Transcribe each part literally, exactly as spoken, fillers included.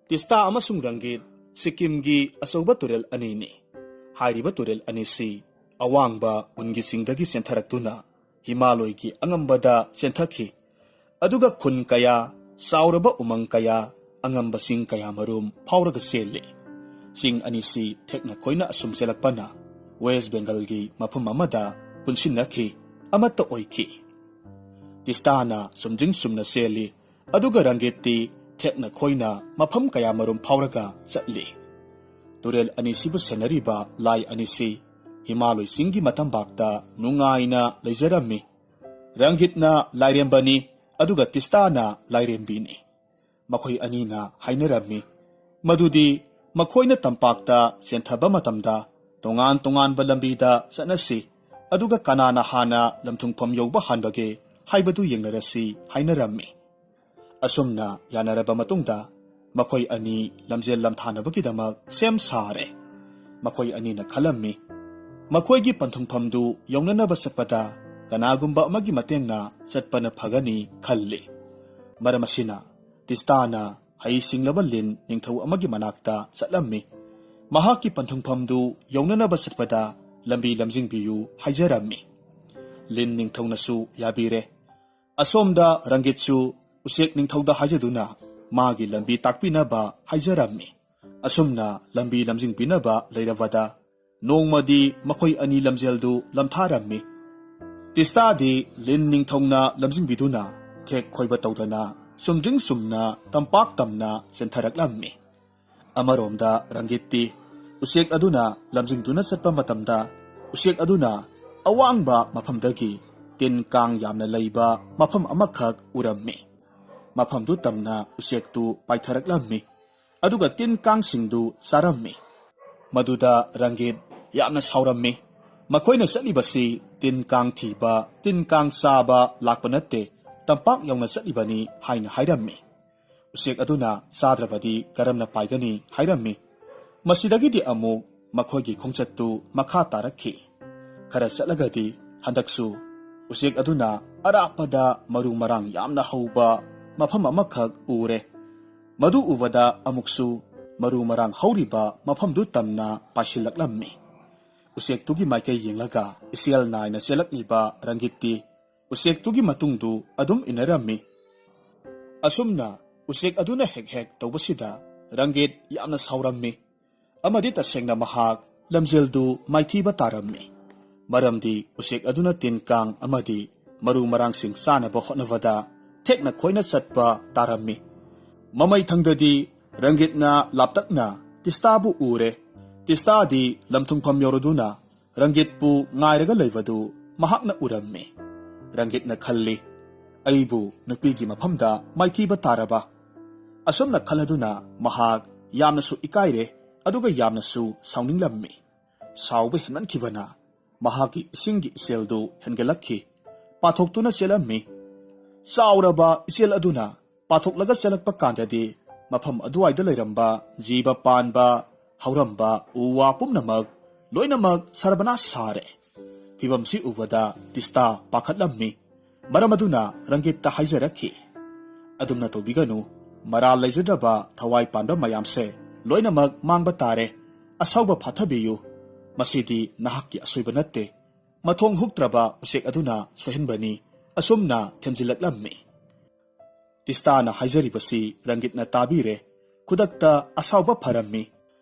ꯇꯤꯁꯇꯥ ꯑꯃꯁꯨꯡ ꯔꯪꯒꯤꯠ ꯁꯤꯛꯀꯤꯝꯒꯤ ꯑꯆꯧꯕ ꯇꯨꯔꯦꯜ ꯑꯅꯤꯅꯤ꯫ ꯍꯥꯏꯔꯤꯕ ꯇꯨꯔꯦꯜ ꯑꯅꯤꯁꯤ ꯑꯋꯥꯡꯕ ꯎꯟꯒꯤ ꯆꯤꯡꯗꯒꯤ ꯆꯦꯟꯊꯔꯛꯇꯨꯅ ꯍꯤꯃꯥꯂꯣꯏꯒꯤ ꯑꯉꯝꯕꯗ ꯆꯦꯟꯊꯈꯤ꯫ ꯑꯗꯨꯒ ꯈꯨꯟ ꯀꯌꯥ, ꯆꯥꯎꯔꯕ ꯎꯃꯪ ꯀꯌꯥ, ꯑꯉꯝꯕ ꯆꯤꯡ ꯀꯌꯥ ꯃꯔꯨꯝ ꯐꯥꯎꯔꯒ ꯆꯦꯜꯂꯤ꯫ ꯆꯤꯡ ꯑꯅꯤꯁꯤ ꯊꯦꯛꯅ ꯈꯣꯏꯅ ꯑꯁꯨꯝ ꯆꯦꯜꯂꯛꯄꯅ ꯋꯦꯁ ꯕꯦꯡꯒꯜꯒꯤ ꯃꯐꯝ ꯑꯃꯗ ꯄꯨꯟꯁꯤꯟꯅꯈꯤ, ꯑꯃꯠꯇ ꯑꯣꯏꯈꯤ꯫ ꯇꯤꯁꯇꯥꯅ ꯆꯨꯝꯗ꯭ꯔꯤꯡ ꯆꯨꯝꯅ ꯆꯦꯜꯂꯤ, ꯑꯗꯨꯒ ꯔꯪꯒꯤꯠꯇꯤ ꯊꯦꯛꯅ ꯈꯣꯏꯅ ꯃꯐꯝ ꯀꯌꯥ ꯃꯔꯨꯝ ꯐꯥꯎꯔꯒ ꯆꯠꯂꯤ꯫ ꯇꯨꯔꯦꯜ ꯑꯅꯤꯁꯤꯕꯨ ꯁꯦꯟꯅꯔꯤꯕ ꯂꯥꯏ ꯑꯅꯤꯁꯤ ꯍꯤꯃꯥꯂꯣꯏ ꯆꯤꯡꯒꯤ ꯃꯇꯝꯄꯥꯛꯇ ꯅꯨꯡꯉꯥꯏꯅ ꯂꯩꯖꯔꯝꯃꯤ꯫ ꯔꯪꯒꯤꯠꯅ ꯂꯥꯏꯔꯦꯝꯕꯅꯤ, ꯑꯗꯨꯒ ꯇꯤꯁꯇꯥꯅ ꯂꯥꯏꯔꯦꯝꯕꯤꯅꯤ꯫ ꯃꯈꯣꯏ ꯑꯅꯤꯅ ꯍꯥꯏꯅꯔꯝꯃꯤ ꯃꯗꯨꯗꯤ ꯃꯈꯣꯏꯅ ꯇꯝꯄꯥꯛꯇ ꯆꯦꯟꯊꯕ ꯃꯇꯝꯗ ꯇꯣꯉꯥꯟ ꯇꯣꯉꯥꯟꯕ ꯂꯝꯕꯤꯗ ꯆꯠꯅꯁꯤ, ꯑꯗꯨꯒ ꯀꯅꯥꯅ ꯍꯥꯟꯅ ꯂꯝꯊꯨꯡꯐꯝ ꯌꯧꯕ ꯍꯥꯟꯕꯒꯦ ꯍꯥꯏꯕꯗꯨ ꯌꯦꯡꯅꯔꯁꯤ ꯍꯥꯏꯅꯔꯝꯃꯤ꯫ ꯑꯁꯨꯝꯅ ꯌꯥꯅꯔꯕ ꯃꯇꯨꯡꯗ ꯃꯈꯣꯏ ꯑꯅꯤ ꯂꯝꯖꯦꯜ ꯂꯝꯊꯥꯅꯕꯒꯤꯗꯃꯛ ꯁꯦꯝ ꯁꯥꯔꯦ꯫ ꯃꯈꯣꯏ ꯑꯅꯤꯅ ꯈꯜꯂꯝꯃꯤ, ꯃꯈꯣꯏꯒꯤ ꯄꯟꯊꯨꯡꯐꯝꯗꯨ ꯌꯧꯅꯅꯕ ꯆꯠꯄꯗ ꯀꯅꯥꯒꯨꯝꯕ ꯑꯃꯒꯤ ꯃꯇꯦꯡꯅ ꯆꯠꯄꯅ ꯐꯒꯅꯤ ꯈꯜꯂꯤ꯫ ꯃꯔꯝ ꯑꯁꯤꯅ ꯇꯤꯁꯇꯥꯅ ꯍꯩ ꯁꯤꯡꯂꯕ ꯂꯤꯟ ꯅꯤꯡꯊꯧ ꯑꯃꯒꯤ ꯃꯅꯥꯛꯇ ꯆꯠꯂꯝꯃꯤ꯫ ꯃꯍꯥꯛꯀꯤ ꯄꯟꯊꯨꯡꯐꯝꯗꯨ ꯌꯧꯅꯅꯕ ꯆꯠꯄꯗ ꯂꯝꯕꯤ ꯂꯝꯖꯤꯡꯕꯤꯌꯨ ꯍꯥꯏꯖꯔꯝꯃꯤ꯫ ꯂꯤꯟ ꯅꯤꯡꯊꯧꯅꯁꯨ ꯌꯥꯕꯤꯔꯦ꯫ ꯑꯁꯣꯝꯗ ꯔꯪꯒꯤꯠꯁꯨ ꯎꯆꯦꯛ ꯅꯤꯡꯊꯧꯗ ꯍꯥꯏꯖꯗꯨꯅ ꯃꯥꯒꯤ ꯂꯝꯕꯤ ꯇꯥꯛꯄꯤꯅꯕ ꯍꯥꯏꯖꯔꯝꯃꯤ꯫ ꯑꯁꯨꯝꯅ ꯂꯝꯕꯤ ꯂꯝꯖꯤꯡꯕꯤꯅꯕ ꯂꯩꯔꯕꯗ ꯅꯣꯡꯃꯗꯤ ꯃꯈꯣꯏ ꯑꯅꯤ ꯂꯝꯖꯦꯜꯗꯨ ꯂꯝꯊꯥꯔꯝꯃꯤ꯫ ꯇꯤꯁꯇꯥꯗꯤ ꯂꯤꯟ ꯅꯤꯡꯊꯧꯅ ꯂꯝꯖꯤꯡꯕꯤꯗꯨꯅ ꯊꯦꯛ ꯈꯣꯏꯕ ꯇꯧꯗꯅ ꯆꯨꯝꯗ꯭ꯔꯤꯡ ꯆꯨꯝꯅ ꯇꯝꯄꯥꯛ ꯇꯝꯅ ꯆꯦꯟꯊꯔꯛꯂꯝꯃꯤ꯫ ꯑꯃꯔꯣꯝꯗ ꯔꯪꯒꯤꯠꯇꯤ ꯎꯆꯦꯛ ꯑꯗꯨꯅ ꯂꯝꯖꯤꯡꯗꯨꯅ ꯆꯠꯄ ꯃꯇꯝꯗ ꯎꯆꯦꯛ ꯑꯗꯨꯅ ꯑꯋꯥꯡꯕ ꯃꯐꯝꯗꯒꯤ ꯇꯤꯟ ꯀꯥꯡ ꯌꯥꯝꯅ ꯂꯩꯕ ꯃꯐꯝ ꯑꯃꯈꯛ ꯎꯔꯝꯃꯤ꯫ ꯃꯐꯝꯗꯨ ꯇꯝꯅ ꯎꯆꯦꯛꯇꯨ ꯄꯥꯏꯊꯔꯛꯂꯝꯃꯤ, ꯑꯗꯨꯒ ꯇꯤꯟ ꯀꯥꯡꯁꯤꯡꯗꯨ ꯆꯥꯔꯝꯃꯤ꯫ ꯃꯗꯨꯗ ꯔꯪꯒꯤꯠ ꯌꯥꯝꯅ ꯁꯥꯎꯔꯝꯃꯤ꯫ ꯃꯈꯣꯏꯅ ꯆꯠꯂꯤꯕꯁꯤ ꯇꯤꯟ ꯀꯥꯡ ꯊꯤꯕ, ꯇꯤꯟ ꯀꯥꯡ ꯆꯥꯕ ꯂꯥꯛꯄ ꯅꯠꯇꯦ, ꯇꯝꯄꯥꯛ ꯌꯧꯅ ꯆꯠꯂꯤꯕꯅꯤ ꯍꯥꯏꯅ ꯍꯥꯏꯔꯝꯃꯤ꯫ ꯎꯆꯦꯛ ꯑꯗꯨꯅ ꯆꯥꯗ꯭ꯔꯕꯗꯤ ꯀꯔꯝꯅ ꯄꯥꯏꯒꯅꯤ ꯍꯥꯏꯔꯝꯃꯤ꯫ ꯃꯁꯤꯗꯒꯤꯗꯤ ꯑꯃꯨꯛ ꯃꯈꯣꯏꯒꯤ ꯈꯣꯡꯆꯠꯇꯨ ꯃꯈꯥ ꯇꯥꯔꯛꯈꯤ꯫ ꯈꯔ ꯆꯠꯂꯒꯗꯤ ꯍꯟꯗꯛꯁꯨ ꯎꯆꯦꯛ ꯑꯗꯨꯅ ꯑꯔꯥꯞꯄꯗ ꯃꯔꯨ ꯃꯔꯥꯡ ꯌꯥꯝꯅ ꯍꯧꯕ ꯃꯐꯝ ꯑꯃꯈꯛ ꯎꯔꯦ꯫ ꯃꯗꯨ ꯎꯕꯗ ꯑꯃꯨꯛꯁꯨ ꯃꯔꯨ ꯃꯔꯥꯡ ꯍꯧꯔꯤꯕ ꯃꯐꯝꯗꯨ ꯇꯝꯅ ꯄꯥꯏꯁꯤꯜꯂꯛꯂꯝꯃꯤ꯫ ꯎꯆꯦꯛꯇꯨꯒꯤ ꯃꯥꯏꯀꯩ ꯌꯦꯡꯂꯒ ꯏꯆꯦꯜ ꯅꯥꯏꯅ ꯆꯦꯜꯂꯛꯂꯤꯕ ꯔꯪꯒꯤꯠꯇꯤ ꯎꯆꯦꯛꯇꯨꯒꯤ ꯃꯇꯨꯡꯗꯨ ꯑꯗꯨꯝ ꯏꯟꯅꯔꯝꯃꯤ꯫ ꯑꯁꯨꯝꯅ ꯎꯆꯦꯛ ꯑꯗꯨꯅ ꯍꯦꯛ ꯍꯦꯛ ꯇꯧꯕꯁꯤꯗ ꯔꯪꯒꯤꯠ ꯌꯥꯝꯅ ꯁꯥꯎꯔꯝꯃꯤ꯫ ꯑꯃꯗꯤ ꯇꯁꯦꯡꯅ ꯃꯍꯥꯛ ꯂꯝꯖꯦꯜꯗꯨ ꯃꯥꯏꯊꯤꯕ ꯇꯥꯔꯝꯃꯤ꯫ ꯃꯔꯝꯗꯤ ꯎꯆꯦꯛ ꯑꯗꯨꯅ ꯇꯤꯟ ꯀꯥꯡ ꯑꯃꯗꯤ ꯃꯔꯨ ꯃꯔꯥꯡꯁꯤꯡ ꯆꯥꯅꯕ ꯍꯣꯠꯅꯕꯗ ꯊꯦꯛꯅ ꯈꯣꯏꯅ ꯆꯠꯄ ꯇꯥꯔꯝꯃꯤ꯫ ꯃꯃꯩ ꯊꯪꯗꯗꯤ ꯔꯪꯒꯤꯠꯅ ꯂꯥꯞꯇꯛꯅ ꯇꯤꯁꯇꯥꯕꯨ ꯎꯔꯦ꯫ ꯇꯤꯁꯇꯥꯗꯤ ꯂꯝꯊꯨꯡꯐꯝ ꯌꯧꯔꯗꯨꯅ ꯔꯪꯒꯤꯠꯄꯨ ꯉꯥꯏꯔꯒ ꯂꯩꯕꯗꯨ ꯃꯍꯥꯛꯅ ꯎꯔꯝꯃꯤ꯫ ꯔꯪꯒꯤꯠꯅ ꯈꯜꯂꯤ, "ꯑꯩꯕꯨ ꯅꯨꯄꯤꯒꯤ ꯃꯐꯝꯗ ꯃꯥꯏꯊꯤꯕ ꯇꯥꯔꯕ?" ꯑꯁꯨꯝꯅ ꯈꯜꯂꯗꯨꯅ ꯃꯍꯥꯛ ꯌꯥꯝꯅꯁꯨ ꯏꯀꯥꯏꯔꯦ, ꯑꯗꯨꯒ ꯌꯥꯝꯅꯁꯨ ꯁꯥꯎꯅꯤꯡꯂꯝꯃꯤ꯫ ꯁꯥꯎꯕ ꯍꯦꯟꯃꯟꯈꯤꯕꯅ ꯃꯍꯥꯛꯀꯤ ꯏꯁꯤꯡꯒꯤ ꯏꯆꯦꯜꯗꯨ ꯍꯦꯟꯒꯠꯂꯛꯈꯤ꯫ ꯄꯥꯊꯣꯛꯇꯨꯅ ꯆꯦꯜꯂꯝꯃꯤ꯫ ꯆꯥꯎꯔꯕ ꯏꯆꯦꯜ ꯑꯗꯨꯅ ꯄꯥꯊꯣꯛꯂꯒ ꯆꯦꯜꯂꯛꯄ ꯀꯥꯟꯗꯗꯤ ꯃꯐꯝ ꯑꯗꯨꯋꯥꯏꯗ ꯂꯩꯔꯝꯕ ꯖꯤꯕ ꯄꯥꯟꯕ, ꯍꯧꯔꯝꯕ, ꯎ ꯋꯥ ꯄꯨꯝꯅꯃꯛ ꯂꯣꯏꯅꯃꯛ ꯁꯔꯕꯅꯥꯁ ꯁꯥꯔꯦ꯫ ꯐꯤꯕꯝꯁꯤ ꯎꯕꯗ ꯇꯤꯁꯇꯥ ꯄꯥꯈꯠꯂꯝꯃꯤ꯫ ꯃꯔꯝ ꯑꯗꯨꯅ ꯔꯪꯒꯤꯠꯇ ꯍꯥꯏꯖꯔꯛꯈꯤ, "ꯑꯗꯨꯝꯅ ꯇꯧꯕꯤꯒꯅꯨ꯫ ꯃꯔꯥꯜ ꯂꯩꯖꯗ꯭ꯔꯕ ꯊꯋꯥꯏ ꯄꯥꯟꯕ ꯃꯌꯥꯝꯁꯦ ꯂꯣꯏꯅꯃꯛ ꯃꯥꯡꯕ ꯇꯥꯔꯦ꯫ ꯑꯁꯥꯎꯕ ꯐꯥꯊꯕꯤꯌꯨ꯫ ꯃꯁꯤꯗꯤ ꯅꯍꯥꯛꯀꯤ ꯑꯁꯣꯏꯕ ꯅꯠꯇꯦ꯫ ꯃꯊꯣꯡ ꯍꯨꯛꯇ꯭ꯔꯕ ꯎꯆꯦꯛ ꯑꯗꯨꯅ ꯁꯣꯏꯍꯟꯕꯅꯤ"꯫ ꯑꯁꯨꯝꯅ ꯊꯦꯝꯖꯤꯜꯂꯛꯂꯝꯃꯤ꯫ ꯇꯤꯁꯇꯥꯅ ꯍꯥꯏꯖꯔꯤꯕꯁꯤ ꯔꯪꯒꯤꯠꯅ ꯇꯥꯕꯤꯔꯦ꯫ ꯈꯨꯗꯛꯇ ꯑꯁꯥꯎꯕ ꯐꯔꯝꯃꯤ꯫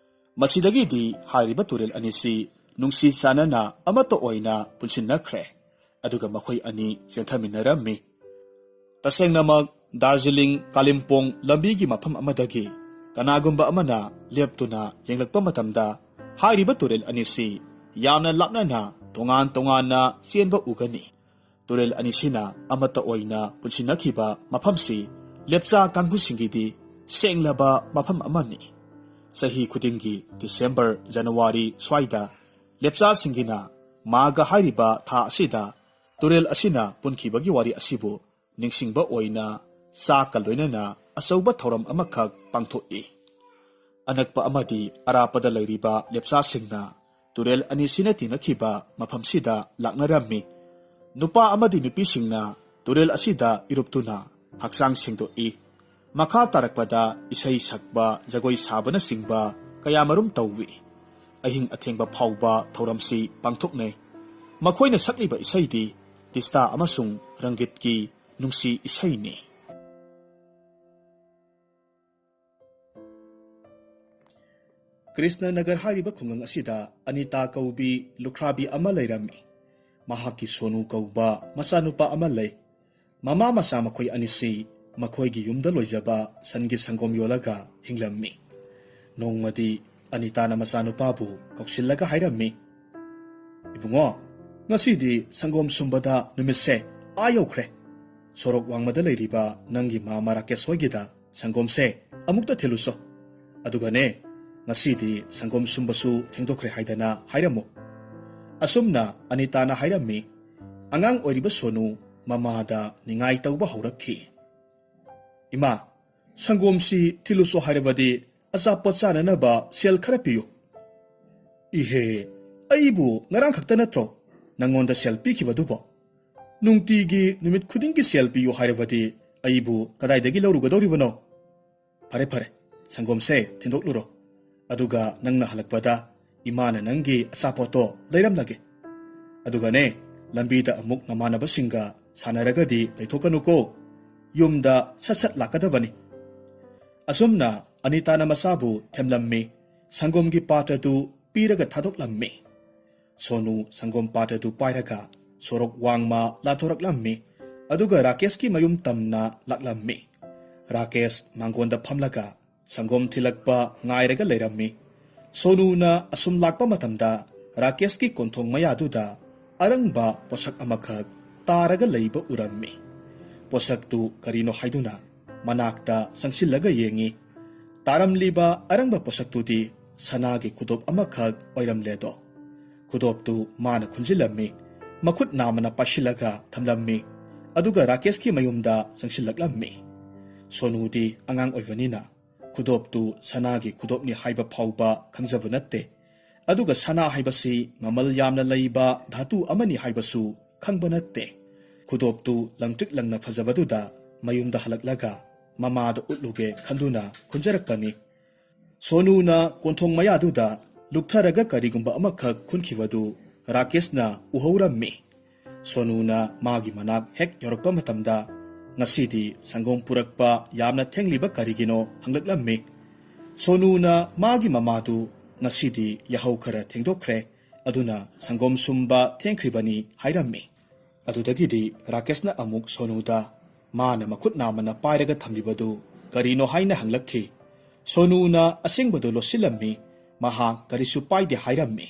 ꯃꯁꯤꯗꯒꯤꯗꯤ ꯍꯥꯏꯔꯤꯕ ꯇꯨꯔꯦꯜ ꯑꯅꯤꯁꯤ ꯅꯨꯡꯁꯤ ꯆꯥꯟꯅꯅ ꯑꯃꯠꯇ ꯑꯣꯏꯅ ꯄꯨꯟꯁꯤꯟꯅꯈ꯭ꯔꯦ꯫ ꯑꯗꯨꯒ ꯃꯈꯣꯏ ꯑꯅꯤ ꯆꯦꯟꯊꯃꯤꯟꯅꯔꯝꯃꯤ꯫ ꯇꯁꯦꯡꯅꯃꯛ ꯗꯥꯔꯖꯤꯂꯤꯡ ꯀꯥꯂꯤꯝꯄꯣꯡ ꯂꯝꯕꯤꯒꯤ ꯃꯐꯝ ꯑꯃꯗꯒꯤ ꯀꯅꯥꯒꯨꯝꯕ ꯑꯃꯅ ꯂꯦꯞꯇꯨꯅ ꯌꯦꯡꯂꯛꯄ ꯃꯇꯝꯗ ꯍꯥꯏꯔꯤꯕ ꯇꯨꯔꯦꯜ ꯑꯅꯤꯁꯤ ꯌꯥꯝꯅ ꯂꯥꯞꯅꯅ ꯇꯣꯉꯥꯟ ꯇꯣꯉꯥꯟꯅ ꯆꯦꯟꯕ ꯎꯒꯅꯤ꯫ ꯇꯨꯔꯦꯜ ꯑꯅꯤꯁꯤꯅ ꯑꯃꯠꯇ ꯑꯣꯏꯅ ꯄꯨꯟꯁꯤꯟꯅꯈꯤꯕ ꯃꯐꯝꯁꯤ ꯂꯦꯞꯆꯥ ꯀꯥꯡꯕꯨꯁꯤꯡꯒꯤꯗꯤ ꯁꯦꯡꯂꯕ ꯃꯐꯝ ꯑꯃꯅꯤ꯫ ꯆꯍꯤ ꯈꯨꯗꯤꯡꯒꯤ ꯗꯤꯁꯦꯝꯕꯔ, ꯖꯅꯋꯥꯔꯤ ꯁ꯭ꯋꯥꯏꯗ ꯂꯦꯞꯆꯥꯁꯤꯡꯒꯤꯅ ꯃꯥꯒ ꯍꯥꯏꯔꯤꯕ ꯊꯥ ꯑꯁꯤꯗ ꯇꯨꯔꯦꯜ ꯑꯁꯤꯅ ꯄꯨꯟꯈꯤꯕꯒꯤ ꯋꯥꯔꯤ ꯑꯁꯤꯕꯨ ꯅꯤꯡꯁꯤꯡꯕ ꯑꯣꯏꯅ ꯆꯥꯛꯀ ꯂꯣꯏꯅꯅ ꯑꯆꯧꯕ ꯊꯧꯔꯝ ꯑꯃꯈꯛ ꯄꯥꯡꯊꯣꯛꯏ꯫ ꯑꯅꯛꯄ ꯑꯃꯗꯤ ꯑꯔꯥꯞꯄꯗ ꯂꯩꯔꯤꯕ ꯂꯦꯞꯆꯥꯁꯤꯡꯅ ꯇꯨꯔꯦꯜ ꯑꯅꯤꯁꯤꯅ ꯇꯤꯟꯅꯈꯤꯕ ꯃꯐꯝꯁꯤꯗ ꯂꯥꯛꯅꯔꯝꯃꯤ꯫ ꯅꯨꯄꯥ ꯑꯃꯗꯤ ꯅꯨꯄꯤꯁꯤꯡꯅ ꯇꯨꯔꯦꯜ ꯑꯁꯤꯗ ꯏꯔꯨꯞꯇꯨꯅ ꯍꯛꯆꯥꯡ ꯁꯦꯡꯗꯣꯛꯏ꯫ ꯃꯈꯥ ꯇꯥꯔꯛꯄꯗ ꯏꯁꯩ ꯁꯛꯄ, ꯖꯒꯣꯏ ꯁꯥꯕꯅꯆꯤꯡꯕ ꯀꯌꯥꯃꯔꯨꯝ ꯇꯧꯏ꯫ ꯑꯍꯤꯡ ꯑꯊꯦꯡꯕ ꯐꯥꯎꯕ ꯊꯧꯔꯝꯁꯤ ꯄꯥꯡꯊꯣꯛꯅꯩ꯫ ꯃꯈꯣꯏꯅ ꯁꯛꯂꯤꯕ ꯏꯁꯩꯗꯤ ꯇꯤꯁꯇꯥ ꯑꯃꯁꯨꯡ ꯔꯪꯒꯤꯠꯀꯤ ꯅꯨꯡꯁꯤ ꯏꯁꯩꯅꯤ꯫ ꯀ꯭ꯔꯤꯁꯅꯅꯒꯔ ꯍꯥꯏꯔꯤꯕ ꯈꯨꯡꯒꯪ ꯑꯁꯤꯗ ꯑꯅꯤꯇꯥ ꯀꯧꯕꯤ ꯂꯨꯈ꯭ꯔꯥꯕꯤ ꯑꯃ ꯂꯩꯔꯝꯃꯤ꯫ ꯃꯍꯥꯛꯀꯤ ꯁꯣꯅꯨ ꯀꯧꯕ ꯃꯆꯥꯅꯨꯄꯥ ꯑꯃ ꯂꯩ꯫ ꯃꯃꯥ ꯃꯆꯥ ꯃꯈꯣꯏ ꯑꯅꯤꯁꯤ ꯃꯈꯣꯏꯒꯤ ꯌꯨꯝꯗ ꯂꯣꯏꯖꯕ ꯁꯟꯒꯤ ꯁꯪꯒꯣꯝ ꯌꯣꯜꯂꯒ ꯍꯤꯡꯂꯝꯃꯤ꯫ ꯅꯣꯡꯃꯗꯤ ꯑꯅꯤꯇꯥꯅ ꯃꯆꯥꯅꯨꯄꯥꯕꯨ ꯀꯧꯁꯤꯜꯂꯒ ꯍꯥꯏꯔꯝꯃꯤ, "ꯏꯕꯨꯡꯉꯣ, ꯉꯁꯤꯗꯤ ꯁꯪꯒꯣꯝ ꯁꯨꯝꯕꯗ ꯅꯨꯃꯤꯠꯁꯦ ꯑꯥ ꯌꯧꯈ꯭ꯔꯦ꯫ ꯁꯣꯔꯣꯛ ꯋꯥꯡꯃꯗ ꯂꯩꯔꯤꯕ ꯅꯪꯒꯤ ꯃꯥꯃ ꯔꯥꯀꯦꯁ ꯍꯣꯏꯒꯤꯗ ꯁꯪꯒꯣꯝꯁꯦ ꯑꯃꯨꯛꯇ ꯊꯤꯜꯂꯨꯁꯣ꯫ ꯑꯗꯨꯒꯅꯦ, ꯉꯁꯤꯗꯤ ꯁꯪꯒꯣꯝ ꯁꯨꯝꯕꯁꯨ ꯊꯦꯡꯗꯣꯛꯈ꯭ꯔꯦ ꯍꯥꯏꯗꯅ ꯍꯥꯏꯔꯝꯃꯨ"꯫ ꯑꯁꯨꯝꯅ ꯑꯅꯤꯇꯥꯅ ꯍꯥꯏꯔꯝꯃꯤ꯫ ꯑꯉꯥꯡ ꯑꯣꯏꯔꯤꯕ ꯁꯣꯅꯨ ꯃꯃꯥꯗ ꯅꯤꯡꯉꯥꯏ ꯇꯧꯕ ꯍꯧꯔꯛꯈꯤ꯫ "ꯏꯃꯥ, ꯁꯪꯒꯣꯝꯁꯤ ꯊꯤꯜꯂꯨꯁꯣ ꯍꯥꯏꯔꯕꯗꯤ ꯑꯆꯥꯄꯣꯠ ꯆꯥꯅꯅꯕ ꯁꯦꯜ ꯈꯔ ꯄꯤꯌꯨ"꯫ "ꯏꯍꯦ, ꯑꯩꯕꯨ ꯉꯔꯥꯡ ꯈꯛꯇ ꯅꯠꯇ꯭ꯔꯣ ꯅꯪꯉꯣꯟꯗ ꯁꯦꯜ ꯄꯤꯈꯤꯕꯗꯨꯕꯣ? ꯅꯨꯡꯇꯤꯒꯤ ꯅꯨꯃꯤꯠ ꯈꯨꯗꯤꯡꯒꯤ ꯁꯦꯜ ꯄꯤꯌꯨ ꯍꯥꯏꯔꯕꯗꯤ ꯑꯩꯕꯨ ꯀꯗꯥꯏꯗꯒꯤ ꯂꯧꯔꯨꯒꯗꯧꯔꯤꯕꯅꯣ? ꯐꯔꯦ ꯐꯔꯦ, ꯁꯪꯒꯣꯝꯁꯦ ꯊꯤꯟꯗꯣꯛꯂꯨꯔꯣ꯫ ꯑꯗꯨꯒ ꯅꯪꯅ ꯍꯜꯂꯛꯄꯗ ꯏꯃꯥꯅ ꯅꯪꯒꯤ ꯑꯆꯥꯄꯣꯠꯇꯣ ꯂꯩꯔꯝꯂꯒꯦ꯫ ꯑꯗꯨꯒꯅꯦ, ꯂꯝꯕꯤꯗ ꯑꯃꯨꯛ ꯅꯃꯥꯟꯅꯕꯁꯤꯡꯒ ꯁꯥꯟꯅꯔꯒꯗꯤ ꯂꯩꯊꯣꯛꯀꯅꯨꯀꯣ꯫ ꯌꯨꯝꯗ ꯁꯠ ꯁꯠ ꯂꯥꯛꯀꯗꯕꯅꯤ"꯫ ꯑꯁꯨꯝꯅ ꯑꯅꯤꯇꯥꯅ ꯃꯆꯥꯕꯨ ꯊꯦꯝꯂꯝꯃꯤ꯫ ꯁꯪꯒꯣꯝꯒꯤ ꯄꯥꯇ꯭ꯔꯗꯨ ꯄꯤꯔꯒ ꯊꯥꯗꯣꯛꯂꯝꯃꯤ꯫ ꯁꯣꯅꯨ ꯁꯪꯒꯣꯝ ꯄꯥꯇ꯭ꯔꯗꯨ ꯄꯥꯏꯔꯒ ꯁꯣꯔꯣꯛ ꯋꯥꯡꯃ ꯂꯥꯟꯊꯣꯔꯛꯂꯝꯃꯤ꯫ ꯑꯗꯨꯒ ꯔꯥꯀꯦꯁꯀꯤ ꯃꯌꯨꯝ ꯇꯝꯅ ꯂꯥꯛꯂꯝꯃꯤ꯫ ꯔꯥꯀꯦꯁ ꯃꯥꯡꯒꯣꯟꯗ ꯐꯝꯂꯒ ꯁꯪꯒꯣꯝ ꯊꯤꯜꯂꯛꯄ ꯉꯥꯏꯔꯒ ꯂꯩꯔꯝꯃꯤ꯫ ꯁꯣꯅꯨꯅ ꯑꯁꯨꯝ ꯂꯥꯛꯄ ꯃꯇꯝꯗ ꯔꯥꯀꯦꯁꯀꯤ ꯀꯣꯟꯊꯣꯡ ꯃꯌꯥꯗꯨꯗ ꯑꯔꯪꯕ ꯄꯣꯠꯁꯛ ꯑꯃꯈꯛ ꯇꯥꯔꯒ ꯂꯩꯕ ꯎꯔꯝꯃꯤ꯫ ꯄꯣꯠꯁꯛꯇꯨ ꯀꯔꯤꯅꯣ ꯍꯥꯏꯗꯨꯅ ꯃꯅꯥꯛꯇ ꯆꯪꯁꯤꯜꯂꯒ ꯌꯦꯡꯉꯤ꯫ ꯇꯥꯔꯝꯂꯤꯕ ꯑꯔꯪꯕ ꯄꯣꯠꯁꯛꯇꯨꯗꯤ ꯁꯅꯥꯒꯤ ꯈꯨꯗꯣꯞ ꯑꯃꯈꯛ ꯑꯣꯏꯔꯝꯂꯦꯗꯣ꯫ ꯈꯨꯗꯣꯞꯇꯨ ꯃꯥꯅ ꯈꯨꯟꯖꯤꯜꯂꯝꯃꯤ꯫ ꯃꯈꯨꯠ ꯅꯥꯝꯃꯅ ꯄꯥꯏꯁꯤꯜꯂꯒ ꯊꯝꯂꯝꯃꯤ꯫ ꯑꯗꯨꯒ ꯔꯥꯀꯦꯁꯀꯤ ꯃꯌꯨꯝꯗ ꯆꯪꯁꯤꯜꯂꯛꯂꯝꯃꯤ꯫ ꯁꯣꯅꯨꯗꯤ ꯑꯉꯥꯡ ꯑꯣꯏꯕꯅꯤꯅ ꯈꯨꯗꯣꯞꯇꯨ ꯁꯅꯥꯒꯤ ꯈꯨꯗꯣꯞꯅꯤ ꯍꯥꯏꯕ ꯐꯥꯎꯕ ꯈꯪꯖꯕ ꯅꯠꯇꯦ꯫ ꯑꯗꯨꯒ ꯁꯅꯥ ꯍꯥꯏꯕꯁꯤ ꯃꯃꯜ ꯌꯥꯝꯅ ꯂꯩꯕ ꯙꯥꯇꯨ ꯑꯃꯅꯤ ꯍꯥꯏꯕꯁꯨ ꯈꯪꯕ ꯅꯠꯇꯦ꯫ ꯈꯨꯗꯣꯞꯇꯨ ꯂꯪꯇ꯭ꯔꯤꯛ ꯂꯪꯅ ꯐꯖꯕꯗꯨꯗ ꯃꯌꯨꯝꯗ ꯍꯜꯂꯛꯂꯒ ꯃꯃꯥꯗ ꯎꯠꯂꯨꯒꯦ ꯈꯟꯗꯨꯅ ꯈꯨꯟꯖꯔꯛꯄꯅꯤ꯫ ꯁꯣꯅꯨꯅ ꯀꯣꯟꯊꯣꯡ ꯃꯌꯥꯗꯨꯗ ꯂꯨꯞꯊꯔꯒ ꯀꯔꯤꯒꯨꯝꯕ ꯑꯃꯈꯛ ꯈꯨꯟꯈꯤꯕꯗꯨ ꯔꯥꯀꯦꯁꯅ ꯎꯍꯧꯔꯝꯃꯤ꯫ ꯁꯣꯅꯨꯅ ꯃꯥꯒꯤ ꯃꯅꯥꯛ ꯍꯦꯛ ꯌꯧꯔꯛꯄ ꯃꯇꯝꯗ, "ꯉꯁꯤꯗꯤ ꯁꯪꯒꯣꯝ ꯄꯨꯔꯛꯄ ꯌꯥꯝꯅ ꯊꯦꯡꯂꯤꯕ ꯀꯔꯤꯒꯤꯅꯣ?" ꯍꯪꯂꯛꯂꯝꯃꯤ꯫ ꯁꯣꯅꯨꯅ ꯃꯥꯒꯤ ꯃꯃꯥꯗꯨ "ꯉꯁꯤꯗꯤ ꯌꯥꯍꯧ ꯈꯔ ꯊꯦꯡꯗꯣꯛꯈ꯭ꯔꯦ, ꯑꯗꯨꯅ ꯁꯪꯒꯣꯝ ꯁꯨꯝꯕ ꯊꯦꯡꯈ꯭ꯔꯤꯕꯅꯤ" ꯍꯥꯏꯔꯝꯃꯤ꯫ ꯑꯗꯨꯗꯒꯤꯗꯤ ꯔꯥꯀꯦꯁꯅ ꯑꯃꯨꯛ ꯁꯣꯅꯨꯗ ꯃꯥꯅ ꯃꯈꯨꯠ ꯅꯥꯝꯃꯅ ꯄꯥꯏꯔꯒ ꯊꯝꯂꯤꯕꯗꯨ ꯀꯔꯤꯅꯣ ꯍꯥꯏꯅ ꯍꯪꯂꯛꯈꯤ꯫ ꯁꯣꯅꯨꯅ ꯑꯁꯦꯡꯕꯗꯨ ꯂꯣꯠꯁꯤꯜꯂꯝꯃꯤ, ꯃꯍꯥꯛ ꯀꯔꯤꯁꯨ ꯄꯥꯏꯗꯦ ꯍꯥꯏꯔꯝꯃꯤ꯫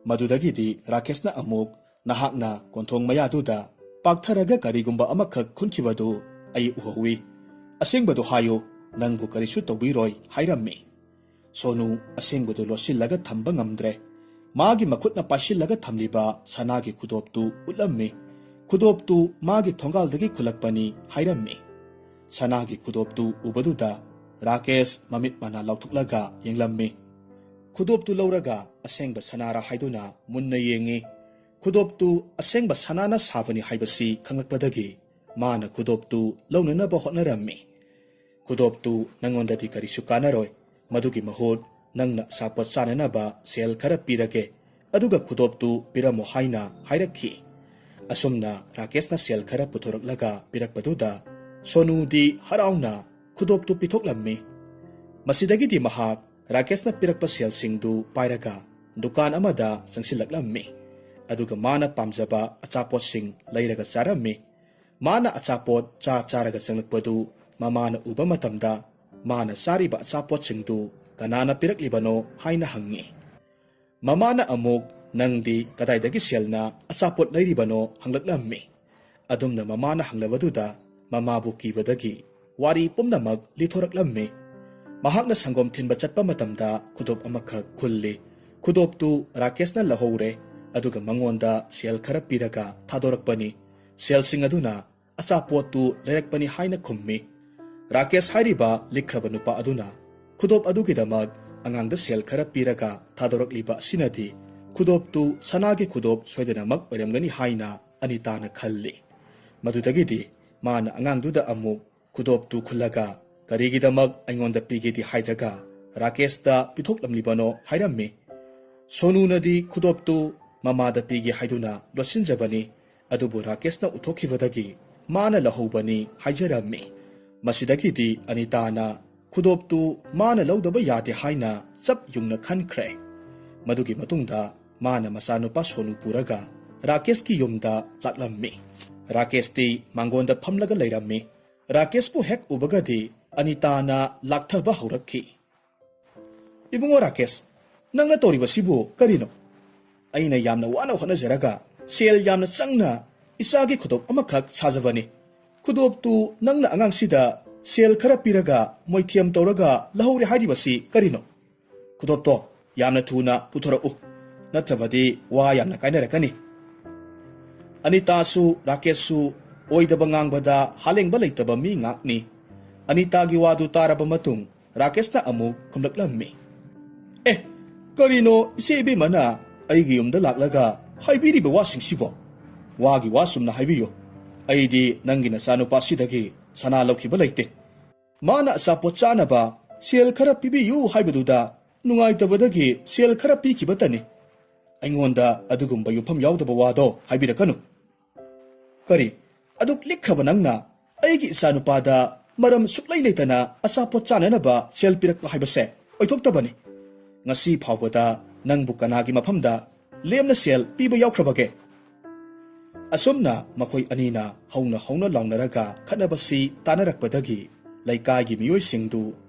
ꯃꯗꯨꯗꯒꯤꯗꯤ ꯔꯥꯀꯦꯁꯅ ꯑꯃꯨꯛ, "ꯅꯍꯥꯛꯅ ꯀꯣꯟꯊꯣꯡ ꯃꯌꯥꯗꯨꯗ ꯄꯥꯛꯊꯔꯒ ꯀꯔꯤꯒꯨꯝꯕ ꯑꯃꯈꯛ ꯈꯨꯟꯈꯤꯕꯗꯨ ꯑꯩ ꯎꯍꯧꯏ꯫ ꯑꯁꯦꯡꯕꯗꯨ ꯍꯥꯏꯌꯨ, ꯅꯪꯕꯨ ꯀꯔꯤꯁꯨ ꯇꯧꯕꯤꯔꯣꯏ" ꯍꯥꯏꯔꯝꯃꯤ꯫ ꯁꯣꯅꯨ ꯑꯁꯦꯡꯕꯗꯨ ꯂꯣꯠꯁꯤꯜꯂꯒ ꯊꯝꯕ ꯉꯝꯗ꯭ꯔꯦ꯫ ꯃꯥꯒꯤ ꯃꯈꯨꯠꯅ ꯄꯥꯏꯁꯤꯜꯂꯒ ꯊꯝꯂꯤꯕ ꯁꯅꯥꯒꯤ ꯈꯨꯗꯣꯞꯇꯨ ꯎꯠꯂꯝꯃꯤ꯫ ꯈꯨꯗꯣꯞꯇꯨ ꯃꯥꯒꯤ ꯊꯣꯡꯒꯥꯜꯗꯒꯤ ꯈꯨꯜꯂꯛꯄꯅꯤ ꯍꯥꯏꯔꯝꯃꯤ꯫ ꯁꯅꯥꯒꯤ ꯈꯨꯗꯣꯞꯇꯨ ꯎꯕꯗꯨꯗ ꯔꯥꯀꯦꯁ ꯃꯃꯤꯠ ꯃꯅꯥ ꯂꯥꯎꯊꯣꯛꯂꯒ ꯌꯦꯡꯂꯝꯃꯤ꯫ ꯈꯨꯗꯣꯞꯇꯨ ꯂꯧꯔꯒ ꯑꯁꯦꯡꯕ ꯁꯅꯥꯔꯥ ꯍꯥꯏꯗꯨꯅ ꯃꯨꯟꯅ ꯌꯦꯡꯉꯤ꯫ ꯈꯨꯗꯣꯞꯇꯨ ꯑꯁꯦꯡꯕ ꯁꯅꯥꯅ ꯁꯥꯕꯅꯤ ꯍꯥꯏꯕꯁꯤ ꯈꯪꯂꯛꯄꯗꯒꯤ ꯃꯥꯅ ꯈꯨꯗꯣꯞꯇꯨ ꯂꯧꯅꯅꯕ ꯍꯣꯠꯅꯔꯝꯃꯤ꯫ "ꯈꯨꯗꯣꯞꯇꯨ ꯅꯪꯉꯣꯟꯗꯗꯤ ꯀꯔꯤꯁꯨ ꯀꯥꯟꯅꯔꯣꯏ꯫ ꯃꯗꯨꯒꯤ ꯃꯍꯨꯠ ꯅꯪꯅ ꯑꯆꯥꯄꯣꯠ ꯆꯥꯅꯅꯕ ꯁꯦꯜ ꯈꯔ ꯄꯤꯔꯒꯦ, ꯑꯗꯨꯒ ꯈꯨꯗꯣꯞꯇꯨ ꯄꯤꯔꯝꯃꯣ" ꯍꯥꯏꯅ ꯍꯥꯏꯔꯛꯈꯤ꯫ ꯑꯁꯨꯝꯅ ꯔꯥꯀꯦꯁꯅ ꯁꯦꯜ ꯈꯔ ꯄꯨꯊꯣꯔꯛꯂꯒ ꯄꯤꯔꯛꯄꯗꯨꯗ ꯁꯣꯅꯨꯗꯤ ꯍꯔꯥꯎꯅ ꯈꯨꯗꯣꯞꯇꯨ ꯄꯤꯊꯣꯛꯂꯝꯃꯤ꯫ ꯃꯁꯤꯗꯒꯤꯗꯤ ꯃꯍꯥꯛ ꯔꯥꯀꯦꯁꯅ ꯄꯤꯔꯛꯄ ꯁꯦꯜꯁꯤꯡꯗꯨ ꯄꯥꯏꯔꯒ ꯗꯨꯀꯥꯟ ꯑꯃꯗ ꯆꯪꯁꯤꯜꯂꯛꯂꯝꯃꯤ꯫ ꯑꯗꯨꯒ ꯃꯥꯅ ꯄꯥꯝꯖꯕ ꯑꯆꯥꯄꯣꯠꯁꯤꯡ ꯂꯩꯔꯒ ꯆꯥꯔꯝꯃꯤ꯫ ꯃꯥꯅ ꯑꯆꯥꯄꯣꯠ ꯆꯥ ꯆꯥꯔꯒ ꯆꯪꯂꯛꯄꯗꯨ ꯃꯃꯥꯅ ꯎꯕ ꯃꯇꯝꯗ, ꯃꯥꯅ ꯆꯥꯔꯤꯕ ꯑꯆꯥꯄꯣꯠꯁꯤꯡꯗꯨ ꯀꯅꯥꯅ ꯄꯤꯔꯛꯂꯤꯕꯅꯣ ꯍꯥꯏꯅ ꯍꯪꯉꯤ꯫ ꯃꯃꯥꯅ ꯑꯃꯨꯛ, "ꯅꯪꯗꯤ ꯀꯗꯥꯏꯗꯒꯤ ꯁꯦꯜꯅ ꯑꯆꯥꯄꯣꯠ ꯂꯩꯔꯤꯕꯅꯣ?" ꯍꯪꯂꯛꯂꯝꯃꯤ꯫ ꯑꯗꯨꯝꯅ ꯃꯃꯥꯅ ꯍꯪꯂꯕꯗꯨꯗ ꯃꯃꯥꯕꯨ ꯀꯤꯕꯗꯒꯤ ꯋꯥꯔꯤ ꯄꯨꯝꯅꯃꯛ ꯂꯤꯊꯣꯔꯛꯂꯝꯃꯤ꯫ ꯃꯍꯥꯛꯅ ꯁꯪꯒꯣꯝ ꯊꯤꯟꯕ ꯆꯠꯄ ꯃꯇꯝꯗ ꯈꯨꯗꯣꯞ ꯑꯃꯈꯛ ꯈꯨꯜꯂꯤ꯫ ꯈꯨꯗꯣꯞꯇꯨ ꯔꯥꯀꯦꯁꯅ ꯂꯧꯍꯧꯔꯦ, ꯑꯗꯨꯒ ꯃꯉꯣꯟꯗ ꯁꯦꯜ ꯈꯔ ꯄꯤꯔꯒ ꯊꯥꯗꯣꯔꯛꯄꯅꯤ꯫ ꯁꯦꯜꯁꯤꯡ ꯑꯗꯨꯅ ꯑꯆꯥꯄꯣꯠꯇꯨ ꯂꯩꯔꯛꯄꯅꯤ ꯍꯥꯏꯅ ꯈꯨꯝꯃꯤ꯫ ꯔꯥꯀꯦꯁ ꯍꯥꯏꯔꯤꯕ ꯂꯤꯛꯈ꯭ꯔꯕ ꯅꯨꯄꯥ ꯑꯗꯨꯅ ꯈꯨꯗꯣꯞ ꯑꯗꯨꯒꯤꯗꯃꯛ ꯑꯉꯥꯡꯗ ꯁꯦꯜ ꯈꯔ ꯄꯤꯔꯒ ꯊꯥꯗꯣꯔꯛꯂꯤꯕ ꯑꯁꯤꯅꯗꯤ ꯈꯨꯗꯣꯞꯇꯨ ꯁꯅꯥꯒꯤ ꯈꯨꯗꯣꯞ ꯁꯣꯏꯗꯅꯃꯛ ꯑꯣꯏꯔꯝꯒꯅꯤ ꯍꯥꯏꯅ ꯑꯅꯤꯇꯥꯅ ꯈꯜꯂꯤ꯫ ꯃꯗꯨꯗꯒꯤꯗꯤ ꯃꯥꯅ ꯑꯉꯥꯡꯗꯨꯗ ꯑꯃꯨꯛ ꯈꯨꯗꯣꯞꯇꯨ ꯈꯨꯜꯂꯒ, "ꯀꯔꯤꯒꯤꯗꯃꯛ ꯑꯩꯉꯣꯟꯗ ꯄꯤꯒꯦꯗꯤ ꯍꯥꯏꯗ꯭ꯔꯒ ꯔꯥꯀꯦꯁꯇ ꯄꯤꯊꯣꯛꯂꯝꯂꯤꯕꯅꯣ?" ꯍꯥꯏꯔꯝꯃꯤ꯫ ꯁꯣꯅꯨꯅꯗꯤ ꯈꯨꯗꯣꯞꯇꯨ ꯃꯃꯥꯗ ꯄꯤꯒꯦ ꯍꯥꯏꯗꯨꯅ ꯂꯣꯠꯁꯤꯟꯖꯕꯅꯤ, ꯑꯗꯨꯕꯨ ꯔꯥꯀꯦꯁꯅ ꯎꯠꯊꯣꯛꯈꯤꯕꯗꯒꯤ ꯃꯥꯅ ꯂꯧꯍꯧꯕꯅꯤ ꯍꯥꯏꯖꯔꯝꯃꯤ꯫ ꯃꯁꯤꯗꯒꯤꯗꯤ ꯑꯅꯤꯇꯥꯅ ꯈꯨꯗꯣꯞꯇꯨ ꯃꯥꯅ ꯂꯧꯗꯕ ꯌꯥꯗꯦ ꯍꯥꯏꯅ ꯆꯞ ꯌꯨꯡꯅ ꯈꯟꯈ꯭ꯔꯦ꯫ ꯃꯗꯨꯒꯤ ꯃꯇꯨꯡꯗ ꯃꯥꯅ ꯃꯆꯥꯅꯨꯄꯥ ꯁꯣꯅꯨ ꯄꯨꯔꯒ ꯔꯥꯀꯦꯁꯀꯤ ꯌꯨꯝꯗ ꯂꯥꯛꯂꯝꯃꯤ꯫ ꯔꯥꯀꯦꯁꯇꯤ ꯃꯥꯡꯒꯣꯟꯗ ꯐꯝꯂꯒ ꯂꯩꯔꯝꯃꯤ꯫ ꯔꯥꯀꯦꯁꯄꯨ ꯍꯦꯛ ꯎꯕꯒꯗꯤ ꯑꯅꯤꯇꯥꯅ ꯂꯥꯛꯊꯕ ꯍꯧꯔꯛꯈꯤ꯫ "ꯏꯕꯨꯡꯉꯣ ꯔꯥꯀꯦꯁ, ꯅꯪꯅ ꯇꯧꯔꯤꯕꯁꯤꯕꯨ ꯀꯔꯤꯅꯣ? ꯑꯩꯅ ꯌꯥꯝꯅ ꯋꯥꯅ ꯍꯣꯠꯅꯖꯔꯒ ꯁꯦꯜ ꯌꯥꯝꯅ ꯆꯪꯅ ꯏꯆꯥꯒꯤ ꯈꯨꯗꯣꯞ ꯑꯃꯈꯛ ꯁꯥꯖꯕꯅꯤ꯫ ꯈꯨꯗꯣꯞꯇꯨ ꯅꯪꯅ ꯑꯉꯥꯡꯁꯤꯗ ꯁꯦꯜ ꯈꯔ ꯄꯤꯔꯒ ꯃꯣꯏꯊꯦꯝ ꯇꯧꯔꯒ ꯂꯧꯍꯧꯔꯦ ꯍꯥꯏꯔꯤꯕꯁꯤ ꯀꯔꯤꯅꯣ? ꯈꯨꯗꯣꯞꯇꯣ ꯌꯥꯝꯅ ꯊꯨꯅ ꯄꯨꯊꯣꯔꯛꯎ, ꯅꯠꯇ꯭ꯔꯕꯗꯤ ꯋꯥ ꯌꯥꯝꯅ ꯀꯥꯏꯅꯔꯛꯀꯅꯤ꯫" ꯑꯅꯤꯇꯥꯁꯨ ꯔꯥꯀꯦꯁꯁꯨ ꯑꯣꯏꯗꯕ ꯉꯥꯡꯕꯗ ꯍꯥꯂꯦꯡꯕ ꯂꯩꯇꯕ ꯃꯤ ꯉꯥꯛꯅꯤ꯫ ꯑꯅꯤꯇꯥꯒꯤ ꯋꯥꯗꯨ ꯇꯥꯔꯕ ꯃꯇꯨꯡ ꯔꯥꯀꯦꯁꯅ ꯑꯃꯨꯛ ꯈꯨꯝꯂꯛꯂꯝꯃꯤ꯫ "ꯑꯦ, ꯀꯔꯤꯅꯣ ꯏꯆꯦ ꯏꯕꯦꯝꯃꯅ ꯑꯩꯒꯤ ꯌꯨꯝꯗ ꯂꯥꯛꯂꯒ ꯍꯥꯏꯕꯤꯔꯤꯕ ꯋꯥꯁꯤꯡꯁꯤꯕꯣ? ꯋꯥꯒꯤ ꯋꯥ ꯆꯨꯝꯅ ꯍꯥꯏꯕꯤꯌꯨ꯫ ꯑꯩꯗꯤ ꯅꯪꯒꯤ ꯅꯆꯥꯅꯨꯄꯥꯁꯤꯗꯒꯤ ꯁꯅꯥ ꯂꯧꯈꯤꯕ ꯂꯩꯇꯦ꯫ ꯃꯥꯅ ꯑꯆꯥꯄꯣꯠ ꯆꯥꯅꯕ ꯁꯦꯜ ꯈꯔ ꯄꯤꯕꯤꯌꯨ ꯍꯥꯏꯕꯗꯨꯗ ꯅꯨꯡꯉꯥꯏꯇꯕꯗꯒꯤ ꯁꯦꯜ ꯈꯔ ꯄꯤꯈꯤꯕꯇꯅꯤ꯫ ꯑꯩꯉꯣꯟꯗ ꯑꯗꯨꯒꯨꯝꯕ ꯌꯨꯝꯐꯝ ꯌꯥꯎꯗꯕ ꯋꯥꯗꯣ ꯍꯥꯏꯕꯤꯔꯛꯀꯅꯨ꯫" "ꯀꯔꯤ? ꯑꯗꯨꯛ ꯂꯤꯛꯈ꯭ꯔꯕ ꯅꯪꯅ ꯑꯩꯒꯤ ꯏꯆꯥꯅꯨꯄꯥꯗ ꯃꯔꯝ ꯁꯨꯛꯂꯩ ꯂꯩꯇꯅ ꯑꯆꯥꯄꯣꯠ ꯆꯥꯅꯅꯕ ꯁꯦꯜ ꯄꯤꯔꯛꯄ ꯍꯥꯏꯕꯁꯦ ꯑꯣꯏꯊꯣꯛꯇꯕꯅꯤ꯫ ꯉꯁꯤ ꯐꯥꯎꯕꯗ ꯅꯪꯕꯨ ꯀꯅꯥꯒꯤ ꯃꯐꯝꯗ ꯂꯦꯝꯅ ꯁꯦꯜ ꯄꯤꯕ ꯌꯥꯎꯈ꯭ꯔꯕꯒꯦ?" ꯑꯁꯨꯝꯅ ꯃꯈꯣꯏ ꯑꯅꯤꯅ ꯍꯧꯅ ꯍꯧꯅ ꯂꯥꯎꯅꯔꯒ ꯈꯠꯅꯕꯁꯤ ꯇꯥꯅꯔꯛꯄꯗꯒꯤ ꯂꯩꯀꯥꯏꯒꯤ ꯃꯤꯑꯣꯏꯁꯤꯡꯗꯨ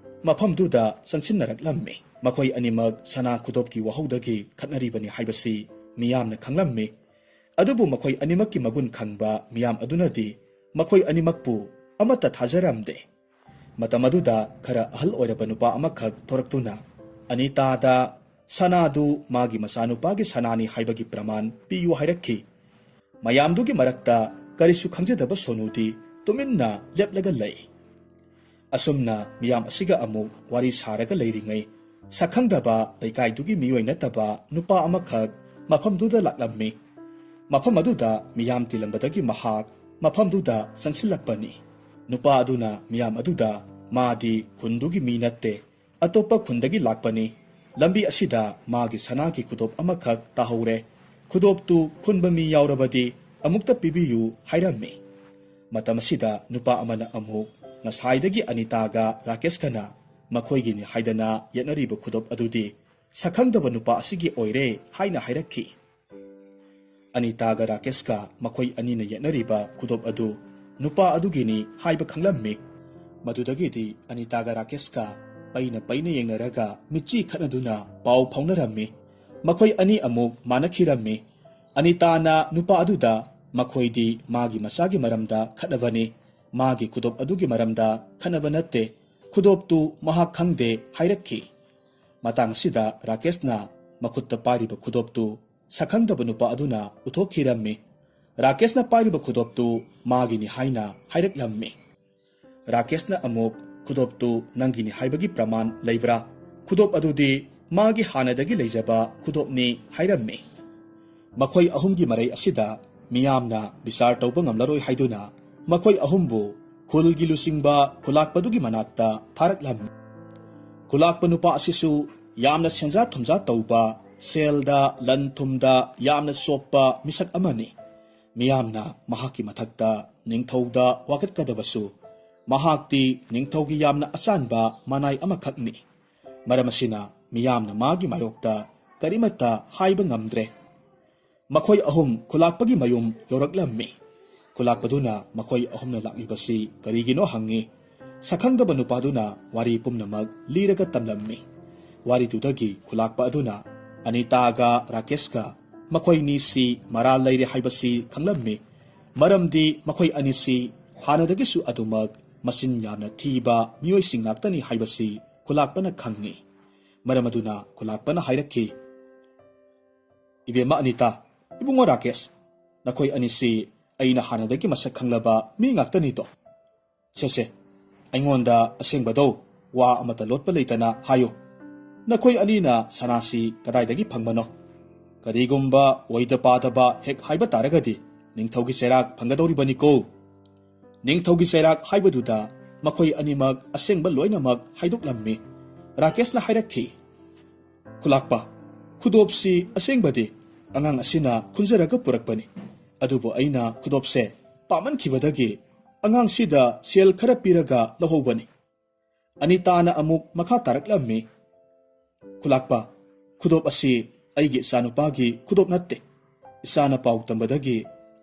ꯃꯐꯝꯗꯨꯗ ꯆꯪꯁꯤꯟꯅꯔꯛꯂꯝꯃꯤ꯫ ꯃꯈꯣꯏ ꯑꯅꯤꯃꯛ ꯁꯅꯥ ꯈꯨꯗꯣꯞꯀꯤ ꯋꯥꯍꯧꯗꯒꯤ ꯈꯠꯅꯔꯤꯕꯅꯤ ꯍꯥꯏꯕꯁꯤ ꯃꯤꯌꯥꯝꯅ ꯈꯪꯂꯝꯃꯤ꯫ ꯑꯗꯨꯕꯨ ꯃꯈꯣꯏ ꯑꯅꯤꯃꯛꯀꯤ ꯃꯒꯨꯟ ꯈꯪꯕ ꯃꯤꯌꯥꯝ ꯑꯗꯨꯅꯗꯤ ꯃꯈꯣꯏ ꯑꯅꯤꯃꯛꯄꯨ ꯑꯃꯠꯇ ꯊꯥꯖꯔꯝꯗꯦ꯫ ꯃꯇꯝ ꯑꯗꯨꯗ ꯈꯔ ꯑꯍꯜ ꯑꯣꯏꯔꯕ ꯅꯨꯄꯥ ꯑꯃꯈꯛ ꯊꯣꯔꯛꯇꯨꯅ ꯑꯅꯤꯇꯥꯗ ꯁꯅꯥꯗꯨ ꯃꯥꯒꯤ ꯃꯆꯥꯅꯨꯄꯥꯒꯤ ꯁꯅꯥꯅꯤ ꯍꯥꯏꯕꯒꯤ ꯄ꯭ꯔꯃꯥꯟ ꯄꯤꯌꯨ ꯍꯥꯏꯔꯛꯈꯤ꯫ ꯃꯌꯥꯝꯗꯨꯒꯤ ꯃꯔꯛꯇ ꯀꯔꯤꯁꯨ ꯈꯪꯖꯗꯕ ꯁꯣꯅꯨꯗꯤ ꯇꯨꯃꯤꯟꯅ ꯂꯦꯞꯂꯒ ꯂꯩ꯫ ꯑꯁꯨꯝꯅ ꯃꯤꯌꯥꯝ ꯑꯁꯤꯒ ꯑꯃꯨꯛ ꯋꯥꯔꯤ ꯁꯥꯔꯒ ꯂꯩꯔꯤꯉꯩ, ꯁꯛꯈꯪꯗꯕ ꯂꯩꯀꯥꯏꯗꯨꯒꯤ ꯃꯤꯑꯣꯏ ꯅꯠꯇꯕ ꯅꯨꯄꯥ ꯑꯃꯈꯛ ꯃꯐꯝꯗꯨꯗ ꯂꯥꯛꯂꯝꯃꯤ꯫ ꯃꯐꯝ ꯑꯗꯨꯗ ꯃꯤꯌꯥꯝ ꯇꯤꯜꯂꯝꯕꯗꯒꯤ ꯃꯍꯥꯛ ꯃꯐꯝꯗꯨꯗ ꯆꯪꯁꯤꯜꯂꯛꯄꯅꯤ꯫ ꯅꯨꯄꯥ ꯑꯗꯨꯅ ꯃꯤꯌꯥꯝ ꯑꯗꯨꯗ, "ꯃꯥꯗꯤ ꯈꯨꯟꯗꯨꯒꯤ ꯃꯤ ꯅꯠꯇꯦ, ꯑꯇꯣꯞꯄ ꯈꯨꯟꯗꯒꯤ ꯂꯥꯛꯄꯅꯤ꯫ ꯂꯝꯕꯤ ꯑꯁꯤꯗ ꯃꯥꯒꯤ ꯁꯅꯥꯒꯤ ꯈꯨꯗꯣꯞ ꯑꯃꯈꯛ ꯇꯥꯍꯧꯔꯦ꯫ ꯈꯨꯗꯣꯞꯇꯨ ꯈꯨꯟꯕ ꯃꯤ ꯌꯥꯎꯔꯕꯗꯤ ꯑꯃꯨꯛꯇ ꯄꯤꯕꯤꯌꯨ" ꯍꯥꯏꯔꯝꯃꯤ꯫ ꯃꯇꯝ ꯑꯁꯤꯗ ꯅꯨꯄꯥ ꯑꯃꯅ ꯑꯃꯨꯛ ꯉꯁꯥꯏꯗꯒꯤ ꯑꯅꯤꯇꯥꯒ ꯔꯥꯀꯦꯁꯀꯅ ꯃꯈꯣꯏꯒꯤꯅꯤ ꯍꯥꯏꯗꯅ ꯌꯦꯠꯅꯔꯤꯕ ꯈꯨꯗꯣꯞ ꯑꯗꯨꯗꯤ ꯁꯛꯈꯪꯗꯕ ꯅꯨꯄꯥ ꯑꯁꯤꯒꯤ ꯑꯣꯏꯔꯦ ꯍꯥꯏꯅ ꯍꯥꯏꯔꯛꯈꯤ꯫ ꯑꯅꯤꯇꯥꯒ ꯔꯥꯀꯦꯁꯀ ꯃꯈꯣꯏ ꯑꯅꯤꯅ ꯌꯦꯠꯅꯔꯤꯕ ꯈꯨꯗꯣꯞ ꯑꯗꯨ ꯅꯨꯄꯥ ꯑꯗꯨꯒꯤꯅꯤ ꯍꯥꯏꯕ ꯈꯪꯂꯝꯃꯤ꯫ ꯃꯗꯨꯗꯒꯤꯗꯤ ꯑꯅꯤꯇꯥꯒ ꯔꯥꯀꯦꯁꯀ ꯄꯩꯅ ꯄꯩꯅ ꯌꯦꯡꯅꯔꯒ ꯃꯤꯠꯆꯤ ꯈꯠꯅꯗꯨꯅ ꯄꯥꯎ ꯐꯥꯎꯅꯔꯝꯃꯤ꯫ ꯃꯈꯣꯏ ꯑꯅꯤ ꯑꯃꯨꯛ ꯃꯥꯟꯅꯈꯤꯔꯝꯃꯤ꯫ ꯑꯅꯤꯇꯥꯅ ꯅꯨꯄꯥ ꯑꯗꯨꯗ, "ꯃꯈꯣꯏꯗꯤ ꯃꯥꯒꯤ ꯃꯆꯥꯒꯤ ꯃꯔꯝꯗ ꯈꯠꯅꯕꯅꯤ, ꯃꯥꯒꯤ ꯈꯨꯗꯣꯞ ꯑꯗꯨꯒꯤ ꯃꯔꯝꯗ ꯈꯠꯅꯕ ꯅꯠꯇꯦ꯫ ꯈꯨꯗꯣꯞꯇꯨ ꯃꯍꯥꯛ ꯈꯪꯗꯦ" ꯍꯥꯏꯔꯛꯈꯤ꯫ ꯃꯇꯥꯡ ꯑꯁꯤꯗ ꯔꯥꯀꯦꯁꯅ ꯃꯈꯨꯠꯇ ꯄꯥꯏꯔꯤꯕ ꯈꯨꯗꯣꯞꯇꯨ ꯁꯛꯈꯪꯗꯕ ꯅꯨꯄꯥ ꯑꯗꯨꯅ ꯎꯠꯊꯣꯛꯈꯤꯔꯝꯃꯤ꯫ ꯔꯥꯀꯦꯁꯅ ꯄꯥꯏꯔꯤꯕ ꯈꯨꯗꯣꯞꯇꯨ ꯃꯥꯒꯤꯅꯤ ꯍꯥꯏꯅ ꯍꯥꯏꯔꯛꯂꯝꯃꯤ꯫ ꯔꯥꯀꯦꯁꯅ ꯑꯃꯨꯛ, "ꯈꯨꯗꯣꯞꯇꯨ ꯅꯪꯒꯤꯅꯤ ꯍꯥꯏꯕꯒꯤ ꯄ꯭ꯔꯃꯥꯟ ꯂꯩꯕ꯭ꯔꯥ? ꯈꯨꯗꯣꯞ ꯑꯗꯨꯗꯤ ꯃꯥꯒꯤ ꯍꯥꯟꯅꯗꯒꯤ ꯂꯩꯖꯕ ꯈꯨꯗꯣꯞꯅꯤ" ꯍꯥꯏꯔꯝꯃꯤ꯫ ꯃꯈꯣꯏ ꯑꯍꯨꯝꯒꯤ ꯃꯔꯩ ꯑꯁꯤꯗ ꯃꯤꯌꯥꯝꯅ ꯕꯤꯆꯥꯔ ꯇꯧꯕ ꯉꯝꯂꯔꯣꯏ ꯍꯥꯏꯗꯨꯅ ꯃꯈꯣꯏ ꯑꯍꯨꯝꯕꯨ ꯈꯨꯜꯒꯤ ꯂꯨꯆꯤꯡꯕ ꯈꯨꯂꯥꯛꯄꯗꯨꯒꯤ ꯃꯅꯥꯛꯇ ꯊꯥꯔꯛꯂꯝꯃꯤ꯫ ꯈꯨꯂꯥꯛꯄ ꯅꯨꯄꯥ ꯑꯁꯤꯁꯨ ꯌꯥꯝꯅ ꯁꯦꯟꯖꯥ ꯊꯨꯝꯖꯥ ꯇꯧꯕ, ꯁꯦꯜꯗ, ꯂꯟ ꯊꯨꯝꯗ ꯌꯥꯝꯅ ꯆꯣꯞꯄ ꯃꯤꯁꯛ ꯑꯃꯅꯤ꯫ ꯃꯤꯌꯥꯝꯅ ꯃꯍꯥꯛꯀꯤ ꯃꯊꯛꯇ ꯅꯤꯡꯊꯧꯗ ꯋꯥꯀꯠꯀꯗꯕꯁꯨ, ꯃꯍꯥꯛꯇꯤ ꯅꯤꯡꯊꯧꯒꯤ ꯌꯥꯝꯅ ꯑꯆꯥꯟꯕ ꯃꯅꯥꯏ ꯑꯃꯈꯛꯅꯤ꯫ ꯃꯔꯝ ꯑꯁꯤꯅ ꯃꯤꯌꯥꯝꯅ ꯃꯥꯒꯤ ꯃꯥꯌꯣꯛꯇ ꯀꯔꯤꯃꯠꯇ ꯍꯥꯏꯕ ꯉꯝꯗ꯭ꯔꯦ꯫ ꯃꯈꯣꯏ ꯑꯍꯨꯝ ꯈꯨꯂꯥꯛꯄꯒꯤ ꯃꯌꯨꯝ ꯌꯧꯔꯛꯂꯝꯃꯤ꯫ ꯈꯨꯂꯥꯛꯄꯗꯨꯅ ꯃꯈꯣꯏ ꯑꯍꯨꯝꯅ ꯂꯥꯛꯂꯤꯕꯁꯤ ꯀꯔꯤꯒꯤꯅꯣ ꯍꯪꯉꯤ꯫ ꯁꯛꯈꯪꯗꯕ ꯅꯨꯄꯥꯗꯨꯅ ꯋꯥꯔꯤ ꯄꯨꯝꯅꯃꯛ ꯂꯤꯔꯒ ꯇꯝꯂꯝꯃꯤ꯫ ꯋꯥꯔꯤꯗꯨꯗꯒꯤ ꯈꯨꯂꯥꯛꯄ ꯑꯗꯨꯅ ꯑꯅꯤꯇꯥꯒ ꯔꯥꯀꯦꯁꯀ ꯃꯈꯣꯏꯅꯤꯁꯤ ꯃꯔꯥꯜ ꯂꯩꯔꯦ ꯍꯥꯏꯕꯁꯤ ꯈꯪꯂꯝꯃꯤ꯫ ꯃꯔꯝꯗꯤ ꯃꯈꯣꯏ ꯑꯅꯤꯁꯤ ꯍꯥꯟꯅꯗꯒꯤꯁꯨ ꯑꯗꯨꯃꯛ ꯃꯆꯤꯟ ꯌꯥꯝꯅ ꯊꯤꯕ ꯃꯤꯑꯣꯏꯁꯤꯡ ꯉꯥꯛꯇꯅꯤ ꯍꯥꯏꯕꯁꯤ ꯈꯨꯂꯥꯛꯄꯅ ꯈꯪꯉꯤ꯫ ꯃꯔꯝ ꯑꯗꯨꯅ ꯈꯨꯂꯥꯛꯄꯅ ꯍꯥꯏꯔꯛꯈꯤ, "ꯏꯕꯦꯝꯃ ꯑꯅꯤꯇꯥ, ꯏꯕꯨꯡꯉꯣ ꯔꯥꯀꯦꯁ, ꯅꯈꯣꯏ ꯑꯅꯤꯁꯤ ꯑꯩꯅ ꯍꯥꯟꯅꯗꯒꯤ ꯃꯁꯛ ꯈꯪꯂꯕ ꯃꯤ ꯉꯥꯛꯇꯅꯤꯗꯣ꯫ ꯁꯦ ꯁꯦ, ꯑꯩꯉꯣꯟꯗ ꯑꯁꯦꯡꯕꯗꯣ ꯋꯥ ꯑꯃꯠꯇ ꯂꯣꯠꯄ ꯂꯩꯇꯅ ꯍꯥꯏꯌꯨ꯫ ꯅꯈꯣꯏ ꯑꯅꯤꯅ ꯁꯅꯥꯁꯤ ꯀꯗꯥꯏꯗꯒꯤ ꯐꯪꯕꯅꯣ? ꯀꯔꯤꯒꯨꯝꯕ ꯑꯣꯏꯗ ꯄꯥꯗꯕ ꯍꯦꯛ ꯍꯥꯏꯕ ꯇꯥꯔꯒꯗꯤ ꯅꯤꯡꯊꯧꯒꯤ ꯆꯩꯔꯥꯛ ꯐꯪꯒꯗꯧꯔꯤꯕꯅꯤꯀꯣ"꯫ ꯅꯤꯡꯊꯧꯒꯤ ꯆꯩꯔꯥꯛ ꯍꯥꯏꯕꯗꯨꯗ ꯃꯈꯣꯏ ꯑꯅꯤꯃꯛ ꯑꯁꯦꯡꯕ ꯂꯣꯏꯅꯃꯛ ꯍꯥꯏꯗꯣꯛꯂꯝꯃꯤ꯫ ꯔꯥꯀꯦꯁꯅ ꯍꯥꯏꯔꯛꯈꯤ, "ꯈꯨꯂꯥꯛꯄ, ꯈꯨꯗꯣꯞꯁꯤ ꯑꯁꯦꯡꯕꯗꯤ ꯑꯉꯥꯡ ꯑꯁꯤꯅ ꯈꯨꯟꯖꯔꯒ ꯄꯨꯔꯛꯄꯅꯤ꯫ ꯑꯗꯨꯕꯨ ꯑꯩꯅ ꯈꯨꯗꯣꯞꯁꯦ ꯄꯥꯝꯃꯟꯈꯤꯕꯗꯒꯤ ꯑꯉꯥꯡꯁꯤꯗ ꯁꯦꯜ ꯈꯔ ꯄꯤꯔꯒ ꯂꯧꯍꯧꯕꯅꯤ꯫" ꯑꯅꯤꯇꯥꯅ ꯑꯃꯨꯛ ꯃꯈꯥ ꯇꯥꯔꯛꯂꯝꯃꯤ, "ꯈꯨꯂꯥꯛꯄ, ꯈꯨꯗꯣꯞ ꯑꯁꯤ ꯑꯩꯒꯤ ꯏꯆꯥꯅꯨꯄꯥꯒꯤ ꯈꯨꯗꯣꯞ ꯅꯠꯇꯦ꯫ ꯏꯆꯥꯅ ꯄꯥꯎ ꯇꯝꯕꯗꯒꯤ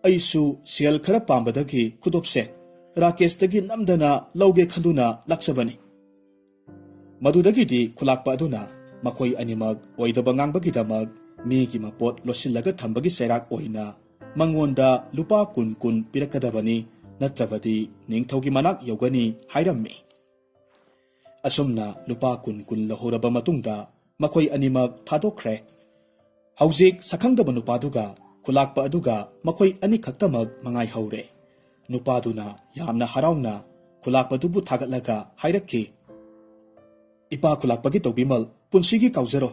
ꯑꯩꯁꯨ ꯁꯦꯜ ꯈꯔ ꯄꯥꯝꯕꯗꯒꯤ ꯈꯨꯗꯣꯞꯁꯦ ꯔꯥꯀꯦꯁꯇꯒꯤ ꯅꯝꯗꯅ ꯂꯧꯒꯦ ꯈꯟꯗꯨꯅ ꯂꯥꯛꯆꯕꯅꯤ꯫" ꯃꯗꯨꯗꯒꯤꯗꯤ ꯈꯨꯂꯥꯛꯄ ꯑꯗꯨꯅ ꯃꯈꯣꯏ ꯑꯅꯤꯃꯛ ꯑꯣꯏꯗꯕ ꯉꯥꯡꯕꯒꯤꯗꯃꯛ ꯃꯤꯒꯤ ꯃꯄꯣꯠ ꯂꯣꯠꯁꯤꯜꯂꯒ ꯊꯝꯕꯒꯤ ꯆꯩꯔꯥꯛ ꯑꯣꯏꯅ ꯃꯉꯣꯟꯗ ꯂꯨꯄꯥ ꯀꯨꯟ ꯀꯨꯟ ꯄꯤꯔꯛꯀꯗꯕꯅꯤ, ꯅꯠꯇ꯭ꯔꯕꯗꯤ ꯅꯤꯡꯊꯧꯒꯤ ꯃꯅꯥꯛ ꯌꯧꯒꯅꯤ ꯍꯥꯏꯔꯝꯃꯤ꯫ ꯑꯁꯨꯝꯅ ꯂꯨꯄꯥ ꯀꯨꯟ ꯀꯨꯟ ꯂꯧꯍꯧꯔꯕ ꯃꯇꯨꯡꯗ ꯃꯈꯣꯏ ꯑꯅꯤꯃꯛ ꯊꯥꯗꯣꯛꯈ꯭ꯔꯦ꯫ ꯍꯧꯖꯤꯛ ꯁꯛꯈꯪꯗꯕ ꯅꯨꯄꯥꯗꯨꯒ ꯈꯨꯂꯥꯛꯄ ꯑꯗꯨꯒ ꯃꯈꯣꯏ ꯑꯅꯤꯈꯛꯇꯃꯛ ꯃꯉꯥꯏꯍꯧꯔꯦ꯫ ꯅꯨꯄꯥꯗꯨꯅ ꯌꯥꯝꯅ ꯍꯔꯥꯎꯅ ꯈꯨꯂꯥꯛꯄꯗꯨꯕꯨ ꯊꯥꯒꯠꯂꯒ ꯍꯥꯏꯔꯛꯈꯤ, "ꯏꯄꯥ ꯈꯨꯂꯥꯛꯄꯒꯤ ꯇꯧꯕꯤꯃꯜ ꯄꯨꯟꯁꯤꯒꯤ ꯀꯥꯎꯖꯔꯣ꯫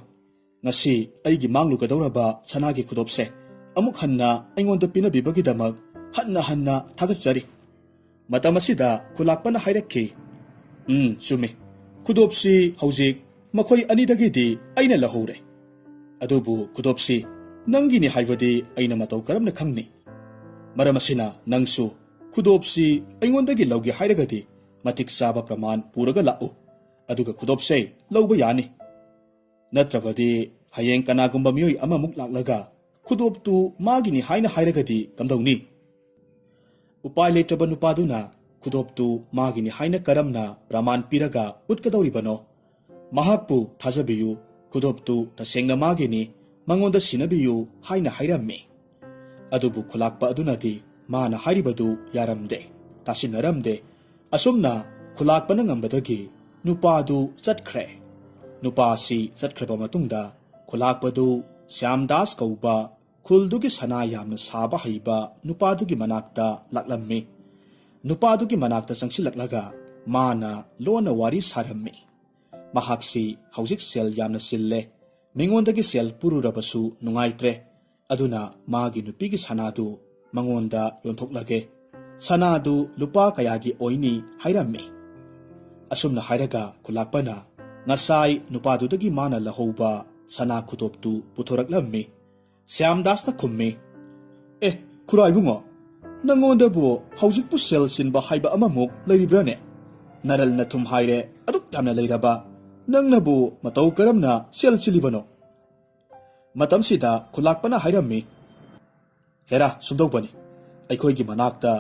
ꯉꯁꯤ ꯑꯩꯒꯤ ꯃꯥꯡꯂꯨꯒꯗꯧꯔꯕ ꯁꯅꯥꯒꯤ ꯈꯨꯗꯣꯞꯁꯦ ꯑꯃꯨꯛ ꯍꯟꯅ ꯑꯩꯉꯣꯟꯗ ꯄꯤꯅꯕꯤꯕꯒꯤꯗꯃꯛ ꯍꯟꯅ ꯍꯟꯅ ꯊꯥꯒꯠꯆꯔꯤ꯫" ꯃꯇꯝ ꯑꯁꯤꯗ ꯈꯨꯂꯥꯛꯄꯅ ꯍꯥꯏꯔꯛꯈꯤ, "ꯎꯝ, ꯆꯨꯝꯃꯤ꯫ ꯈꯨꯗꯣꯞꯁꯤ ꯍꯧꯖꯤꯛ ꯃꯈꯣꯏ ꯑꯅꯤꯗꯒꯤꯗꯤ ꯑꯩꯅ ꯂꯧꯍꯧꯔꯦ꯫ ꯑꯗꯨꯕꯨ ꯈꯨꯗꯣꯞꯁꯤ ꯅꯪꯒꯤꯅꯤ ꯍꯥꯏꯕꯗꯤ ꯑꯩꯅ ꯃꯇꯧ ꯀꯔꯝꯅ ꯈꯪꯅꯤ? ꯃꯔꯝ ꯑꯁꯤꯅ ꯅꯪꯁꯨ ꯈꯨꯗꯣꯞꯁꯤ ꯑꯩꯉꯣꯟꯗꯒꯤ ꯂꯧꯒꯦ ꯍꯥꯏꯔꯒꯗꯤ ꯃꯇꯤꯛ ꯆꯥꯕ ꯄ꯭ꯔꯃꯥꯟ ꯄꯨꯔꯒ ꯂꯥꯛꯎ꯫ ꯑꯗꯨꯒ ꯈꯨꯗꯣꯞꯁꯦ ꯂꯧꯕ ꯌꯥꯅꯤ꯫ ꯅꯠꯇ꯭ꯔꯕꯗꯤ ꯍꯌꯦꯡ ꯀꯅꯥꯒꯨꯝꯕ ꯃꯤꯑꯣꯏ ꯑꯃꯃꯨꯛ ꯂꯥꯛꯂꯒ ꯈꯨꯗꯣꯞꯇꯨ ꯃꯥꯒꯤꯅꯤ ꯍꯥꯏꯅ ꯍꯥꯏꯔꯒꯗꯤ ꯀꯝꯗꯧꯅꯤ?" ꯎꯄꯥꯏ ꯂꯩꯇ꯭ꯔꯕ ꯅꯨꯄꯥꯗꯨꯅ ꯈꯨꯗꯣꯞꯇꯨ ꯃꯥꯒꯤꯅꯤ ꯍꯥꯏꯅ ꯀꯔꯝꯅ ꯄ꯭ꯔꯃꯥꯟ ꯄꯤꯔꯒ ꯎꯠꯀꯗꯧꯔꯤꯕꯅꯣ? "ꯃꯍꯥꯛꯄꯨ ꯊꯥꯖꯕꯤꯌꯨ, ꯈꯨꯗꯣꯞꯇꯨ ꯇꯁꯦꯡꯅ ꯃꯥꯒꯤꯅꯤ, ꯃꯉꯣꯟꯗ ꯁꯤꯟꯅꯕꯤꯌꯨ" ꯍꯥꯏꯅ ꯍꯥꯏꯔꯝꯃꯤ꯫ ꯑꯗꯨꯕꯨ ꯈꯨꯂꯥꯛꯄ ꯑꯗꯨꯅꯗꯤ ꯃꯥꯅ ꯍꯥꯏꯔꯤꯕꯗꯨ ꯌꯥꯔꯝꯗꯦ, ꯇꯥꯁꯤꯟꯅꯔꯝꯗꯦ꯫ ꯑꯁꯨꯝꯅ ꯈꯨꯂꯥꯛꯄꯅ ꯉꯝꯕꯗꯒꯤ ꯅꯨꯄꯥꯗꯨ ꯆꯠꯈ꯭ꯔꯦ꯫ ꯅꯨꯄꯥ ꯑꯁꯤ ꯆꯠꯈ꯭ꯔꯕ ꯃꯇꯨꯡꯗ ꯈꯨꯂꯥꯛꯄꯗꯨ ꯁ꯭ꯌꯥꯝꯗꯥꯁ ꯀꯧꯕ ꯈꯨꯜꯗꯨꯒꯤ ꯁꯅꯥ ꯌꯥꯝꯅ ꯁꯥꯕ ꯍꯩꯕ ꯅꯨꯄꯥꯗꯨꯒꯤ ꯃꯅꯥꯛꯇ ꯂꯥꯛꯂꯝꯃꯤ꯫ ꯅꯨꯄꯥꯗꯨꯒꯤ ꯃꯅꯥꯛꯇ ꯆꯪꯁꯤꯜꯂꯛꯂꯒ ꯃꯥꯅ ꯂꯣꯟꯅ ꯋꯥꯔꯤ ꯁꯥꯔꯝꯃꯤ꯫ ꯃꯍꯥꯛꯁꯤ ꯍꯧꯖꯤꯛ ꯁꯦꯜ ꯌꯥꯝꯅ ꯆꯤꯜꯂꯦ꯫ ꯃꯤꯉꯣꯟꯗꯒꯤ ꯁꯦꯜ ꯄꯨꯔꯨꯔꯕꯁꯨ ꯅꯨꯡꯉꯥꯏꯇ꯭ꯔꯦ꯫ ꯑꯗꯨꯅ ꯃꯥꯒꯤ ꯅꯨꯄꯤꯒꯤ ꯁꯅꯥꯗꯨ ꯃꯉꯣꯟꯗ ꯌꯣꯟꯊꯣꯛꯂꯒꯦ꯫ "ꯁꯅꯥꯗꯨ ꯂꯨꯄꯥ ꯀꯌꯥꯒꯤ ꯑꯣꯏꯅꯤ?" ꯍꯥꯏꯔꯝꯃꯤ꯫ ꯑꯁꯨꯝꯅ ꯍꯥꯏꯔꯒ ꯈꯨꯂꯥꯛꯄꯅ ꯉꯁꯥꯏ ꯅꯨꯄꯥꯗꯨꯗꯒꯤ ꯃꯥꯅ ꯂꯧꯍꯧꯕ ꯁꯅꯥ ꯈꯨꯗꯣꯞꯇꯨ ꯄꯨꯊꯣꯔꯛꯂꯝꯃꯤ꯫ ꯁ꯭ꯌꯥꯝꯗꯥꯁꯅ ꯈꯨꯝꯃꯤ, "ꯑꯦ, ꯈꯨꯔꯥ ꯏꯕꯨꯡꯉꯣ, ꯅꯪꯉꯣꯟꯗꯕꯨ ꯍꯧꯖꯤꯛꯄꯨ ꯁꯦꯜ ꯆꯤꯟꯕ ꯍꯥꯏꯕ ꯑꯃꯃꯨꯛ ꯂꯩꯔꯤꯕ꯭ꯔꯥꯅꯦ? ꯅꯔꯜ ꯅꯊꯨꯝ ꯍꯥꯏꯔꯦ ꯑꯗꯨꯛ ꯌꯥꯝꯅ ꯂꯩꯔꯕ, ꯅꯪꯅꯕꯨ ꯃꯇꯧ ꯀꯔꯝꯅ ꯁꯦꯜ ꯆꯤꯜꯂꯤꯕꯅꯣ?" ꯃꯇꯝꯁꯤꯗ ꯈꯨꯂꯥꯛꯄꯅ ꯍꯥꯏꯔꯝꯃꯤ, "ꯍꯦꯔꯥ, ꯁꯨꯝꯗꯧꯕꯅꯤ, ꯑꯩꯈꯣꯏꯒꯤ ꯃꯅꯥꯛꯇ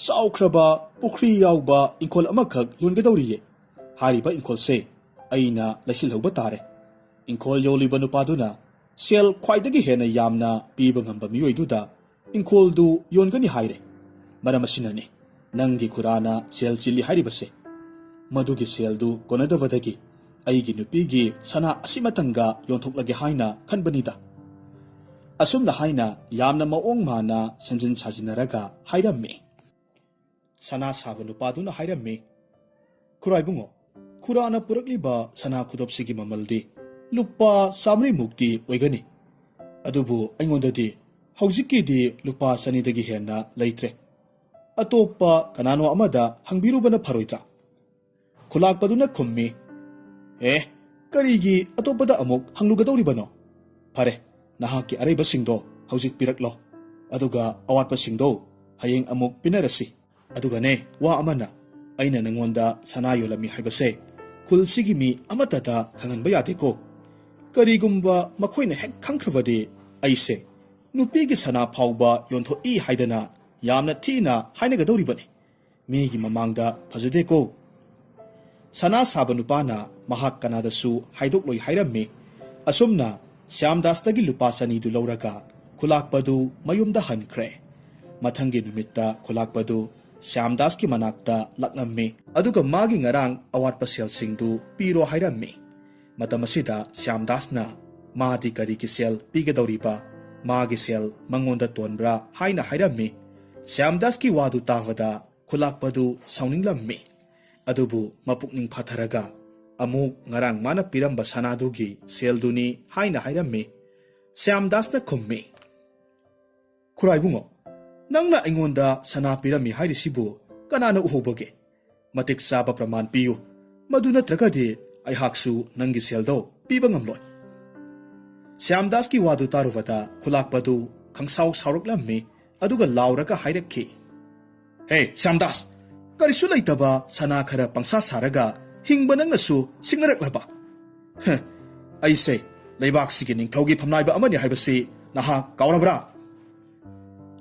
ꯆꯥꯎꯈ꯭ꯔꯕ ꯄꯨꯈ꯭ꯔꯤ ꯌꯥꯎꯕ ꯏꯪꯈꯣꯜ ꯑꯃꯈꯛ ꯌꯣꯟꯒꯗꯧꯔꯤꯌꯦ꯫ ꯍꯥꯏꯔꯤꯕ ꯏꯪꯈꯣꯜꯁꯦ ꯑꯩꯅ ꯂꯩꯁꯤꯜꯍꯧꯕ ꯇꯥꯔꯦ꯫ ꯏꯪꯈꯣꯜ ꯌꯣꯜꯂꯤꯕ ꯅꯨꯄꯥꯗꯨꯅ ꯁꯦꯜ ꯈ꯭ꯋꯥꯏꯗꯒꯤ ꯍꯦꯟꯅ ꯌꯥꯝꯅ ꯄꯤꯕ ꯉꯝꯕ ꯃꯤꯑꯣꯏꯗꯨꯗ ꯏꯪꯈꯣꯜꯗꯨ ꯌꯣꯟꯒꯅꯤ ꯍꯥꯏꯔꯦ꯫ ꯃꯔꯝ ꯑꯁꯤꯅꯅꯤ ꯅꯪꯒꯤ ꯈꯨꯔꯥꯅ ꯁꯦꯜ ꯆꯤꯜꯂꯤ ꯍꯥꯏꯔꯤꯕꯁꯦ꯫ ꯃꯗꯨꯒꯤ ꯁꯦꯜꯗꯨ ꯀꯣꯟꯅꯗꯕꯗꯒꯤ ꯑꯩꯒꯤ ꯅꯨꯄꯤꯒꯤ ꯁꯅꯥ ꯑꯁꯤꯃꯇꯪꯒ ꯌꯣꯟꯊꯣꯛꯂꯒꯦ ꯍꯥꯏꯅ ꯈꯟꯕꯅꯤꯗ꯫" ꯑꯁꯨꯝꯅ ꯍꯥꯏꯅ ꯌꯥꯝꯅ ꯃꯑꯣꯡ ꯃꯥꯟꯅ ꯁꯦꯝꯖꯤꯟ ꯁꯥꯖꯤꯟꯅꯔꯒ ꯍꯥꯏꯔꯝꯃꯤ꯫ ꯁꯅꯥ ꯁꯥꯕ ꯅꯨꯄꯥꯗꯨꯅ ꯍꯥꯏꯔꯝꯃꯤ, "ꯈꯨꯔꯥꯏꯕꯨꯡꯉꯣ, ꯈꯨꯔꯥꯅ ꯄꯨꯔꯛꯂꯤꯕ ꯁꯅꯥ ꯈꯨꯗꯣꯞꯁꯤꯒꯤ ꯃꯃꯜꯗꯤ ꯂꯨꯄꯥ ꯆꯥꯃꯔꯤꯃꯨꯛꯇꯤ ꯑꯣꯏꯒꯅꯤ꯫ ꯑꯗꯨꯕꯨ ꯑꯩꯉꯣꯟꯗꯗꯤ ꯍꯧꯖꯤꯛꯀꯤꯗꯤ ꯂꯨꯄꯥ ꯆꯅꯤꯗꯒꯤ ꯍꯦꯟꯅ ꯂꯩꯇ꯭ꯔꯦ꯫ ꯑꯇꯣꯞꯄ ꯀꯅꯥꯅꯣ ꯑꯃꯗ ꯍꯪꯕꯤꯔꯨꯕꯅ ꯐꯔꯣꯏꯗ꯭ꯔꯥ?" ꯈꯨꯂꯥꯛꯄꯗꯨꯅ ꯈꯨꯝꯃꯤ, "ꯑꯦ, ꯀꯔꯤꯒꯤ ꯑꯇꯣꯞꯄꯗ ꯑꯃꯨꯛ ꯍꯪꯂꯨꯒꯗꯧꯔꯤꯕꯅꯣ? ꯐꯔꯦ, ꯅꯍꯥꯛꯀꯤ ꯑꯔꯩꯕꯁꯤꯡꯗꯣ ꯍꯧꯖꯤꯛ ꯄꯤꯔꯛꯂꯣ, ꯑꯗꯨꯒ ꯑꯋꯥꯠꯄꯁꯤꯡꯗꯣ ꯍꯌꯦꯡ ꯑꯃꯨꯛ ꯄꯤꯅꯔꯁꯤ꯫ ꯑꯗꯨꯒꯅꯦ, ꯋꯥ ꯑꯃꯅ, ꯑꯩꯅ ꯅꯉꯣꯟꯗ ꯁꯅꯥ ꯌꯣꯜꯂꯝꯃꯤ ꯍꯥꯏꯕꯁꯦ ꯈꯨꯜꯁꯤꯒꯤ ꯃꯤ ꯑꯃꯠꯇꯗ ꯈꯪꯍꯟꯕ ꯌꯥꯗꯦꯀꯣ꯫ ꯀꯔꯤꯒꯨꯝꯕ ꯃꯈꯣꯏꯅ ꯍꯦꯛ ꯈꯪꯈ꯭ꯔꯕꯗꯤ ꯑꯩꯁꯦ ꯅꯨꯄꯤꯒꯤ ꯁꯅꯥ ꯐꯥꯎꯕ ꯌꯣꯟꯊꯣꯛꯏ ꯍꯥꯏꯗꯅ ꯌꯥꯝꯅ ꯊꯤꯅ ꯍꯥꯏꯅꯒꯗꯧꯔꯤꯕꯅꯤ꯫ ꯃꯤꯒꯤ ꯃꯃꯥꯡꯗ ꯐꯖꯗꯦꯀꯣ꯫" ꯁꯅꯥ ꯁꯥꯕ ꯅꯨꯄꯥꯅ ꯃꯍꯥꯛ ꯀꯅꯥꯗꯁꯨ ꯍꯥꯏꯗꯣꯛꯂꯣꯏ ꯍꯥꯏꯔꯝꯃꯤ꯫ ꯑꯁꯨꯝꯅ ꯁ꯭ꯌꯥꯝꯗꯥꯁꯇꯒꯤ ꯂꯨꯄꯥ ꯆꯅꯤꯗꯨ ꯂꯧꯔꯒ ꯈꯨꯂꯥꯛꯄꯗꯨ ꯃꯌꯨꯝꯗ ꯍꯟꯈ꯭ꯔꯦ꯫ ꯃꯊꯪꯒꯤ ꯅꯨꯃꯤꯠꯇ ꯈꯨꯂꯥꯛꯄꯗꯨ ꯁ꯭ꯌꯥꯝꯗꯥꯁꯀꯤ ꯃꯅꯥꯛꯇ ꯂꯥꯛꯂꯝꯃꯤ, ꯑꯗꯨꯒ ꯃꯥꯒꯤ ꯉꯔꯥꯡ ꯑꯋꯥꯠꯄ ꯁꯦꯜꯁꯤꯡꯗꯨ ꯄꯤꯔꯣ ꯍꯥꯏꯔꯝꯃꯤ꯫ ꯃꯇꯝ ꯑꯁꯤꯗ ꯁ꯭ꯌꯥꯝꯗꯥꯁꯅ, "ꯃꯥꯗꯤ ꯀꯔꯤꯒꯤ ꯁꯦꯜ ꯄꯤꯒꯗꯧꯔꯤꯕ? ꯃꯥꯒꯤ ꯁꯦꯜ ꯃꯉꯣꯟꯗ ꯇꯣꯟꯕ꯭ꯔꯥ?" ꯍꯥꯏꯅ ꯍꯥꯏꯔꯝꯃꯤ꯫ ꯁ꯭ꯌꯥꯝꯗꯥꯁꯀꯤ ꯋꯥꯗꯨ ꯇꯥꯕꯗ ꯈꯨꯂꯥꯛꯄꯗꯨ ꯁꯥꯎꯅꯤꯡꯂꯝꯃꯤ꯫ ꯑꯗꯨꯕꯨ ꯃꯄꯨꯛꯅꯤꯡ ꯐꯊꯔꯒ ꯑꯃꯨꯛ ꯉꯔꯥꯡ ꯃꯥꯅ ꯄꯤꯔꯝꯕ ꯁꯅꯥꯗꯨꯒꯤ ꯁꯦꯜꯗꯨꯅꯤ ꯍꯥꯏꯅ ꯍꯥꯏꯔꯝꯃꯤ꯫ ꯁ꯭ꯌꯥꯝꯗꯥꯁꯅ ꯈꯨꯝꯃꯤ, "ꯈꯨꯔꯥꯏꯕꯨꯡꯉꯣ, "ꯅꯪꯅ ꯑꯩꯉꯣꯟꯗ ꯁꯅꯥ ꯄꯤꯔꯝꯃꯤ ꯍꯥꯏꯔꯤꯁꯤꯕꯨ ꯀꯅꯥꯅ ꯎꯍꯧꯕꯒꯦ? ꯃꯇꯤꯛ ꯆꯥꯕ ꯄ꯭ꯔꯃꯥꯟ ꯄꯤꯌꯨ, ꯃꯗꯨ ꯅꯠꯇ꯭ꯔꯒꯗꯤ ꯑꯩꯍꯥꯛꯁꯨ ꯅꯪꯒꯤ ꯁꯦꯜꯗꯣ ꯄꯤꯕ ꯉꯝꯂꯣꯏ꯫" ꯁ꯭ꯌꯥꯝꯗꯥꯁꯀꯤ ꯋꯥꯗꯨ ꯇꯥꯔꯨꯕꯗ ꯈꯨꯂꯥꯛꯄꯗꯨ ꯈꯪꯁꯥꯎ ꯁꯥꯎꯔꯛꯂꯝꯃꯤ, ꯑꯗꯨꯒ ꯂꯥꯎꯔꯒ ꯍꯥꯏꯔꯛꯈꯤ, "ꯍꯦ ꯁ꯭ꯌꯥꯝꯗꯥꯁ, ꯀꯔꯤꯁꯨ ꯂꯩꯇꯕ ꯁꯅꯥ ꯈꯔ ꯄꯪꯁꯥ ꯁꯥꯔꯒ ꯍꯤꯡꯕ ꯅꯪꯅꯁꯨ ꯁꯤꯡꯅꯔꯛꯂꯕ? ꯍ, ꯑꯩꯁꯦ ꯂꯩꯕꯥꯛꯁꯤꯒꯤ ꯅꯤꯡꯊꯧꯒꯤ ꯐꯝꯅꯥꯏꯕ ꯑꯃꯅꯤ ꯍꯥꯏꯕꯁꯤ ꯅꯍꯥꯛ ꯀꯥꯎꯔꯕ꯭ꯔꯥ?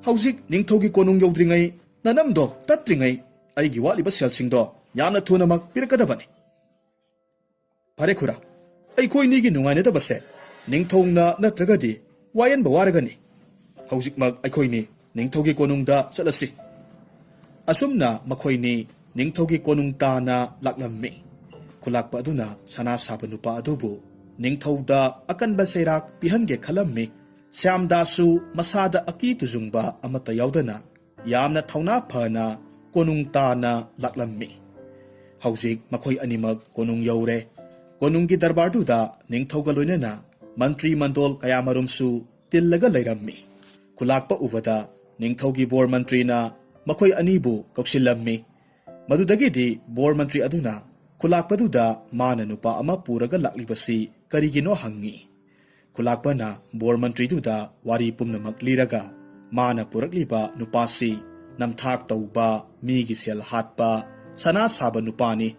ꯍꯧꯖꯤꯛ ꯅꯤꯡꯊꯧꯒꯤ ꯀꯣꯅꯨꯡ ꯌꯧꯗ꯭ꯔꯤꯉꯩ, ꯅꯅꯝꯗꯣ ꯇꯠꯇ꯭ꯔꯤꯉꯩ ꯑꯩꯒꯤ ꯋꯥꯠꯂꯤꯕ ꯁꯦꯜꯁꯤꯡꯗꯣ ꯌꯥꯝꯅ ꯊꯨꯅꯃꯛ ꯄꯤꯔꯛꯀꯗꯕꯅꯤ꯫" "ꯐꯔꯦ ꯈꯨꯔꯥ, ꯑꯩꯈꯣꯏꯅꯤꯒꯤ ꯅꯨꯡꯉꯥꯏꯅꯗꯕꯁꯦ ꯅꯤꯡꯊꯧꯅ ꯅꯠꯇ꯭ꯔꯒꯗꯤ ꯋꯥꯌꯦꯟꯕ ꯋꯥꯔꯒꯅꯤ꯫ ꯍꯧꯖꯤꯛꯃꯛ ꯑꯩꯈꯣꯏꯅꯤ ꯅꯤꯡꯊꯧꯒꯤ ꯀꯣꯅꯨꯡꯗ ꯆꯠꯂꯁꯤ꯫" ꯑꯁꯨꯝꯅ ꯃꯈꯣꯏꯅꯤ ꯅꯤꯡꯊꯧꯒꯤ ꯀꯣꯅꯨꯡ ꯇꯥꯅ ꯂꯥꯛꯂꯝꯃꯤ꯫ ꯈꯨꯂꯥꯛꯄ ꯑꯗꯨꯅ ꯁꯅꯥ ꯁꯥꯕ ꯅꯨꯄꯥ ꯑꯗꯨꯕꯨ ꯅꯤꯡꯊꯧꯗ ꯑꯀꯟꯕ ꯆꯩꯔꯥꯛ ꯄꯤꯍꯟꯒꯦ ꯈꯜꯂꯝꯃꯤ꯫ ꯁ꯭ꯌꯥꯝꯗꯥꯁꯁꯨ ꯃꯁꯥꯗ ꯑꯀꯤ ꯇꯨꯖꯨꯡꯕ ꯑꯃꯠꯇ ꯌꯥꯎꯗꯅ ꯌꯥꯝꯅ ꯊꯧꯅꯥ ꯐꯅ ꯀꯣꯅꯨꯡ ꯇꯥꯅ ꯂꯥꯛꯂꯝꯃꯤ꯫ ꯍꯧꯖꯤꯛ ꯃꯈꯣꯏ ꯑꯅꯤꯃꯛ ꯀꯣꯅꯨꯡ ꯌꯧꯔꯦ꯫ ꯀꯣꯅꯨꯡꯒꯤ ꯗꯔꯕꯥꯔꯗꯨꯗ ꯅꯤꯡꯊꯧꯒ ꯂꯣꯏꯅꯅ ꯃꯟꯇ꯭ꯔꯤ ꯃꯟꯗꯣꯜ ꯀꯌꯥꯃꯔꯨꯝꯁꯨ ꯇꯤꯜꯂꯒ ꯂꯩꯔꯝꯃꯤ꯫ ꯈꯨꯂꯥꯛꯄ ꯎꯕꯗ ꯅꯤꯡꯊꯧꯒꯤ ꯕꯣꯔ ꯃꯟꯇ꯭ꯔꯤꯅ ꯃꯈꯣꯏ ꯑꯅꯤꯕꯨ ꯀꯧꯁꯤꯜꯂꯝꯃꯤ꯫ ꯃꯗꯨꯗꯒꯤꯗꯤ ꯕꯣꯔ ꯃꯟꯇ꯭ꯔꯤ ꯑꯗꯨꯅ ꯈꯨꯂꯥꯛꯄꯗꯨꯗ ꯃꯥꯅ ꯅꯨꯄꯥ ꯑꯃ ꯄꯨꯔꯒ ꯂꯥꯛꯂꯤꯕꯁꯤ ꯀꯔꯤꯒꯤꯅꯣ ꯍꯪꯉꯤ꯫ ꯈꯨꯂꯥꯛꯄꯅ ꯕꯣꯔ ꯃꯟꯇ꯭ꯔꯤꯗꯨꯗ ꯋꯥꯔꯤ ꯄꯨꯝꯅꯃꯛ ꯂꯤꯔꯒ ꯃꯥꯅ ꯄꯨꯔꯛꯂꯤꯕ ꯅꯨꯄꯥꯁꯤ ꯅꯝꯊꯥꯛ ꯇꯧꯕ, ꯃꯤꯒꯤ ꯁꯦꯜ ꯍꯥꯠꯄ, ꯁꯅꯥ ꯁꯥꯕ ꯅꯨꯄꯥꯅꯤ,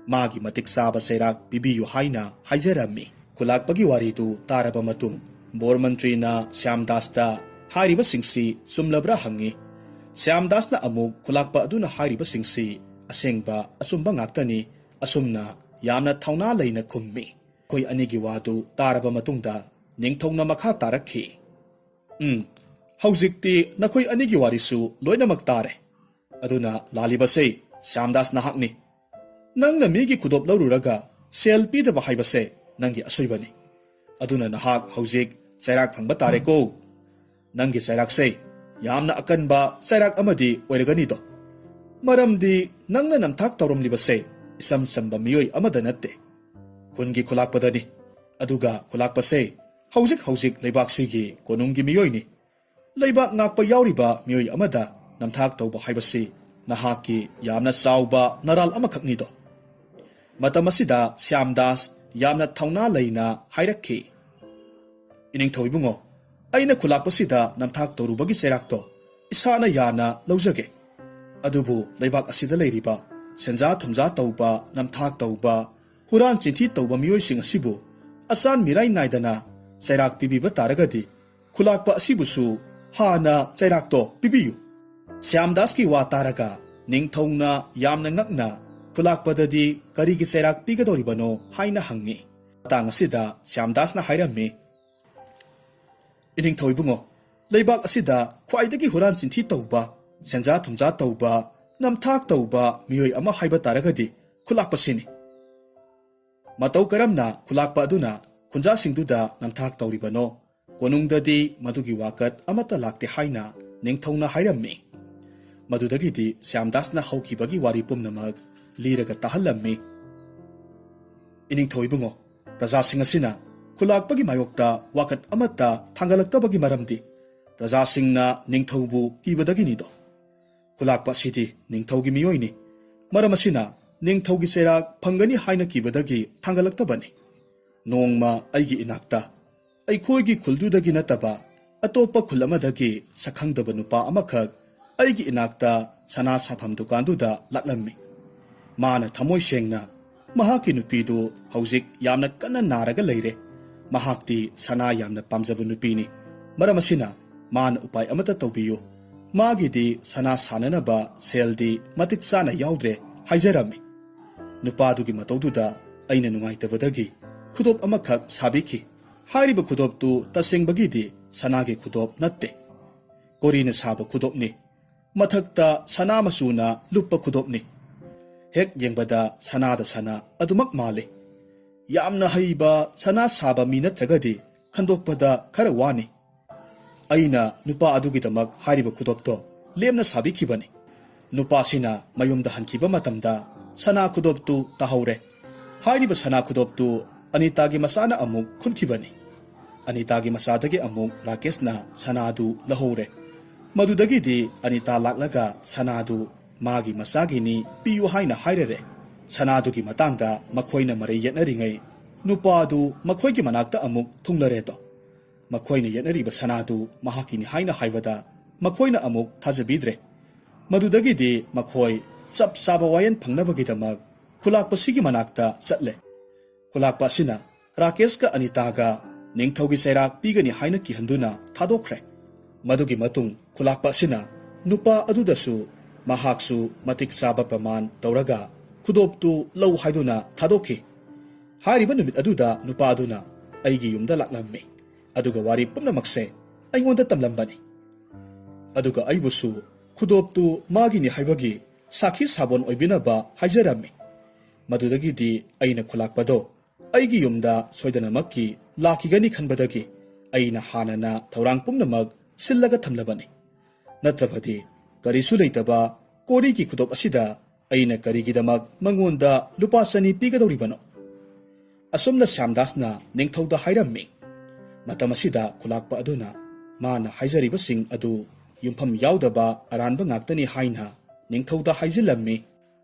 ꯃꯥꯒꯤ ꯃꯇꯤꯛ ꯆꯥꯕ ꯆꯩꯔꯥꯛ ꯄꯤꯕꯤꯌꯨ ꯍꯥꯏꯅ ꯍꯥꯏꯖꯔꯝꯃꯤ꯫ ꯈꯨꯂꯥꯛꯄꯒꯤ ꯋꯥꯔꯤꯗꯨ ꯇꯥꯔꯕ ꯃꯇꯨꯡ ꯕꯣꯔ ꯃꯟꯇ꯭ꯔꯤꯅ ꯁ꯭ꯌꯥꯝꯗꯥꯁꯇ ꯍꯥꯏꯔꯤꯕꯁꯤꯡꯁꯤ ꯆꯨꯝꯂꯕ꯭ꯔꯥ ꯍꯪꯉꯤ꯫ ꯁ꯭ꯌꯥꯝꯗꯥꯁꯅ ꯑꯃꯨꯛ ꯈꯨꯂꯥꯛꯄ ꯑꯗꯨꯅ ꯍꯥꯏꯔꯤꯕꯁꯤꯡꯁꯤ ꯑꯁꯦꯡꯕ ꯑꯆꯨꯝꯕ ꯉꯥꯛꯇꯅꯤ꯫ ꯑꯁꯨꯝꯅ ꯌꯥꯝꯅ ꯊꯧꯅꯥ ꯂꯩꯅ ꯈꯨꯝꯃꯤ꯫ ꯃꯈꯣꯏ ꯑꯅꯤꯒꯤ ꯋꯥꯗꯨ ꯇꯥꯔꯕ ꯃꯇꯨꯡꯗ ꯅꯤꯡꯊꯧꯅ ꯃꯈꯥ ꯇꯥꯔꯛꯈꯤ, "ꯎꯝ, ꯍꯧꯖꯤꯛꯇꯤ ꯅꯈꯣꯏ ꯑꯅꯤꯒꯤ ꯋꯥꯔꯤꯁꯨ ꯂꯣꯏꯅꯃꯛ ꯇꯥꯔꯦ꯫ ꯑꯗꯨꯅ ꯂꯥꯜꯂꯤꯕꯁꯦ ꯁ꯭ꯌꯥꯝꯗꯥꯁ ꯅꯍꯥꯛꯅꯤ꯫ ꯅꯪꯅ ꯃꯤꯒꯤ ꯈꯨꯗꯣꯞ ꯂꯧꯔꯨꯔꯒ ꯁꯦꯜ ꯄꯤꯗꯕ ꯍꯥꯏꯕꯁꯦ ꯅꯪꯒꯤ ꯑꯁꯣꯏꯕꯅꯤ꯫ ꯑꯗꯨꯅ ꯅꯍꯥꯛ ꯍꯧꯖꯤꯛ ꯆꯩꯔꯥꯛ ꯐꯪꯕ ꯇꯥꯔꯦꯀꯣ꯫ ꯅꯪꯒꯤ ꯆꯩꯔꯥꯛꯁꯦ ꯌꯥꯝꯅ ꯑꯀꯟꯕ ꯆꯩꯔꯥꯛ ꯑꯃꯗꯤ ꯑꯣꯏꯔꯒꯅꯤꯗꯣ꯫ ꯃꯔꯝꯗꯤ ꯅꯪꯅ ꯅꯝꯊꯥꯛ ꯇꯧꯔꯝꯂꯤꯕꯁꯦ ꯏꯆꯝ ꯆꯝꯕ ꯃꯤꯑꯣꯏ ꯑꯃꯗ ꯅꯠꯇꯦ, ꯈꯨꯟꯒꯤ ꯈꯨꯂꯥꯛꯄꯗꯅꯤ꯫ ꯑꯗꯨꯒ ꯈꯨꯂꯥꯛꯄꯁꯦ ꯍꯧꯖꯤꯛ ꯍꯧꯖꯤꯛ ꯂꯩꯕꯥꯛꯁꯤꯒꯤ ꯀꯣꯅꯨꯡꯒꯤ ꯃꯤꯑꯣꯏꯅꯤ꯫ ꯂꯩꯕꯥꯛ ꯉꯥꯛꯄ ꯌꯥꯎꯔꯤꯕ ꯃꯤꯑꯣꯏ ꯑꯃꯗ ꯅꯝꯊꯥꯛ ꯇꯧꯕ ꯍꯥꯏꯕꯁꯤ ꯅꯍꯥꯛꯀꯤ ꯌꯥꯝꯅ ꯆꯥꯎꯕ ꯅꯔꯥꯜ ꯑꯃꯈꯛꯅꯤꯗꯣ꯫ ꯃꯇꯝ ꯑꯁꯤꯗ ꯁ꯭ꯌꯥꯝꯗꯥꯁ ꯌꯥꯝꯅ ꯊꯧꯅꯥ ꯂꯩꯅ ꯍꯥꯏꯔꯛꯈꯤ, "ꯏꯅꯤꯡꯊꯧ ꯏꯕꯨꯡꯉꯣ, ꯑꯩꯅ ꯈꯨꯂꯥꯛꯄꯁꯤꯗ ꯅꯝꯊꯥꯛ ꯇꯧꯔꯨꯕꯒꯤ ꯆꯩꯔꯥꯛꯇꯣ ꯏꯁꯥꯅ ꯌꯥꯅ ꯂꯧꯖꯒꯦ꯫ ꯑꯗꯨꯕꯨ ꯂꯩꯕꯥꯛ ꯑꯁꯤꯗ ꯂꯩꯔꯤꯕ ꯁꯦꯟꯖꯥ ꯊꯨꯝꯖꯥ ꯇꯧꯕ, ꯅꯝꯊꯥꯛ ꯇꯧꯕ, ꯍꯨꯔꯥꯟ ꯆꯤꯟꯊꯤ ꯇꯧꯕ ꯃꯤꯑꯣꯏꯁꯤꯡ ꯑꯁꯤꯕꯨ ꯑꯆꯥꯟ ꯃꯤꯔꯥꯏ ꯅꯥꯏꯗꯅ ꯆꯩꯔꯥꯛ ꯄꯤꯕꯤꯕ ꯇꯥꯔꯒꯗꯤ ꯈꯨꯂꯥꯛꯄ ꯑꯁꯤꯕꯨꯁꯨ ꯍꯥꯟꯅ ꯆꯩꯔꯥꯛꯇꯣ ꯄꯤꯕꯤꯌꯨ꯫" ꯁ꯭ꯌꯥꯝꯗꯥꯁꯀꯤ ꯋꯥ ꯇꯥꯔꯒ ꯅꯤꯡꯊꯧꯅ ꯌꯥꯝꯅ ꯉꯛꯅ ꯈꯨꯂꯥꯛꯄꯗꯗꯤ ꯀꯔꯤꯒꯤ ꯆꯩꯔꯥꯛ ꯄꯤꯒꯗꯧꯔꯤꯕꯅꯣ ꯍꯥꯏꯅ ꯍꯪꯉꯤ꯫ ꯃꯇꯥꯡ ꯑꯁꯤꯗ ꯁ꯭ꯌꯥꯝꯗꯥꯁꯅ ꯍꯥꯏꯔꯝꯃꯤ, "ꯏꯅꯤꯡꯊꯧ ꯏꯕꯨꯡꯉꯣ, ꯂꯩꯕꯥꯛ ꯑꯁꯤꯗ ꯈ꯭ꯋꯥꯏꯗꯒꯤ ꯍꯨꯔꯥꯟ ꯆꯤꯟꯊꯤ ꯇꯧꯕ, ꯁꯦꯟꯖꯥ ꯊꯨꯝꯖꯥ ꯇꯧꯕ, ꯅꯝꯊꯥꯛ ꯇꯧꯕ ꯃꯤꯑꯣꯏ ꯑꯃ ꯍꯥꯏꯕ ꯇꯥꯔꯒꯗꯤ ꯈꯨꯂꯥꯛꯄꯁꯤꯅꯤ꯫ ꯃꯇꯧ ꯀꯔꯝꯅ ꯈꯨꯂꯥꯛꯄ ꯑꯗꯨꯅ ꯈꯨꯟꯖꯥꯁꯤꯡꯗꯨꯗ ꯅꯝꯊꯥꯛ ꯇꯧꯔꯤꯕꯅꯣ? ꯀꯣꯅꯨꯡꯗꯗꯤ ꯃꯗꯨꯒꯤ ꯋꯥꯀꯠ ꯑꯃꯠꯇ ꯂꯥꯛꯇꯦ" ꯍꯥꯏꯅ ꯅꯤꯡꯊꯧꯅ ꯍꯥꯏꯔꯝꯃꯤ꯫ ꯃꯗꯨꯗꯒꯤꯗꯤ ꯁ꯭ꯌꯥꯝꯗꯥꯁꯅ ꯍꯧꯈꯤꯕꯒꯤ ꯋꯥꯔꯤ ꯄꯨꯝꯅꯃꯛ ꯂꯤꯔꯒ ꯇꯥꯍꯜꯂꯝꯃꯤ꯫ "ꯏꯅꯤꯡꯊꯧ ꯏꯕꯨꯡꯉꯣ, ꯄ꯭ꯔꯖꯥꯁꯤꯡ ꯑꯁꯤꯅ ꯈꯨꯂꯥꯛꯄꯒꯤ ꯃꯥꯌꯣꯛꯇ ꯋꯥꯀꯠ ꯑꯃꯠꯇ ꯊꯥꯡꯒꯠꯂꯛꯇꯕꯒꯤ ꯃꯔꯝꯗꯤ ꯄ꯭ꯔꯖꯥꯁꯤꯡꯅ ꯅꯤꯡꯊꯧꯕꯨ ꯀꯤꯕꯗꯒꯤꯅꯤꯗꯣ꯫ ꯈꯨꯂꯥꯛꯄ ꯑꯁꯤꯗꯤ ꯅꯤꯡꯊꯧꯒꯤ ꯃꯤꯑꯣꯏꯅꯤ꯫ ꯃꯔꯝ ꯑꯁꯤꯅ ꯅꯤꯡꯊꯧꯒꯤ ꯆꯩꯔꯥꯛ ꯐꯪꯒꯅꯤ ꯍꯥꯏꯅ ꯀꯤꯕꯗꯒꯤ ꯊꯥꯡꯒꯠꯂꯛꯇꯕꯅꯤ꯫ ꯅꯣꯡꯃ ꯑꯩꯒꯤ ꯏꯅꯥꯛꯇ ꯑꯩꯈꯣꯏꯒꯤ ꯈꯨꯜꯗꯨꯗꯒꯤ ꯅꯠꯇꯕ ꯑꯇꯣꯞꯄ ꯈꯨꯜ ꯑꯃꯗꯒꯤ ꯁꯛꯈꯪꯗꯕ ꯅꯨꯄꯥ ꯑꯃꯈꯛ ꯑꯩꯒꯤ ꯏꯅꯥꯛꯇ ꯁꯅꯥ ꯁꯥꯐꯝ ꯗꯨꯀꯥꯟꯗꯨꯗ ꯂꯥꯛꯂꯝꯃꯤ꯫ ꯃꯥꯅ ꯊꯃꯣꯏ ꯁꯦꯡꯅ ꯃꯍꯥꯛꯀꯤ ꯅꯨꯄꯤꯗꯨ ꯍꯧꯖꯤꯛ ꯌꯥꯝꯅ ꯀꯟꯅ ꯅꯥꯔꯒ ꯂꯩꯔꯦ꯫ ꯃꯍꯥꯛꯇꯤ ꯁꯅꯥ ꯌꯥꯝꯅ ꯄꯥꯝꯖꯕ ꯅꯨꯄꯤꯅꯤ꯫ ꯃꯔꯝ ꯑꯁꯤꯅ ꯃꯥꯅ ꯎꯄꯥꯏ ꯑꯃꯠꯇ ꯇꯧꯕꯤꯌꯨ꯫ ꯃꯥꯒꯤꯗꯤ ꯁꯅꯥ ꯁꯥꯅꯅꯕ ꯁꯦꯜꯗꯤ ꯃꯇꯤꯛ ꯆꯥꯅ ꯌꯥꯎꯗ꯭ꯔꯦ" ꯍꯥꯏꯖꯔꯝꯃꯤ꯫ ꯅꯨꯄꯥꯗꯨꯒꯤ ꯃꯇꯧꯗꯨꯗ ꯑꯩꯅ ꯅꯨꯡꯉꯥꯏꯇꯕꯗꯒꯤ ꯈꯨꯗꯣꯞ ꯑꯃꯈꯛ ꯁꯥꯕꯤꯈꯤ꯫ ꯍꯥꯏꯔꯤꯕ ꯈꯨꯗꯣꯞꯇꯨ ꯇꯁꯦꯡꯕꯒꯤꯗꯤ ꯁꯅꯥꯒꯤ ꯈꯨꯗꯣꯞ ꯅꯠꯇꯦ꯫ ꯀꯣꯔꯤꯅ ꯁꯥꯕ ꯈꯨꯗꯣꯞꯅꯤ꯫ ꯃꯊꯛꯇ ꯁꯅꯥ ꯃꯆꯨꯅ ꯂꯨꯞꯄ ꯈꯨꯗꯣꯞꯅꯤ꯫ ꯍꯦꯛ ꯌꯦꯡꯕꯗ ꯁꯅꯥꯗ ꯁꯅꯥ ꯑꯗꯨꯃꯛ ꯃꯥꯜꯂꯤ꯫ ꯌꯥꯝꯅ ꯍꯩꯕ ꯁꯅꯥ ꯁꯥꯕ ꯃꯤ ꯅꯠꯇ꯭ꯔꯒꯗꯤ ꯈꯟꯗꯣꯛꯄꯗ ꯈꯔ ꯋꯥꯅꯤ꯫ ꯑꯩꯅ ꯅꯨꯄꯥ ꯑꯗꯨꯒꯤꯗꯃꯛ ꯍꯥꯏꯔꯤꯕ ꯈꯨꯗꯣꯞꯇꯣ ꯂꯦꯝꯅ ꯁꯥꯕꯤꯈꯤꯕꯅꯤ꯫ ꯅꯨꯄꯥꯁꯤꯅ ꯃꯌꯨꯝꯗ ꯍꯟꯈꯤꯕ ꯃꯇꯝꯗ ꯁꯅꯥ ꯈꯨꯗꯣꯞꯇꯨ ꯇꯥꯍꯧꯔꯦ꯫ ꯍꯥꯏꯔꯤꯕ ꯁꯅꯥ ꯈꯨꯗꯣꯞꯇꯨ ꯑꯅꯤꯇꯥꯒꯤ ꯃꯆꯥꯅ ꯑꯃꯨꯛ ꯈꯨꯟꯈꯤꯕꯅꯤ꯫ ꯑꯅꯤꯇꯥꯒꯤ ꯃꯆꯥꯗꯒꯤ ꯑꯃꯨꯛ ꯔꯥꯀꯦꯁꯅ ꯁꯅꯥꯗꯨ ꯂꯧꯍꯧꯔꯦ꯫ ꯃꯗꯨꯗꯒꯤꯗꯤ ꯑꯅꯤꯇꯥ ꯂꯥꯛꯂꯒ ꯁꯅꯥꯗꯨ ꯃꯥꯒꯤ ꯃꯆꯥꯒꯤꯅꯤ, ꯄꯤꯌꯨ ꯍꯥꯏꯅ ꯍꯥꯏꯔꯔꯦ꯫ ꯁꯅꯥꯗꯨꯒꯤ ꯃꯇꯥꯡꯗ ꯃꯈꯣꯏꯅ ꯃꯔꯩ ꯌꯦꯠꯅꯔꯤꯉꯩ, ꯅꯨꯄꯥ ꯑꯗꯨ ꯃꯈꯣꯏꯒꯤ ꯃꯅꯥꯛꯇ ꯑꯃꯨꯛ ꯊꯨꯡꯂꯔꯦꯗꯣ꯫ ꯃꯈꯣꯏꯅ ꯌꯦꯠꯅꯔꯤꯕ ꯁꯅꯥꯗꯨ ꯃꯍꯥꯛꯀꯤꯅꯤ ꯍꯥꯏꯅ ꯍꯥꯏꯕꯗ ꯃꯈꯣꯏꯅ ꯑꯃꯨꯛ ꯊꯥꯖꯕꯤꯗ꯭ꯔꯦ꯫ ꯃꯗꯨꯗꯒꯤꯗꯤ ꯃꯈꯣꯏ ꯆꯞ ꯆꯥꯕ ꯋꯥꯌꯦꯜ ꯐꯪꯅꯕꯒꯤꯗꯃꯛ ꯈꯨꯂꯥꯛꯄꯁꯤꯒꯤ ꯃꯅꯥꯛꯇ ꯆꯠꯂꯦ꯫ ꯈꯨꯂꯥꯛꯄ ꯑꯁꯤꯅ ꯔꯥꯀꯦꯁꯀ ꯑꯅꯤꯇꯥꯒ ꯅꯤꯡꯊꯧꯒꯤ ꯆꯩꯔꯥꯛ ꯄꯤꯒꯅꯤ ꯍꯥꯏꯅ ꯀꯤꯍꯟꯗꯨꯅ ꯊꯥꯗꯣꯛꯈ꯭ꯔꯦ꯫ ꯃꯗꯨꯒꯤ ꯃꯇꯨꯡ ꯈꯨꯂꯥꯛꯄ ꯑꯁꯤꯅ ꯅꯨꯄꯥ ꯑꯗꯨꯗꯁꯨ ꯃꯍꯥꯛꯁꯨ ꯃꯇꯤꯛ ꯆꯥꯕ ꯄ꯭ꯔꯃꯥꯟ ꯇꯧꯔꯒ ꯈꯨꯗꯣꯞꯇꯨ ꯂꯧ ꯍꯥꯏꯗꯨꯅ ꯊꯥꯗꯣꯛꯈꯤ꯫ ꯍꯥꯏꯔꯤꯕ ꯅꯨꯃꯤꯠ ꯑꯗꯨꯗ ꯅꯨꯄꯥ ꯑꯗꯨꯅ ꯑꯩꯒꯤ ꯌꯨꯝꯗ ꯂꯥꯛꯂꯝꯃꯤ, ꯑꯗꯨꯒ ꯋꯥꯔꯤ ꯄꯨꯝꯅꯃꯛꯁꯦ ꯑꯩꯉꯣꯟꯗ ꯇꯝꯂꯝꯕꯅꯤ꯫ ꯑꯗꯨꯒ ꯑꯩꯕꯨꯁꯨ ꯈꯨꯗꯣꯞꯇꯨ ꯃꯥꯒꯤꯅꯤ ꯍꯥꯏꯕꯒꯤ ꯁꯥꯈꯤ ꯁꯥꯕꯣꯟ ꯑꯣꯏꯕꯤꯅꯕ ꯍꯥꯏꯖꯔꯝꯃꯤ꯫ ꯃꯗꯨꯗꯒꯤꯗꯤ ꯑꯩꯅ ꯈꯨꯂꯥꯛꯄꯗꯣ ꯑꯩꯒꯤ ꯌꯨꯝꯗ ꯁꯣꯏꯗꯅꯃꯛꯀꯤ ꯂꯥꯛꯈꯤꯒꯅꯤ ꯈꯟꯕꯗꯒꯤ ꯑꯩꯅ ꯍꯥꯟꯅꯅ ꯊꯧꯔꯥꯡ ꯄꯨꯝꯅꯃꯛ ꯁꯤꯜꯂꯒ ꯊꯝꯂꯕꯅꯤ꯫ ꯅꯠꯇ꯭ꯔꯕꯗꯤ ꯀꯔꯤꯁꯨ ꯂꯩꯇꯕ ꯀꯣꯔꯤꯒꯤ ꯈꯨꯗꯣꯞ ꯑꯁꯤꯗ ꯑꯩꯅ ꯀꯔꯤꯒꯤꯗꯃꯛ ꯃꯉꯣꯟꯗ ꯂꯨꯄꯥ ꯆꯅꯤ ꯄꯤꯒꯗꯧꯔꯤꯕꯅꯣ? ꯑꯁꯨꯝꯅ ꯁ꯭ꯌꯥꯝꯗꯥꯁꯅ ꯅꯤꯡꯊꯧꯗ ꯍꯥꯏꯔꯝꯃꯤ꯫ ꯃꯇꯝ ꯑꯁꯤꯗ ꯈꯨꯂꯥꯛꯄ ꯑꯗꯨꯅ ꯃꯥꯅ ꯍꯥꯏꯖꯔꯤꯕꯁꯤꯡ ꯑꯗꯨ ꯌꯨꯝꯐꯝ ꯌꯥꯎꯗꯕ ꯑꯔꯥꯟꯕ ꯉꯥꯛꯇꯅꯤ ꯍꯥꯏꯅ ꯅꯤꯡꯊꯧꯗ ꯍꯥꯏꯖꯤꯜꯂꯝꯃꯤ꯫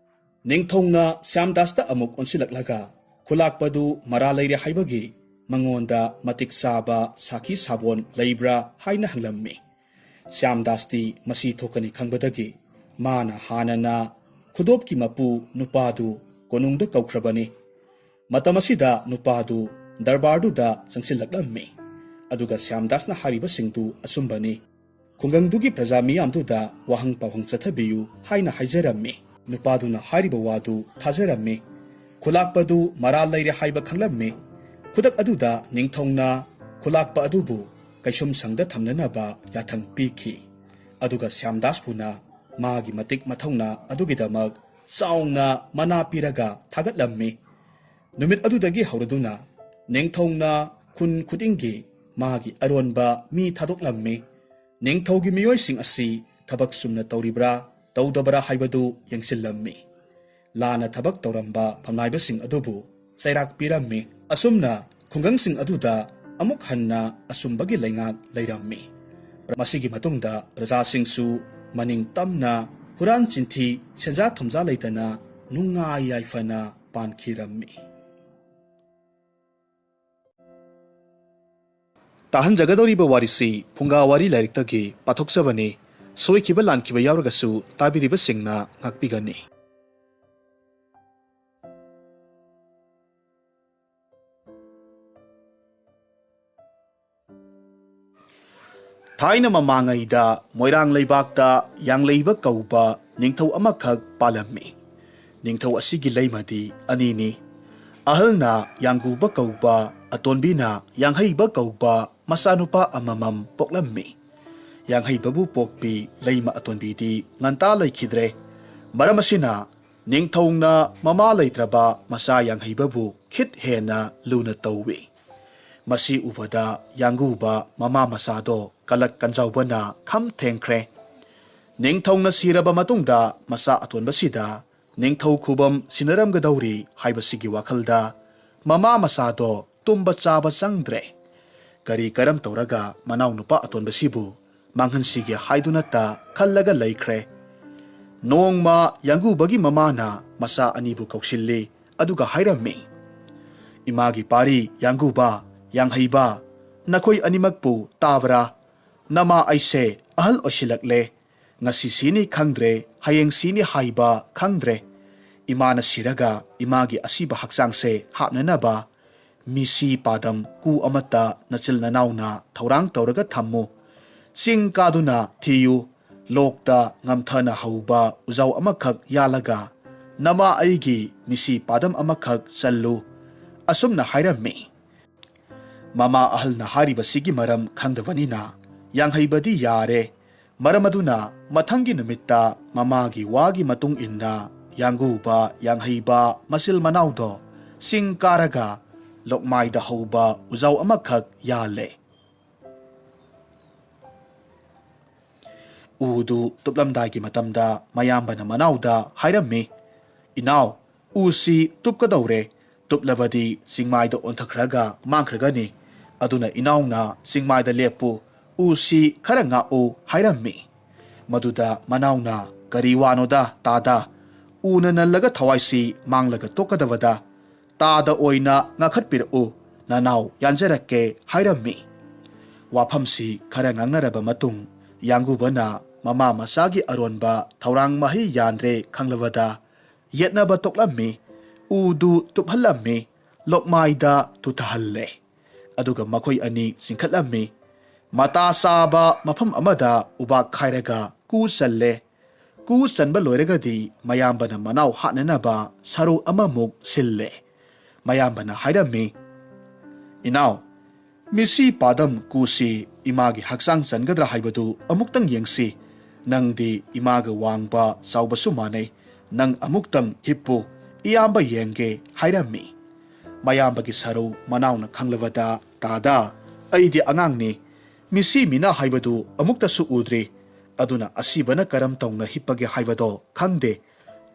ꯅꯤꯡꯊꯧꯅ ꯁ꯭ꯌꯥꯝꯗꯥꯁꯇ ꯑꯃꯨꯛ ꯑꯣꯟꯁꯤꯜꯂꯛꯂꯒ ꯈꯨꯂꯥꯛꯄꯗꯨ ꯃꯔꯥ ꯂꯩꯔꯦ ꯍꯥꯏꯕꯒꯤ ꯃꯉꯣꯟꯗ ꯃꯇꯤꯛ ꯆꯥꯕ ꯁꯥꯈꯤ ꯁꯥꯕꯣꯟ ꯂꯩꯕ꯭ꯔꯥ ꯍꯥꯏꯅ ꯍꯪꯂꯝꯃꯤ꯫ ꯁ꯭ꯌꯥꯝꯗꯥꯁꯇꯤ ꯃꯁꯤ ꯊꯣꯛꯀꯅꯤ ꯈꯪꯕꯗꯒꯤ ꯃꯥꯅ ꯍꯥꯟꯅꯅ ꯈꯨꯗꯣꯞꯀꯤ ꯃꯄꯨ ꯅꯨꯄꯥꯗꯨ ꯀꯣꯅꯨꯡꯗ ꯀꯧꯈ꯭ꯔꯕꯅꯤ꯫ ꯃꯇꯝ ꯑꯁꯤꯗ ꯅꯨꯄꯥꯗꯨ ꯗꯔꯕꯥꯔꯗꯨꯗ ꯆꯪꯁꯤꯜꯂꯛꯂꯝꯃꯤ꯫ ꯑꯗꯨꯒ ꯁ꯭ꯌꯥꯝꯗꯥꯁꯅ ꯍꯥꯏꯔꯤꯕꯁꯤꯡꯗꯨ ꯑꯆꯨꯝꯕꯅꯤ꯫ ꯈꯨꯡꯒꯪꯗꯨꯒꯤ ꯄ꯭ꯔꯖꯥ ꯃꯤꯌꯥꯝꯗꯨꯗ ꯋꯥꯍꯪ ꯄꯥꯎꯍꯪ ꯆꯠꯊꯕꯤꯌꯨ ꯍꯥꯏꯅ ꯍꯥꯏꯖꯔꯝꯃꯤ꯫ ꯅꯨꯄꯥꯗꯨꯅ ꯍꯥꯏꯔꯤꯕ ꯋꯥꯗꯨ ꯊꯥꯖꯔꯝꯃꯤ꯫ ꯈꯨꯂꯥꯛꯄꯗꯨ ꯃꯔꯥꯜ ꯂꯩꯔꯦ ꯍꯥꯏꯕ ꯈꯪꯂꯝꯃꯤ꯫ ꯈꯨꯗꯛ ꯑꯗꯨꯗ ꯅꯤꯡꯊꯧꯅ ꯈꯨꯂꯥꯛꯄ ꯑꯗꯨꯕꯨ ꯀꯩꯁꯨꯝꯁꯪꯗ ꯊꯝꯅꯅꯕ ꯌꯥꯊꯪ ꯄꯤꯈꯤ꯫ ꯑꯗꯨꯒ ꯁ꯭ꯌꯥꯝꯗꯥꯁꯄꯨꯅ ꯃꯥꯒꯤ ꯃꯇꯤꯛ ꯃꯊꯧꯅꯥ ꯑꯗꯨꯒꯤꯗꯃꯛ ꯆꯥꯎꯅ ꯃꯅꯥ ꯄꯤꯔꯒ ꯊꯥꯒꯠꯂꯝꯃꯤ꯫ ꯅꯨꯃꯤꯠ ꯑꯗꯨꯗꯒꯤ ꯍꯧꯔꯗꯨꯅ ꯅꯤꯡꯊꯧꯅ ꯈꯨꯟ ꯈꯨꯗꯤꯡꯒꯤ ꯃꯥꯒꯤ ꯑꯔꯣꯟꯕ ꯃꯤ ꯊꯥꯗꯣꯛꯂꯝꯃꯤ꯫ ꯅꯤꯡꯊꯧꯒꯤ ꯃꯤꯑꯣꯏꯁꯤꯡ ꯑꯁꯤ ꯊꯕꯛ ꯆꯨꯝꯅ ꯇꯧꯔꯤꯕ꯭ꯔꯥ ꯇꯧꯗꯕ꯭ꯔꯥ ꯍꯥꯏꯕꯗꯨ ꯌꯦꯡꯁꯤꯜꯂꯝꯃꯤ꯫ ꯂꯥꯟꯅ ꯊꯕꯛ ꯇꯧꯔꯝꯕ ꯐꯝꯅꯥꯏꯕꯁꯤꯡ ꯑꯗꯨꯕꯨ ꯆꯩꯔꯥꯛ ꯄꯤꯔꯝꯃꯤ꯫ ꯑꯁꯨꯝꯅ ꯈꯨꯡꯒꯪꯁꯤꯡ ꯑꯗꯨꯗ ꯑꯃꯨꯛ ꯍꯟꯅ ꯑꯆꯨꯝꯕꯒꯤ ꯂꯩꯉꯥꯛ ꯂꯩꯔꯝꯃꯤ꯫ ꯃꯁꯤꯒꯤ ꯃꯇꯨꯡꯗ ꯄ꯭ꯔꯖꯥꯁꯤꯡꯁꯨ ꯃꯅꯤꯡ ꯇꯝꯅ ꯍꯨꯔꯥꯟ ꯆꯤꯟꯊꯤ, ꯁꯦꯟꯖꯥ ꯊꯨꯝꯖꯥ ꯂꯩꯇꯅ ꯅꯨꯡꯉꯥꯏ ꯌꯥꯏꯐꯅ ꯄꯥꯟꯈꯤꯔꯝꯃꯤ꯫ ꯇꯥꯍꯟꯖꯒꯗꯧꯔꯤꯕ ꯋꯥꯔꯤꯁꯤ ꯐꯨꯡꯒꯥ ꯋꯥꯔꯤ ꯂꯥꯏꯔꯤꯛꯇꯒꯤ ꯄꯥꯊꯣꯛꯆꯕꯅꯤ꯫ ꯁꯣꯏꯈꯤꯕ ꯂꯥꯟꯈꯤꯕ ꯌꯥꯎꯔꯒꯁꯨ ꯇꯥꯕꯤꯔꯤꯕꯁꯤꯡꯅ ꯉꯥꯛꯄꯤꯒꯅꯤ꯫ ꯊꯥꯏꯅ ꯃꯃꯥꯡꯉꯩꯗ ꯃꯣꯏꯔꯥꯡ ꯂꯩꯕꯥꯛꯇ ꯌꯥꯡꯂꯩꯕ ꯀꯧꯕ ꯅꯤꯡꯊꯧ ꯑꯃꯈꯛ ꯄꯥꯜꯂꯝꯃꯤ꯫ ꯅꯤꯡꯊꯧ ꯑꯁꯤꯒꯤ ꯂꯩꯃꯗꯤ ꯑꯅꯤꯅꯤ꯫ ꯑꯍꯜꯅ ꯌꯥꯡꯒꯨꯕ ꯀꯧꯕ, ꯑꯇꯣꯟꯕꯤꯅ ꯌꯥꯡꯍꯩꯕ ꯀꯧꯕ ꯃꯆꯥꯅꯨꯄꯥ ꯑꯃꯃꯝ ꯄꯣꯛꯂꯝꯃꯤ꯫ ꯌꯥꯡꯍꯩꯕꯕꯨ ꯄꯣꯛꯄꯤ ꯂꯩꯃ ꯑꯇꯣꯟꯕꯤꯗꯤ ꯉꯟꯇꯥ ꯂꯩꯈꯤꯗ꯭ꯔꯦ꯫ ꯃꯔꯝ ꯑꯁꯤꯅ ꯅꯤꯡꯊꯧꯅ ꯃꯃꯥ ꯂꯩꯇ꯭ꯔꯕ ꯃꯆꯥ ꯌꯥꯡꯍꯩꯕꯕꯨ ꯈꯤꯠ ꯍꯦꯟꯅ ꯂꯨꯅ ꯇꯧꯏ꯫ ꯃꯁꯤ ꯎꯕꯗ ꯌꯥꯡꯒꯨꯕ ꯃꯃꯥ ꯃꯆꯥꯗꯣ ꯀꯂꯛ ꯀꯟꯖꯥꯎꯕꯅ ꯈꯝ ꯊꯦꯡꯈ꯭ꯔꯦ꯫ ꯅꯤꯡꯊꯧꯅ ꯁꯤꯔꯕ ꯃꯇꯨꯡꯗ ꯃꯆꯥ ꯑꯇꯣꯟꯕꯁꯤꯗ ꯅꯤꯡꯊꯧ ꯈꯨꯕꯝ ꯁꯤꯟꯅꯔꯝꯒꯗꯧꯔꯤ ꯍꯥꯏꯕꯁꯤꯒꯤ ꯋꯥꯈꯜꯗ ꯃꯃꯥ ꯃꯆꯥꯗꯣ ꯇꯨꯝꯕ ꯆꯥꯕ ꯆꯪꯗ꯭ꯔꯦ꯫ ꯀꯔꯤ ꯀꯔꯝ ꯇꯧꯔꯒ ꯃꯅꯥꯎꯅꯨꯄꯥ ꯑꯇꯣꯟꯕꯁꯤꯕꯨ ꯃꯥꯡꯍꯟꯁꯤꯒꯦ ꯍꯥꯏꯗꯨꯅꯇ ꯈꯜꯂꯒ ꯂꯩꯈ꯭ꯔꯦ꯫ ꯅꯣꯡꯃ ꯌꯥꯡꯒꯨꯕꯒꯤ ꯃꯃꯥꯅ ꯃꯆꯥ ꯑꯅꯤꯕꯨ ꯀꯧꯁꯤꯜꯂꯤ, ꯑꯗꯨꯒ ꯍꯥꯏꯔꯝꯃꯤ, "ꯏꯃꯥꯒꯤ ꯄꯥꯔꯤ ꯌꯥꯡꯒꯨꯕ, ꯌꯥꯡꯍꯩꯕ, ꯅꯈꯣꯏ ꯑꯅꯤꯃꯛꯄꯨ ꯇꯥꯕ꯭ꯔꯥ? ꯅꯃꯥ ꯑꯩꯁꯦ ꯑꯍꯜ ꯑꯣꯏꯁꯤꯜꯂꯛꯂꯦ꯫ ꯉꯁꯤ ꯁꯤꯅꯤ ꯈꯪꯗ꯭ꯔꯦ, ꯍꯌꯦꯡ ꯁꯤꯅꯤ ꯍꯥꯏꯕ ꯈꯪꯗ꯭ꯔꯦ꯫ ꯏꯃꯥꯅ ꯁꯤꯔꯒ ꯏꯃꯥꯒꯤ ꯑꯁꯤꯕ ꯍꯛꯆꯥꯡꯁꯦ ꯍꯥꯠꯅꯅꯕ ꯃꯤꯁꯤ ꯄꯥꯗꯝ ꯀꯨ ꯑꯃꯠꯇ ꯅꯆꯤꯜ ꯅꯅꯥꯎꯅ ꯊꯧꯔꯥꯡ ꯇꯧꯔꯒ ꯊꯝꯃꯨ꯫ ꯆꯤꯡ ꯀꯥꯗꯨꯅ ꯊꯤꯌꯨ꯫ ꯂꯣꯛꯇ ꯉꯝꯊꯅ ꯍꯧꯕ ꯎꯖꯥꯎ ꯑꯃꯈꯛ ꯌꯥꯜꯂꯒ ꯅꯃꯥ ꯑꯩꯒꯤ ꯃꯤꯁꯤ ꯄꯥꯗꯝ ꯑꯃꯈꯛ ꯆꯜꯂꯨ꯫" ꯑꯁꯨꯝꯅ ꯍꯥꯏꯔꯝꯃꯤ꯫ ꯃꯃꯥ ꯑꯍꯜꯅ ꯍꯥꯏꯔꯤꯕꯁꯤꯒꯤ ꯃꯔꯝ ꯈꯪꯗꯕꯅꯤꯅ ꯌꯥꯡꯍꯩꯕꯗꯤ ꯌꯥꯔꯦ꯫ ꯃꯔꯝ ꯑꯗꯨꯅ ꯃꯊꯪꯒꯤ ꯅꯨꯃꯤꯠꯇ ꯃꯃꯥꯒꯤ ꯋꯥꯒꯤ ꯃꯇꯨꯡ ꯏꯟꯅ ꯌꯥꯡꯒꯨꯕ ꯌꯥꯡꯍꯩꯕ ꯃꯆꯤꯜ ꯃꯅꯥꯎꯗꯣ ꯆꯤꯡ ꯀꯥꯔꯒ ꯂꯣꯛꯃꯥꯏꯗ ꯍꯧꯕ ꯎꯖꯥꯎ ꯑꯃꯈꯛ ꯌꯥꯜꯂꯦ꯫ ꯎꯗꯨ ꯇꯨꯞꯂꯝꯗꯥꯏꯒꯤ ꯃꯇꯝꯗ ꯃꯌꯥꯝꯕꯅ ꯃꯅꯥꯎꯗ ꯍꯥꯏꯔꯝꯃꯤ, "ꯏꯅꯥꯎ, ꯎꯁꯤ ꯇꯨꯞꯀꯗꯧꯔꯦ꯫ ꯇꯨꯞꯂꯕꯗꯤ ꯆꯤꯡꯃꯥꯏꯗ ꯑꯣꯟꯊꯈ꯭ꯔꯒ ꯃꯥꯡꯈ꯭ꯔꯒꯅꯤ꯫ ꯑꯗꯨꯅ ꯏꯅꯥꯎꯅ ꯆꯤꯡꯃꯥꯏꯗ ꯂꯦꯞꯄꯨ, ꯎꯁꯤ ꯈꯔ ꯉꯥꯛꯎ ꯍꯥꯏꯔꯝꯃꯤ꯫ ꯃꯗꯨꯗ ꯃꯅꯥꯎꯅ, "ꯀꯔꯤ ꯋꯥꯅꯣꯗ ꯇꯥꯗ? ꯎꯅ ꯅꯜꯂꯒ ꯊꯋꯥꯏꯁꯤ ꯃꯥꯡꯂꯒ ꯇꯣꯛꯀꯗꯕꯗ ꯇꯥꯗ ꯑꯣꯏꯅ ꯉꯥꯛꯈꯠꯄꯤꯔꯛꯎ, ꯅꯅꯥꯎ ꯌꯥꯟꯖꯔꯛꯀꯦ" ꯍꯥꯏꯔꯝꯃꯤ꯫ ꯋꯥꯐꯝꯁꯤ ꯈꯔ ꯉꯥꯡꯅꯔꯕ ꯃꯇꯨꯡ, ꯌꯥꯡꯒꯨꯕꯅ ꯃꯃꯥ ꯃꯆꯥꯒꯤ ꯑꯔꯣꯟꯕ ꯊꯧꯔꯥꯡ ꯃꯍꯩ ꯌꯥꯟꯗ꯭ꯔꯦ ꯈꯪꯂꯕꯗ ꯌꯦꯠꯅꯕ ꯇꯣꯛꯂꯝꯃꯤ, ꯎꯗꯨ ꯇꯨꯞꯍꯜꯂꯝꯃꯤ, ꯂꯣꯛꯃꯥꯏꯗ ꯇꯨꯊꯍꯜꯂꯦ꯫ ꯑꯗꯨꯒ ꯃꯈꯣꯏ ꯑꯅꯤ ꯆꯤꯡꯈꯠꯂꯝꯃꯤ꯫ ꯃꯇꯥ ꯆꯥꯕ ꯃꯐꯝ ꯑꯃꯗ ꯎꯕꯥꯛ ꯈꯥꯏꯔꯒ ꯀꯨ ꯆꯜꯂꯦ꯫ ꯀꯨ ꯆꯟꯕ ꯂꯣꯏꯔꯒꯗꯤ ꯃꯌꯥꯝꯕꯅ ꯃꯅꯥꯎ ꯍꯥꯠꯅꯅꯕ ꯁꯔꯨ ꯑꯃꯃꯨꯛ ꯁꯤꯜꯂꯦ꯫ ꯃꯌꯥꯝꯕꯅ ꯍꯥꯏꯔꯝꯃꯤ, "ꯏꯅꯥꯎ, ꯃꯤꯁꯤ ꯄꯥꯗꯝ ꯀꯨꯁꯤ ꯏꯃꯥꯒꯤ ꯍꯛꯆꯥꯡ ꯆꯟꯒꯗ꯭ꯔꯥ ꯍꯥꯏꯕꯗꯨ ꯑꯃꯨꯛꯇꯪ ꯌꯦꯡꯁꯤ꯫ ꯅꯪꯗꯤ ꯏꯃꯥꯒ ꯋꯥꯡꯕ ꯆꯥꯎꯕꯁꯨ ꯃꯥꯟꯅꯩ꯫ ꯅꯪ ꯑꯃꯨꯛꯇꯪ ꯍꯤꯞꯄꯨ, ꯏꯌꯥꯝꯕ ꯌꯦꯡꯒꯦ" ꯍꯥꯏꯔꯝꯃꯤ꯫ ꯃꯌꯥꯝꯕꯒꯤ ꯁꯔꯨ ꯃꯅꯥꯎꯅ ꯈꯪꯂꯕꯗ, "ꯇꯥꯗ, ꯑꯩꯗꯤ ꯑꯉꯥꯡꯅꯤ꯫ ꯃꯤꯁꯤ ꯃꯤꯅꯥ ꯍꯥꯏꯕꯗꯨ ꯑꯃꯨꯛꯇꯁꯨ ꯎꯗ꯭ꯔꯤ꯫ ꯑꯗꯨꯅ ꯑꯁꯤꯕꯅ ꯀꯔꯝ ꯇꯧꯅ ꯍꯤꯞꯄꯒꯦ ꯍꯥꯏꯕꯗꯣ ꯈꯪꯗꯦ꯫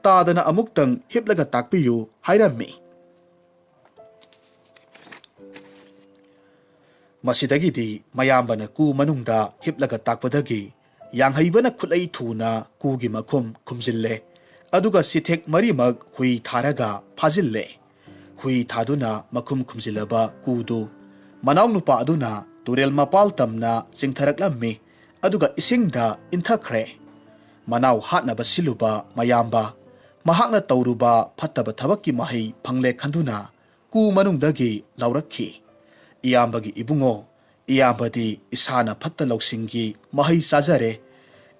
ꯇꯥꯗꯅ ꯑꯃꯨꯛꯇꯪ ꯍꯤꯞꯂꯒ ꯇꯥꯛꯄꯤꯌꯨ" ꯍꯥꯏꯔꯝꯃꯤ꯫ ꯃꯁꯤꯗꯒꯤꯗꯤ ꯃꯌꯥꯝꯕꯅ ꯀꯨ ꯃꯅꯨꯡꯗ ꯍꯤꯞꯂꯒ ꯇꯥꯛꯄꯗꯒꯤ ꯌꯥꯡꯍꯩꯕꯅ ꯈꯨꯠꯂꯩ ꯊꯨꯅ ꯀꯨꯒꯤ ꯃꯈꯨꯝ ꯈꯨꯝꯖꯤꯜꯂꯦ꯫ ꯑꯗꯨꯒ ꯆꯤꯊꯦꯛ ꯃꯔꯤꯃꯛ ꯍꯨꯏ ꯊꯥꯔꯒ ꯐꯥꯖꯤꯜꯂꯦ꯫ ꯍꯨꯏ ꯊꯥꯗꯨꯅ ꯃꯈꯨꯝ ꯈꯨꯝꯖꯤꯜꯂꯕ ꯀꯨꯗꯨ ꯃꯅꯥꯎꯅꯨꯄꯥ ꯑꯗꯨꯅ ꯇꯨꯔꯦꯜ ꯃꯄꯥꯜ ꯇꯝꯅ ꯆꯤꯡꯊꯔꯛꯂꯝꯃꯤ꯫ ꯑꯗꯨꯒ ꯏꯁꯤꯡꯗ ꯏꯟꯊꯈ꯭ꯔꯦ꯫ ꯃꯅꯥꯎ ꯍꯥꯠꯅꯕ ꯁꯤꯜꯂꯨꯕ ꯃꯌꯥꯝꯕ, ꯃꯍꯥꯛꯅ ꯇꯧꯔꯨꯕ ꯐꯠꯇꯕ ꯊꯕꯛꯀꯤ ꯃꯍꯩ ꯐꯪꯂꯦ ꯈꯟꯗꯨꯅ ꯀꯨ ꯃꯅꯨꯡꯗꯒꯤ ꯂꯥꯎꯔꯛꯈꯤ, "ꯏꯌꯥꯝꯕꯒꯤ ꯏꯕꯨꯡꯉꯣ, ꯏꯌꯥꯝꯕꯗꯤ ꯏꯁꯥꯅ ꯐꯠꯇ ꯂꯧꯁꯤꯡꯒꯤ ꯃꯍꯩ ꯆꯥꯖꯔꯦ꯫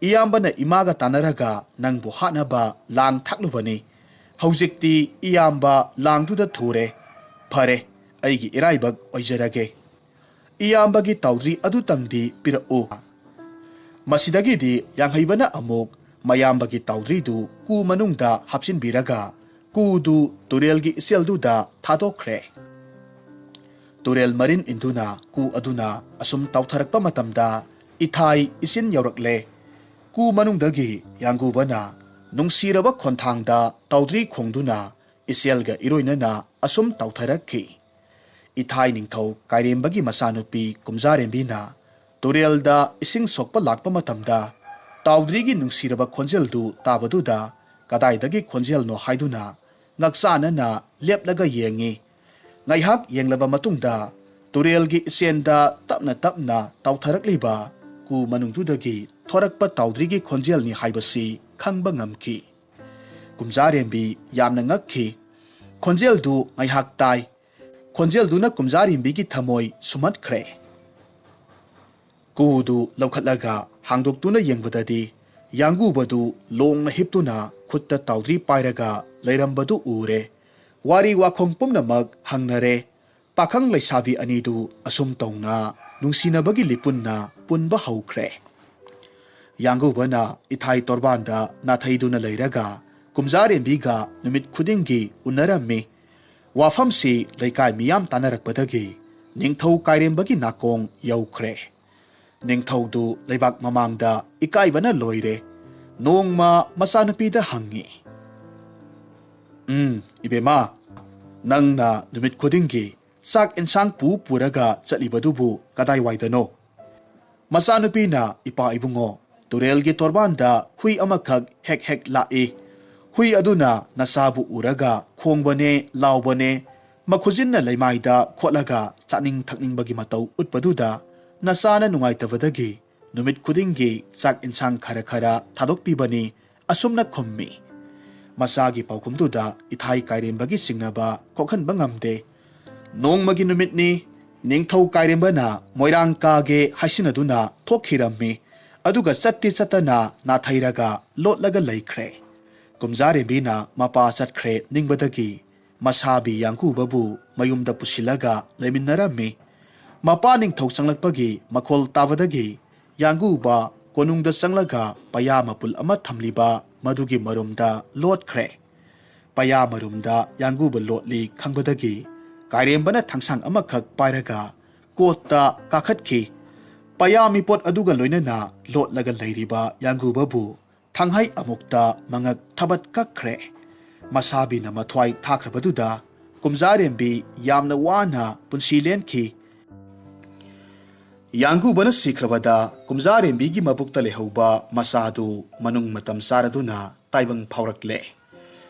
ꯏꯌꯥꯝꯕꯅ ꯏꯃꯥꯒ ꯇꯥꯟꯅꯔꯒ ꯅꯪꯕꯨ ꯍꯥꯠꯅꯕ ꯂꯥꯡ ꯊꯥꯛꯂꯨꯕꯅꯤ꯫ ꯍꯧꯖꯤꯛꯇꯤ ꯏꯌꯥꯝꯕ ꯂꯥꯡꯗꯨꯗ ꯊꯨꯔꯦ꯫ ꯐꯔꯦ, ꯑꯩꯒꯤ ꯏꯔꯥꯏꯕꯛ ꯑꯣꯏꯖꯔꯒꯦ꯫ ꯏꯌꯥꯝꯕꯒꯤ ꯇꯥꯎꯗ꯭ꯔꯤ ꯑꯗꯨꯇꯪꯗꯤ ꯄꯤꯔꯛꯎ"꯫ ꯃꯁꯤꯗꯒꯤꯗꯤ ꯌꯥꯡꯍꯩꯕꯅ ꯑꯃꯨꯛ ꯃꯌꯥꯝꯕꯒꯤ ꯇꯥꯎꯗ꯭ꯔꯤꯗꯨ ꯀꯨ ꯃꯅꯨꯡꯗ ꯍꯥꯞꯆꯤꯟꯕꯤꯔꯒ ꯀꯨꯗꯨ ꯇꯨꯔꯦꯜꯒꯤ ꯏꯆꯦꯜꯗꯨꯗ ꯊꯥꯗꯣꯛꯈ꯭ꯔꯦ꯫ ꯇꯨꯔꯦꯜ ꯃꯔꯤꯟ ꯏꯟꯗꯨꯅ ꯀꯨ ꯑꯗꯨꯅ ꯑꯁꯨꯝ ꯇꯥꯎꯊꯔꯛꯄ ꯃꯇꯝꯗ ꯏꯊꯥꯏ ꯏꯆꯤꯟ ꯌꯧꯔꯛꯂꯦ꯫ ꯀꯨ ꯃꯅꯨꯡꯗꯒꯤ ꯌꯥꯡꯒꯨꯕꯅ ꯅꯨꯡꯁꯤꯔꯕ ꯈꯣꯟꯊꯥꯡꯗ ꯇꯥꯎꯗ꯭ꯔꯤ ꯈꯣꯡꯗꯨꯅ ꯏꯆꯦꯜꯒ ꯏꯔꯣꯏꯅꯅ ꯑꯁꯨꯝ ꯇꯥꯎꯊꯔꯛꯈꯤ꯫ ꯏꯊꯥꯏ ꯅꯤꯡꯊꯧ ꯀꯥꯏꯔꯦꯝꯕꯒꯤ ꯃꯆꯥꯅꯨꯄꯤ ꯀꯨꯝꯖꯥꯔꯦꯝꯕꯤꯅ ꯇꯨꯔꯦꯜꯗ ꯏꯁꯤꯡ ꯁꯣꯛꯄ ꯂꯥꯛꯄ ꯃꯇꯝꯗ ꯇꯥꯎꯗ꯭ꯔꯤꯒꯤ ꯅꯨꯡꯁꯤꯔꯕ ꯈꯣꯟꯖꯦꯜꯗꯨ ꯇꯥꯕꯗꯨꯗ ꯀꯗꯥꯏꯗꯒꯤ ꯈꯣꯟꯖꯦꯜꯅꯣ ꯍꯥꯏꯗꯨꯅ ꯉꯛꯆꯥꯅꯅ ꯂꯦꯞꯂꯒ ꯌꯦꯡꯉꯤ꯫ ꯉꯥꯏꯍꯥꯛ ꯌꯦꯡꯂꯕ ꯃꯇꯨꯡꯗ ꯇꯨꯔꯦꯜꯒꯤ ꯏꯆꯦꯟꯗ ꯇꯞꯅ ꯇꯞꯅ ꯇꯥꯎꯊꯔꯛꯂꯤꯕ ꯀꯨ ꯃꯅꯨꯡꯗꯨꯗꯒꯤ ꯊꯣꯔꯛꯄ ꯇꯥꯎꯗ꯭ꯔꯤꯒꯤ ꯈꯣꯟꯖꯦꯜꯅꯤ ꯍꯥꯏꯕꯁꯤ ꯈꯪꯕ ꯉꯝꯈꯤ꯫ ꯀꯨꯝꯖꯥꯔꯦꯝꯕꯤ ꯌꯥꯝꯅ ꯉꯛꯈꯤ꯫ ꯈꯣꯟꯖꯦꯜꯗꯨ ꯉꯥꯏꯍꯥꯛ ꯇꯥꯏ꯫ ꯈꯣꯟꯖꯦꯜꯗꯨꯅ ꯀꯨꯝꯖꯥꯔꯦꯝꯕꯤꯒꯤ ꯊꯃꯣꯏ ꯁꯨꯝꯍꯠꯈ꯭ꯔꯦ꯫ ꯀꯨꯗꯨ ꯂꯧꯈꯠꯂꯒ ꯍꯥꯡꯗꯣꯛꯇꯨꯅ ꯌꯦꯡꯕꯗꯗꯤ ꯌꯥꯡꯒꯨꯕꯗꯨ ꯂꯣꯡꯅ ꯍꯤꯞꯇꯨꯅ ꯈꯨꯠꯇ ꯇꯥꯎꯗ꯭ꯔꯤ ꯄꯥꯏꯔꯒ ꯂꯩꯔꯝꯕꯗꯨ ꯎꯔꯦ꯫ ꯋꯥꯔꯤ ꯋꯥꯈꯣꯡ ꯄꯨꯝꯅꯃꯛ ꯍꯪꯅꯔꯦ꯫ ꯄꯥꯈꯪ ꯂꯩꯁꯥꯕꯤ ꯑꯅꯤꯗꯨ ꯑꯁꯨꯝ ꯇꯧꯅ ꯅꯨꯡꯁꯤꯅꯕꯒꯤ ꯂꯤꯄꯨꯟꯅ ꯄꯨꯟꯕ ꯍꯧꯈ꯭ꯔꯦ꯫ ꯌꯥꯡꯒꯨꯕꯅ ꯏꯊꯥꯏ ꯇꯣꯔꯕꯥꯟꯗ ꯅꯥꯊꯩꯗꯨꯅ ꯂꯩꯔꯒ ꯀꯨꯝꯖꯥꯔꯦꯝꯕꯤꯒ ꯅꯨꯃꯤꯠ ꯈꯨꯗꯤꯡꯒꯤ ꯎꯅꯔꯝꯃꯤ꯫ ꯋꯥꯐꯝꯁꯤ ꯂꯩꯀꯥꯏ ꯃꯤꯌꯥꯝ ꯇꯥꯅꯔꯛꯄꯗꯒꯤ ꯅꯤꯡꯊꯧ ꯀꯥꯏꯔꯦꯝꯕꯒꯤ ꯅꯥꯀꯣꯡ ꯌꯧꯈ꯭ꯔꯦ꯫ ꯅꯤꯡꯊꯧꯗꯨ ꯂꯩꯕꯥꯛ ꯃꯃꯥꯡꯗ ꯏꯀꯥꯏꯕꯅ ꯂꯣꯏꯔꯦ꯫ ꯅꯣꯡꯃ ꯃꯆꯥꯅꯨꯄꯤꯗ ꯍꯪꯉꯤ, "ꯎꯝ, ꯏꯕꯦꯝꯃ, ꯅꯪꯅ ꯅꯨꯃꯤꯠ ꯈꯨꯗꯤꯡꯒꯤ ꯆꯥꯛ ꯏꯟꯁꯥꯡ ꯄꯨ ꯄꯨꯔꯒ ꯆꯠꯂꯤꯕꯗꯨꯕꯨ ꯀꯗꯥꯏꯋꯥꯏꯗꯅꯣ?" ꯃꯆꯥꯅꯨꯄꯤꯅ, "ꯏꯄꯥ ꯏꯕꯨꯡꯉꯣ, ꯇꯨꯔꯦꯜꯒꯤ ꯇꯣꯔꯕꯥꯟꯗ ꯍꯨꯏ ꯑꯃꯈꯛ ꯍꯦꯛ ꯍꯦꯛ ꯂꯥꯛꯏ꯫ ꯍꯨꯏ ꯑꯗꯨꯅ ꯅꯆꯥꯕꯨ ꯎꯔꯒ ꯈꯣꯡꯕꯅꯦ, ꯂꯥꯎꯕꯅꯦ, ꯃꯈꯨꯖꯤꯟꯅ ꯂꯩꯃꯥꯏꯗ ꯈꯣꯠꯂꯒ ꯆꯥꯅꯤꯡ ꯊꯛꯅꯤꯡꯕꯒꯤ ꯃꯇꯧ ꯎꯠꯄꯗꯨꯗ ꯅꯆꯥꯅ ꯅꯨꯡꯉꯥꯏꯇꯕꯗꯒꯤ ꯅꯨꯃꯤꯠ ꯈꯨꯗꯤꯡꯒꯤ ꯆꯥꯛ ꯏꯟꯁꯥꯡ ꯈꯔ ꯈꯔ ꯊꯥꯗꯣꯛꯄꯤꯕꯅꯤ," ꯑꯁꯨꯝꯅ ꯈꯨꯝꯃꯤ꯫ ꯃꯆꯥꯒꯤ ꯄꯥꯎꯈꯨꯝꯗꯨꯗ ꯏꯊꯥꯏ ꯀꯥꯏꯔꯦꯝꯕꯒꯤ ꯆꯤꯡꯅꯕ ꯀꯣꯛꯍꯟꯕ ꯉꯝꯗꯦ꯫ ꯅꯣꯡꯃꯒꯤ ꯅꯨꯃꯤꯠꯅꯤ꯫ ꯅꯤꯡꯊꯧ ꯀꯥꯏꯔꯦꯝꯕꯅ ꯃꯣꯏꯔꯥꯡ ꯀꯥꯒꯦ ꯍꯥꯏꯁꯤꯟꯅꯗꯨꯅ ꯊꯣꯛꯈꯤꯔꯝꯃꯤ꯫ ꯑꯗꯨꯒ ꯆꯠꯇꯤ ꯆꯠꯇꯅ ꯅꯥꯊꯩꯔꯒ ꯂꯣꯠꯂꯒ ꯂꯩꯈ꯭ꯔꯦ꯫ ꯀꯨꯝꯖꯥꯔꯦꯝꯕꯤꯅ ꯃꯄꯥ ꯆꯠꯈ꯭ꯔꯦ ꯅꯤꯡꯕꯗꯒꯤ ꯃꯁꯥꯕꯤ ꯌꯥꯡꯒꯨꯕꯕꯨ ꯃꯌꯨꯝꯗ ꯄꯨꯁꯤꯜꯂꯒ ꯂꯩꯃꯤꯟꯅꯔꯝꯃꯤ꯫ ꯃꯄꯥ ꯅꯤꯡꯊꯧ ꯆꯪꯂꯛꯄꯒꯤ ꯃꯈꯣꯜ ꯇꯥꯕꯗꯒꯤ ꯌꯥꯡꯒꯨꯕ ꯀꯣꯅꯨꯡꯗ ꯆꯪꯂꯒ ꯄꯌꯥ ꯃꯄꯨꯜ ꯑꯃ ꯊꯝꯂꯤꯕ ꯃꯗꯨꯒꯤ ꯃꯔꯨꯝꯗ ꯂꯣꯠꯈ꯭ꯔꯦ꯫ ꯄꯌꯥ ꯃꯔꯨꯝꯗ ꯌꯥꯡꯒꯨꯕ ꯂꯣꯠꯂꯤ ꯈꯪꯕꯗꯒꯤ ꯀꯥꯏꯔꯦꯝꯕꯅ ꯊꯥꯡꯁꯥꯡ ꯑꯃꯈꯛ ꯄꯥꯏꯔꯒ ꯀꯣꯠꯇ ꯀꯥꯈꯠꯈꯤ꯫ ꯄꯌꯥ ꯃꯤꯄꯣꯠ ꯑꯗꯨꯒ ꯂꯣꯏꯅꯅ ꯂꯣꯠꯂꯒ ꯂꯩꯔꯤꯕ ꯌꯥꯡꯒꯨꯕꯕꯨ ꯊꯥꯡꯍꯩ ꯑꯃꯨꯛꯇ ꯃꯉꯛ ꯊꯕꯠ ꯀꯛꯈ꯭ꯔꯦ꯫ ꯃꯁꯥꯕꯤꯅ ꯃꯊ꯭ꯋꯥꯏ ꯊꯥꯈ꯭ꯔꯕꯗꯨꯗ ꯀꯨꯝꯖꯥꯔꯦꯝꯕꯤ ꯌꯥꯝꯅ ꯋꯥꯅ ꯄꯨꯟꯁꯤ ꯂꯦꯟꯈꯤ꯫ ꯌꯥꯡꯒꯨꯕꯅ ꯁꯤꯈ꯭ꯔꯕꯗ ꯀꯨꯝꯖꯥꯔꯦꯝꯕꯤꯒꯤ ꯃꯕꯨꯛꯇ ꯂꯩꯍꯧꯕ ꯃꯆꯥꯗꯨ ꯃꯅꯨꯡ ꯃꯇꯝ ꯆꯥꯔꯗꯨꯅ ꯇꯥꯏꯕꯪ ꯐꯥꯎꯔꯛꯂꯦ꯫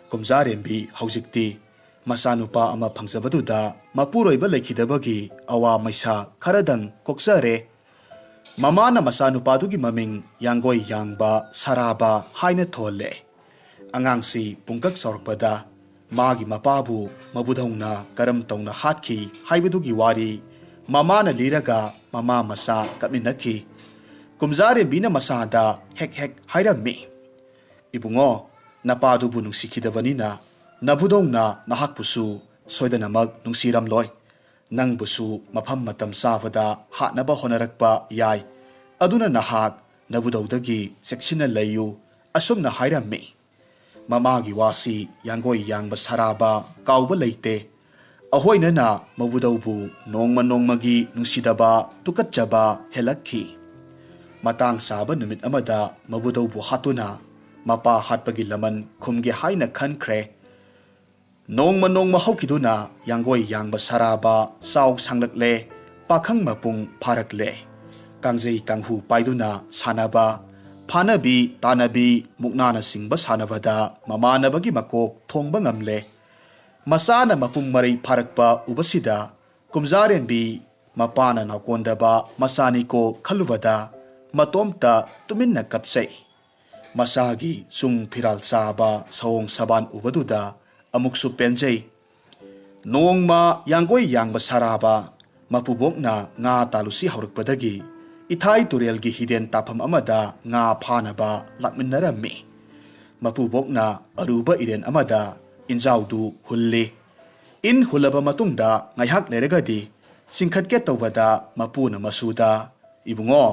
ꯀꯨꯝꯖꯥꯔꯦꯝꯕꯤ ꯍꯧꯖꯤꯛꯇꯤ ꯃꯆꯥꯅꯨꯄꯥ ꯑꯃ ꯐꯪꯖꯕꯗꯨꯗ ꯃꯄꯨꯔꯣꯏꯕ ꯂꯩꯈꯤꯗꯕꯒꯤ ꯑꯋꯥ ꯃꯩꯁꯥ ꯈꯔꯗꯪ ꯀꯣꯛꯆꯔꯦ꯫ ꯃꯃꯥꯅ ꯃꯆꯥꯅꯨꯄꯥꯗꯨꯒꯤ ꯃꯃꯤꯡ ꯌꯥꯡꯒꯣꯏ ꯌꯥꯡꯕ ꯁꯔꯥꯕ ꯍꯥꯏꯅ ꯊꯣꯜꯂꯦ꯫ ꯑꯉꯥꯡꯁꯤ ꯄꯨꯡꯀꯛ ꯆꯥꯎꯔꯛꯄꯗ ꯃꯥꯒꯤ ꯃꯄꯥꯕꯨ ꯃꯕꯨꯙꯧꯅ ꯀꯔꯝ ꯇꯧꯅ ꯍꯥꯠꯈꯤ ꯍꯥꯏꯕꯗꯨꯒꯤ ꯋꯥꯔꯤ ꯃꯃꯥꯅ ꯂꯤꯔꯒ ꯃꯃꯥ ꯃꯆꯥ ꯀꯞꯃꯤꯟꯅꯈꯤ꯫ ꯀꯨꯝꯖꯥꯔꯦꯝꯕꯤꯅ ꯃꯆꯥꯗ ꯍꯦꯛ ꯍꯦꯛ ꯍꯥꯏꯔꯝꯃꯤ, "ꯏꯕꯨꯡꯉꯣ, ꯅꯄꯥꯗꯨꯕꯨ ꯅꯨꯡꯁꯤꯈꯤꯗꯕꯅꯤꯅ ꯅꯕꯨꯙꯧꯅ ꯅꯍꯥꯛꯄꯨꯁꯨ ꯁꯣꯏꯗꯅꯃꯛ ꯅꯨꯡꯁꯤꯔꯝꯂꯣꯏ꯫ ꯅꯪꯕꯨꯁꯨ ꯃꯐꯝ ꯃꯇꯝ ꯆꯥꯕꯗ ꯍꯥꯠꯅꯕ ꯍꯣꯠꯅꯔꯛꯄ ꯌꯥꯏ꯫ ꯑꯗꯨꯅ ꯅꯍꯥꯛ ꯅꯕꯨꯙꯧꯗꯒꯤ ꯆꯦꯛꯁꯤꯟꯅ ꯂꯩꯌꯨ," ꯑꯁꯨꯝꯅ ꯍꯥꯏꯔꯝꯃꯤ꯫ ꯃꯃꯥꯒꯤ ꯋꯥꯁꯤ ꯌꯥꯡꯒꯣꯏ ꯌꯥꯡꯕ ꯁꯔꯥꯕ ꯀꯥꯎꯕ ꯂꯩꯇꯦ꯫ ꯑꯍꯣꯏꯅꯅ ꯃꯕꯨꯙꯧꯕꯨ ꯅꯣꯡꯃ ꯅꯣꯡꯃꯒꯤ ꯅꯨꯡꯁꯤꯗꯕ, ꯇꯨꯀꯠꯆꯕ ꯍꯦꯜꯂꯛꯈꯤ꯫ ꯃꯇꯥꯡ ꯆꯥꯕ ꯅꯨꯃꯤꯠ ꯑꯃꯗ ꯃꯕꯨꯙꯧꯕꯨ ꯍꯥꯠꯇꯨꯅ ꯃꯄꯥ ꯍꯥꯠꯄꯒꯤ ꯂꯃꯟ ꯈꯨꯝꯒꯦ ꯍꯥꯏꯅ ꯈꯟꯈ꯭ꯔꯦ꯫ ꯅꯣꯡꯃ ꯅꯣꯡꯃ ꯍꯧꯈꯤꯗꯨꯅ ꯌꯥꯡꯒꯣꯏ ꯌꯥꯡꯕ ꯁꯔꯥꯕ ꯆꯥꯎ ꯁꯥꯡꯂꯛꯂꯦ, ꯄꯥꯈꯪ ꯃꯄꯨꯡ ꯐꯥꯔꯛꯂꯦ꯫ ꯀꯥꯡꯖꯩ ꯀꯥꯡꯍꯨ ꯄꯥꯏꯗꯨꯅ ꯁꯥꯟꯅꯕ, ꯐꯥꯅꯕꯤ ꯇꯥꯅꯕꯤ ꯃꯨꯛꯅꯥꯅꯆꯤꯡꯕ ꯁꯥꯟꯅꯕꯗ ꯃꯃꯥꯟꯅꯕꯒꯤ ꯃꯀꯣꯛ ꯊꯣꯡꯕ ꯉꯝꯂꯦ꯫ ꯃꯆꯥꯅ ꯃꯄꯨꯡ ꯃꯔꯩ ꯐꯥꯔꯛꯄ ꯎꯕꯁꯤꯗ ꯀꯨꯝꯖꯥꯔꯦꯝꯕꯤ ꯃꯄꯥꯅ ꯅꯥꯎꯀꯣꯟꯗꯕ ꯃꯆꯥꯅꯤꯀꯣ ꯈꯜꯂꯨꯕꯗ ꯃꯇꯣꯝꯇ ꯇꯨꯃꯤꯟꯅ ꯀꯞꯆꯩ꯫ ꯃꯆꯥꯒꯤ ꯆꯨꯡ ꯐꯤꯔꯥꯜ ꯆꯥꯕ ꯁꯑꯣꯡ ꯁꯕꯥꯟ ꯎꯕꯗꯨꯗ ꯑꯃꯨꯛꯁꯨ ꯄꯦꯟꯖꯩ꯫ ꯅꯣꯡꯃ ꯌꯥꯡꯒꯣꯏ ꯌꯥꯡꯕ ꯁꯔꯥꯕ ꯃꯄꯨꯕꯣꯛꯅ ꯉꯥ ꯇꯥꯜꯂꯨꯁꯤ ꯍꯧꯔꯛꯄꯗꯒꯤ ꯏꯊꯥꯏ ꯇꯨꯔꯦꯜꯒꯤ ꯍꯤꯗꯦꯟ ꯇꯥꯐꯝ ꯑꯃꯗ ꯉꯥ ꯐꯥꯅꯕ ꯂꯥꯛꯃꯤꯟꯅꯔꯝꯃꯤ꯫ ꯃꯄꯨꯕꯣꯛꯅ ꯑꯔꯨꯕ ꯏꯔꯦꯟ ꯑꯃꯗ ꯏꯟꯖꯥꯎꯗꯨ ꯍꯨꯜꯂꯤ꯫ ꯏꯟ ꯍꯨꯜꯂꯕ ꯃꯇꯨꯡꯗ ꯉꯥꯏꯍꯥꯛ ꯂꯩꯔꯒꯗꯤ ꯆꯤꯡꯈꯠꯀꯦ ꯇꯧꯕꯗ ꯃꯄꯨꯅ ꯃꯁꯨꯗ, "ꯏꯕꯨꯡꯉꯣ,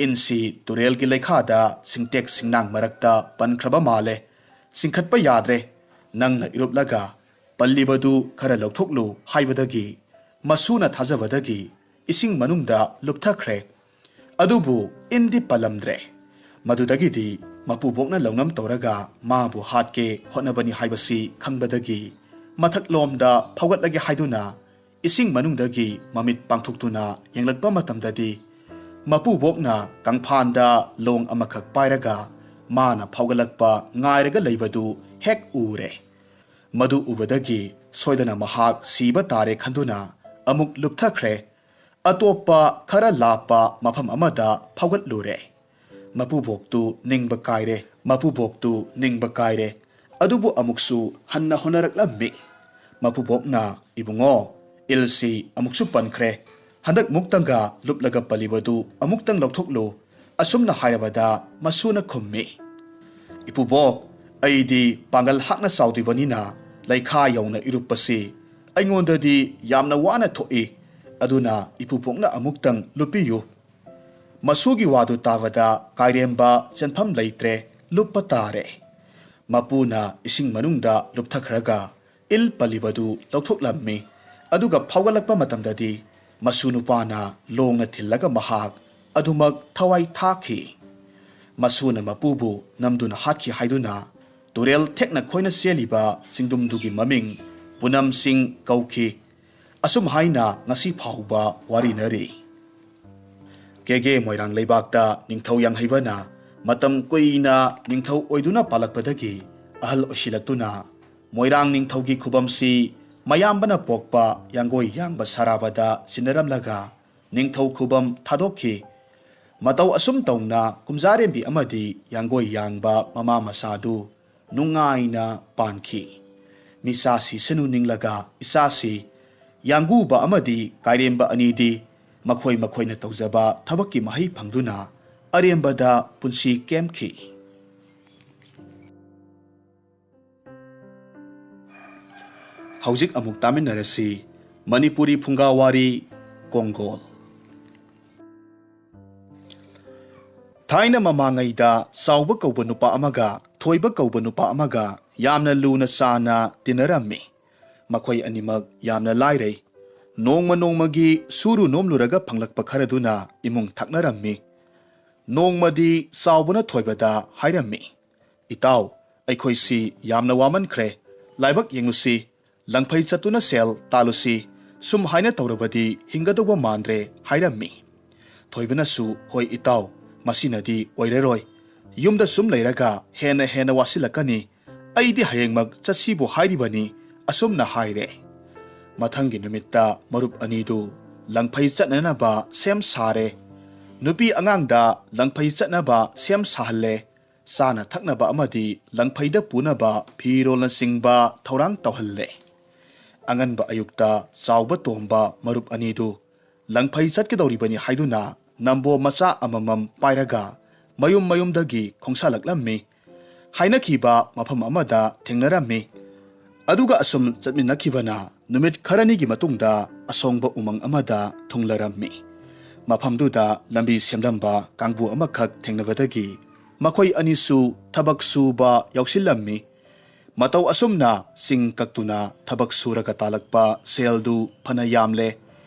ꯏꯟꯁꯤ ꯇꯨꯔꯦꯜꯒꯤ ꯂꯩꯈꯥꯗ ꯁꯤꯡꯇꯦꯛ ꯁꯤꯡꯅꯥꯡ ꯃꯔꯛꯇ ꯄꯟꯈ꯭ꯔꯕ ꯃꯥꯜꯂꯦ꯫ ꯆꯤꯡꯈꯠꯄ ꯌꯥꯗ꯭ꯔꯦ꯫ ꯅꯪꯅ ꯏꯔꯨꯞꯂꯒ ꯄꯜꯂꯤꯕꯗꯨ ꯈꯔ ꯂꯧꯊꯣꯛꯂꯨ" ꯍꯥꯏꯕꯗꯒꯤ ꯃꯁꯨꯅ ꯊꯥꯖꯕꯗꯒꯤ ꯏꯁꯤꯡ ꯃꯅꯨꯡꯗ ꯂꯨꯞꯊꯈ꯭ꯔꯦ꯫ ꯑꯗꯨꯕꯨ ꯏꯟꯗꯤ ꯄꯜꯂꯝꯗ꯭ꯔꯦ꯫ ꯃꯗꯨꯗꯒꯤꯗꯤ ꯃꯄꯨꯕꯣꯛꯅ ꯂꯧꯅꯝ ꯇꯧꯔꯒ ꯃꯥꯕꯨ ꯍꯥꯠꯀꯦ ꯍꯣꯠꯅꯕꯅꯤ ꯍꯥꯏꯕꯁꯤ ꯈꯪꯕꯗꯒꯤ ꯃꯊꯛꯂꯣꯝꯗ ꯐꯥꯎꯒꯠꯂꯒꯦ ꯍꯥꯏꯗꯨꯅ ꯏꯁꯤꯡ ꯃꯅꯨꯡꯗꯒꯤ ꯃꯃꯤꯠ ꯄꯥꯡꯊꯣꯛꯇꯨꯅ ꯌꯦꯡꯂꯛꯄ ꯃꯇꯝꯗꯗꯤ, ꯃꯄꯨꯕꯣꯛꯅ ꯀꯪꯐꯥꯟꯗ ꯂꯣꯡ ꯑꯃꯈꯛ ꯄꯥꯏꯔꯒ ꯃꯥꯅ ꯐꯥꯎꯒꯠꯂꯛꯄ ꯉꯥꯏꯔꯒ ꯂꯩꯕꯗꯨ ꯍꯦꯛ ꯎꯔꯦ꯫ ꯃꯗꯨ ꯎꯕꯗꯒꯤ ꯁꯣꯏꯗꯅ ꯃꯍꯥꯛ ꯁꯤꯕ ꯇꯥꯔꯦ ꯈꯟꯗꯨꯅ ꯑꯃꯨꯛ ꯂꯨꯞꯊꯈ꯭ꯔꯦ꯫ ꯑꯇꯣꯞꯄ ꯈꯔ ꯂꯥꯞꯄ ꯃꯐꯝ ꯑꯃꯗ ꯐꯥꯎꯒꯠꯂꯨꯔꯦ꯫ ꯃꯄꯨꯕꯣꯛꯇꯨ ꯅꯤꯡꯕ ꯀꯥꯏꯔꯦ, ꯃꯄꯨꯕꯣꯛꯇꯨ ꯅꯤꯡꯕ ꯀꯥꯏꯔꯦ꯫ ꯑꯗꯨꯕꯨ ꯑꯃꯨꯛꯁꯨ ꯍꯟꯅ ꯍꯣꯠꯅꯔꯛꯂꯝꯃꯤ꯫ ꯃꯄꯨꯕꯣꯛꯅ, "ꯏꯕꯨꯡꯉꯣ, ꯏꯜꯁꯤ ꯑꯃꯨꯛꯁꯨ ꯄꯟꯈ꯭ꯔꯦ꯫ ꯍꯟꯗꯛ ꯃꯨꯛꯇꯪꯒ ꯂꯨꯞꯂꯒ ꯄꯜꯂꯤꯕꯗꯨ ꯑꯃꯨꯛꯇꯪ ꯂꯧꯊꯣꯛꯂꯨ," ꯑꯁꯨꯝꯅ ꯍꯥꯏꯔꯕꯗ ꯃꯁꯨꯅ ꯈꯨꯝꯃꯤ, "ꯏꯄꯨꯕꯣꯛ, ꯑꯩꯗꯤ ꯄꯥꯡꯒꯜ ꯍꯥꯛꯅ ꯆꯥꯎꯗ꯭ꯔꯤꯕꯅꯤꯅ ꯂꯩꯈꯥ ꯌꯧꯅ ꯏꯔꯨꯞꯄꯁꯤ ꯑꯩꯉꯣꯟꯗꯗꯤ ꯌꯥꯝꯅ ꯋꯥꯅ ꯊꯣꯛꯏ꯫ ꯑꯗꯨꯅ ꯏꯄꯨꯕꯣꯛꯅ ꯑꯃꯨꯛꯇꯪ ꯂꯨꯞꯄꯤꯌꯨ꯫" ꯃꯁꯨꯒꯤ ꯋꯥꯗꯨ ꯇꯥꯕꯗ ꯀꯥꯏꯔꯦꯝꯕ ꯆꯦꯟꯐꯝ ꯂꯩꯇ꯭ꯔꯦ, ꯂꯨꯞꯄ ꯇꯥꯔꯦ꯫ ꯃꯄꯨꯅ ꯏꯁꯤꯡ ꯃꯅꯨꯡꯗ ꯂꯨꯞꯊꯈ꯭ꯔꯒ ꯏꯜ ꯄꯜꯂꯤꯕꯗꯨ ꯂꯧꯊꯣꯛꯂꯝꯃꯤ꯫ ꯑꯗꯨꯒ ꯐꯥꯎꯒꯠꯂꯛꯄ ꯃꯇꯝꯗꯗꯤ ꯃꯁꯨ ꯅꯨꯄꯥꯅ ꯂꯣꯡꯅ ꯊꯤꯜꯂꯒ ꯃꯍꯥꯛ ꯑꯗꯨꯃꯛ ꯊꯋꯥꯏ ꯊꯥꯈꯤ꯫ ꯃꯁꯨꯅ ꯃꯄꯨꯕꯨ ꯅꯝꯗꯨꯅ ꯍꯥꯠꯈꯤ ꯍꯥꯏꯗꯨꯅ ꯇꯨꯔꯦꯜ ꯊꯦꯛꯅ ꯈꯣꯏꯅ ꯆꯦꯜꯂꯤꯕ ꯆꯤꯡꯗꯨꯝꯗꯨꯒꯤ ꯃꯃꯤꯡ ꯄꯨꯅꯝ ꯆꯤꯡ ꯀꯧꯈꯤ꯫ ꯑꯁꯨꯝ ꯍꯥꯏꯅ ꯉꯁꯤ ꯐꯥꯎꯕ ꯋꯥꯔꯤꯅꯔꯤ꯫ ꯀꯦꯒꯦ ꯃꯣꯏꯔꯥꯡ ꯂꯩꯕꯥꯛꯇ ꯅꯤꯡꯊꯧ ꯌꯥꯡꯍꯩꯕꯅ ꯃꯇꯝ ꯀꯨꯏꯅ ꯅꯤꯡꯊꯧ ꯑꯣꯏꯗꯨꯅ ꯄꯥꯜꯂꯛꯄꯗꯒꯤ ꯑꯍꯜ ꯑꯣꯏꯁꯤꯜꯂꯛꯇꯨꯅ ꯃꯣꯏꯔꯥꯡ ꯅꯤꯡꯊꯧꯒꯤ ꯈꯨꯕꯝꯁꯤ ꯃꯌꯥꯝꯕꯅ ꯄꯣꯛꯄ ꯌꯥꯡꯒꯣꯏ ꯌꯥꯡꯕ ꯁꯔꯥꯕꯗ ꯁꯤꯟꯅꯔꯝꯂꯒ ꯅꯤꯡꯊꯧ ꯈꯨꯕꯝ ꯊꯥꯗꯣꯛꯈꯤ꯫ ꯃꯇꯧ ꯑꯁꯨꯝ ꯇꯧꯅ ꯀꯨꯝꯖꯥꯔꯦꯝꯕꯤ ꯑꯃꯗꯤ ꯌꯥꯡꯒꯣꯏ ꯌꯥꯡꯕ ꯃꯃꯥ ꯃꯆꯥꯗꯨ ꯅꯨꯡꯉꯥꯏꯅ ꯄꯥꯟꯈꯤ꯫ ꯃꯤꯆꯥ ꯁꯤꯁꯅꯨ ꯅꯤꯡꯂꯒ ꯏꯆꯥꯁꯤ ꯌꯥꯡꯒꯨꯕ ꯑꯃꯗꯤ ꯀꯥꯏꯔꯦꯝꯕ ꯑꯅꯤꯗꯤ ꯃꯈꯣꯏ ꯃꯈꯣꯏꯅ ꯇꯧꯖꯕ ꯊꯕꯛꯀꯤ ꯃꯍꯩ ꯐꯪꯗꯨꯅ ꯑꯔꯦꯝꯕꯗ ꯄꯨꯟꯁꯤ ꯀꯦꯝꯈꯤ꯫ ꯍꯧꯖꯤꯛ ꯑꯃꯨꯛ ꯇꯥꯃꯤꯟꯅꯔꯁꯤ ꯃꯅꯤꯄꯨꯔꯤ ꯐꯨꯡꯒꯥꯋꯥꯔꯤ ꯀꯣꯡꯒꯣꯜ꯫ ꯊꯥꯏꯅ ꯃꯃꯥꯡꯉꯩꯗ ꯆꯥꯎꯕ ꯀꯧꯕ ꯅꯨꯄꯥ ꯑꯃꯒ ꯊꯣꯏꯕ ꯀꯧꯕ ꯅꯨꯄꯥ ꯑꯃꯒ ꯌꯥꯝꯅ ꯂꯨꯅ ꯆꯥꯟꯅ ꯇꯤꯟꯅꯔꯝꯃꯤ꯫ ꯃꯈꯣꯏ ꯑꯅꯤꯃꯛ ꯌꯥꯝꯅ ꯂꯥꯏꯔꯩ꯫ ꯅꯣꯡꯃ ꯅꯣꯡꯃꯒꯤ ꯁꯨꯔꯨ ꯅꯣꯝꯂꯨꯔꯒ ꯐꯪꯂꯛꯄ ꯈꯔꯗꯨꯅ ꯏꯃꯨꯡ ꯊꯛꯅꯔꯝꯃꯤ꯫ ꯅꯣꯡꯃꯗꯤ ꯆꯥꯎꯕꯅ ꯊꯣꯏꯕꯗ ꯍꯥꯏꯔꯝꯃꯤ, "ꯏꯇꯥꯎ, ꯑꯩꯈꯣꯏꯁꯤ ꯌꯥꯝꯅ ꯋꯥꯃꯟꯈ꯭ꯔꯦ꯫ ꯂꯥꯏꯕꯛ ꯌꯦꯡꯂꯨꯁꯤ꯫ "ꯂꯪꯐꯩ ꯆꯠꯇꯨꯅ ꯁꯦꯜ ꯇꯥꯜꯂꯨꯁꯤ, ꯁꯨꯝ ꯍꯥꯏꯅ ꯇꯧꯔꯕꯗꯤ ꯍꯤꯡꯒꯗꯧꯕ ꯃꯥꯟꯗ꯭ꯔꯦ" ꯍꯥꯏꯔꯝꯃꯤ꯫ ꯊꯣꯏꯕꯅꯁꯨ, "ꯍꯣꯏ ꯏꯇꯥꯎ, ꯃꯁꯤꯅꯗꯤ ꯑꯣꯏꯔꯔꯣꯏ꯫ ꯌꯨꯝꯗ ꯁꯨꯝ ꯂꯩꯔꯒ ꯍꯦꯟꯅ ꯍꯦꯟꯅ ꯋꯥꯁꯤꯜꯂꯛꯀꯅꯤ꯫ ꯑꯩꯗꯤ ꯍꯌꯦꯡꯃꯛ ꯆꯠꯁꯤꯕꯨ ꯍꯥꯏꯔꯤꯕꯅꯤ", ꯑꯁꯨꯝꯅ ꯍꯥꯏꯔꯦ꯫ ꯃꯊꯪꯒꯤ ꯅꯨꯃꯤꯠꯇ ꯃꯔꯨꯞ ꯑꯅꯤꯗꯨ ꯂꯪꯐꯩ ꯆꯠꯅꯅꯕ ꯁꯦꯝ ꯁꯥꯔꯦ꯫ ꯅꯨꯄꯤ ꯑꯉꯥꯡꯗ ꯂꯪꯐꯩ ꯆꯠꯅꯕ ꯁꯦꯝ ꯁꯥꯍꯜꯂꯦ꯫ ꯆꯥꯅ ꯊꯛꯅꯕ ꯑꯃꯗꯤ ꯂꯪꯐꯩꯗ ꯄꯨꯅꯕ ꯐꯤꯔꯣꯜꯅꯆꯤꯡꯕ ꯊꯧꯔꯥꯡ ꯇꯧꯍꯜꯂꯦ꯫ ꯑꯉꯟꯕ ꯑꯌꯨꯛꯇ ꯆꯥꯎꯕ ꯇꯣꯝꯕ ꯃꯔꯨꯞ ꯑꯅꯤꯗꯨ ꯂꯪꯐꯩ ꯆꯠꯀꯗꯧꯔꯤꯕꯅꯤ ꯍꯥꯏꯗꯨꯅ ꯅꯝꯕꯣ ꯃꯆꯥ ꯑꯃꯃꯝ ꯄꯥꯏꯔꯒ ꯃꯌꯨꯝ ꯃꯌꯨꯝꯗꯒꯤ ꯈꯣꯡꯁꯥꯜꯂꯛꯂꯝꯃꯤ꯫ ꯍꯥꯏꯅꯈꯤꯕ ꯃꯐꯝ ꯑꯃꯗ ꯊꯦꯡꯅꯔꯝꯃꯤ꯫ ꯑꯗꯨꯒ ꯑꯁꯨꯝ ꯆꯠꯃꯤꯟꯅꯈꯤꯕꯅ ꯅꯨꯃꯤꯠ ꯈꯔꯅꯤꯒꯤ ꯃꯇꯨꯡꯗ ꯑꯁꯣꯡꯕ ꯎꯃꯪ ꯑꯃꯗ ꯊꯨꯡꯂꯔꯝꯃꯤ꯫ ꯃꯐꯝꯗꯨꯗ ꯂꯝꯕꯤ ꯁꯦꯝꯂꯝꯕ ꯀꯥꯡꯕꯨ ꯑꯃꯈꯛ ꯊꯦꯡꯅꯕꯗꯒꯤ ꯃꯈꯣꯏ ꯑꯅꯤꯁꯨ ꯊꯕꯛ ꯁꯨꯕ ꯌꯥꯎꯁꯤꯜꯂꯝꯃꯤ꯫ ꯃꯇꯧ ꯑꯁꯨꯝꯅ ꯆꯤꯡ ꯀꯛꯇꯨꯅ ꯊꯕꯛ ꯁꯨꯔꯒ ꯇꯥꯜꯂꯛꯄ ꯁꯦꯜꯗꯨ ꯐꯅ ꯌꯥꯝꯂꯦ꯫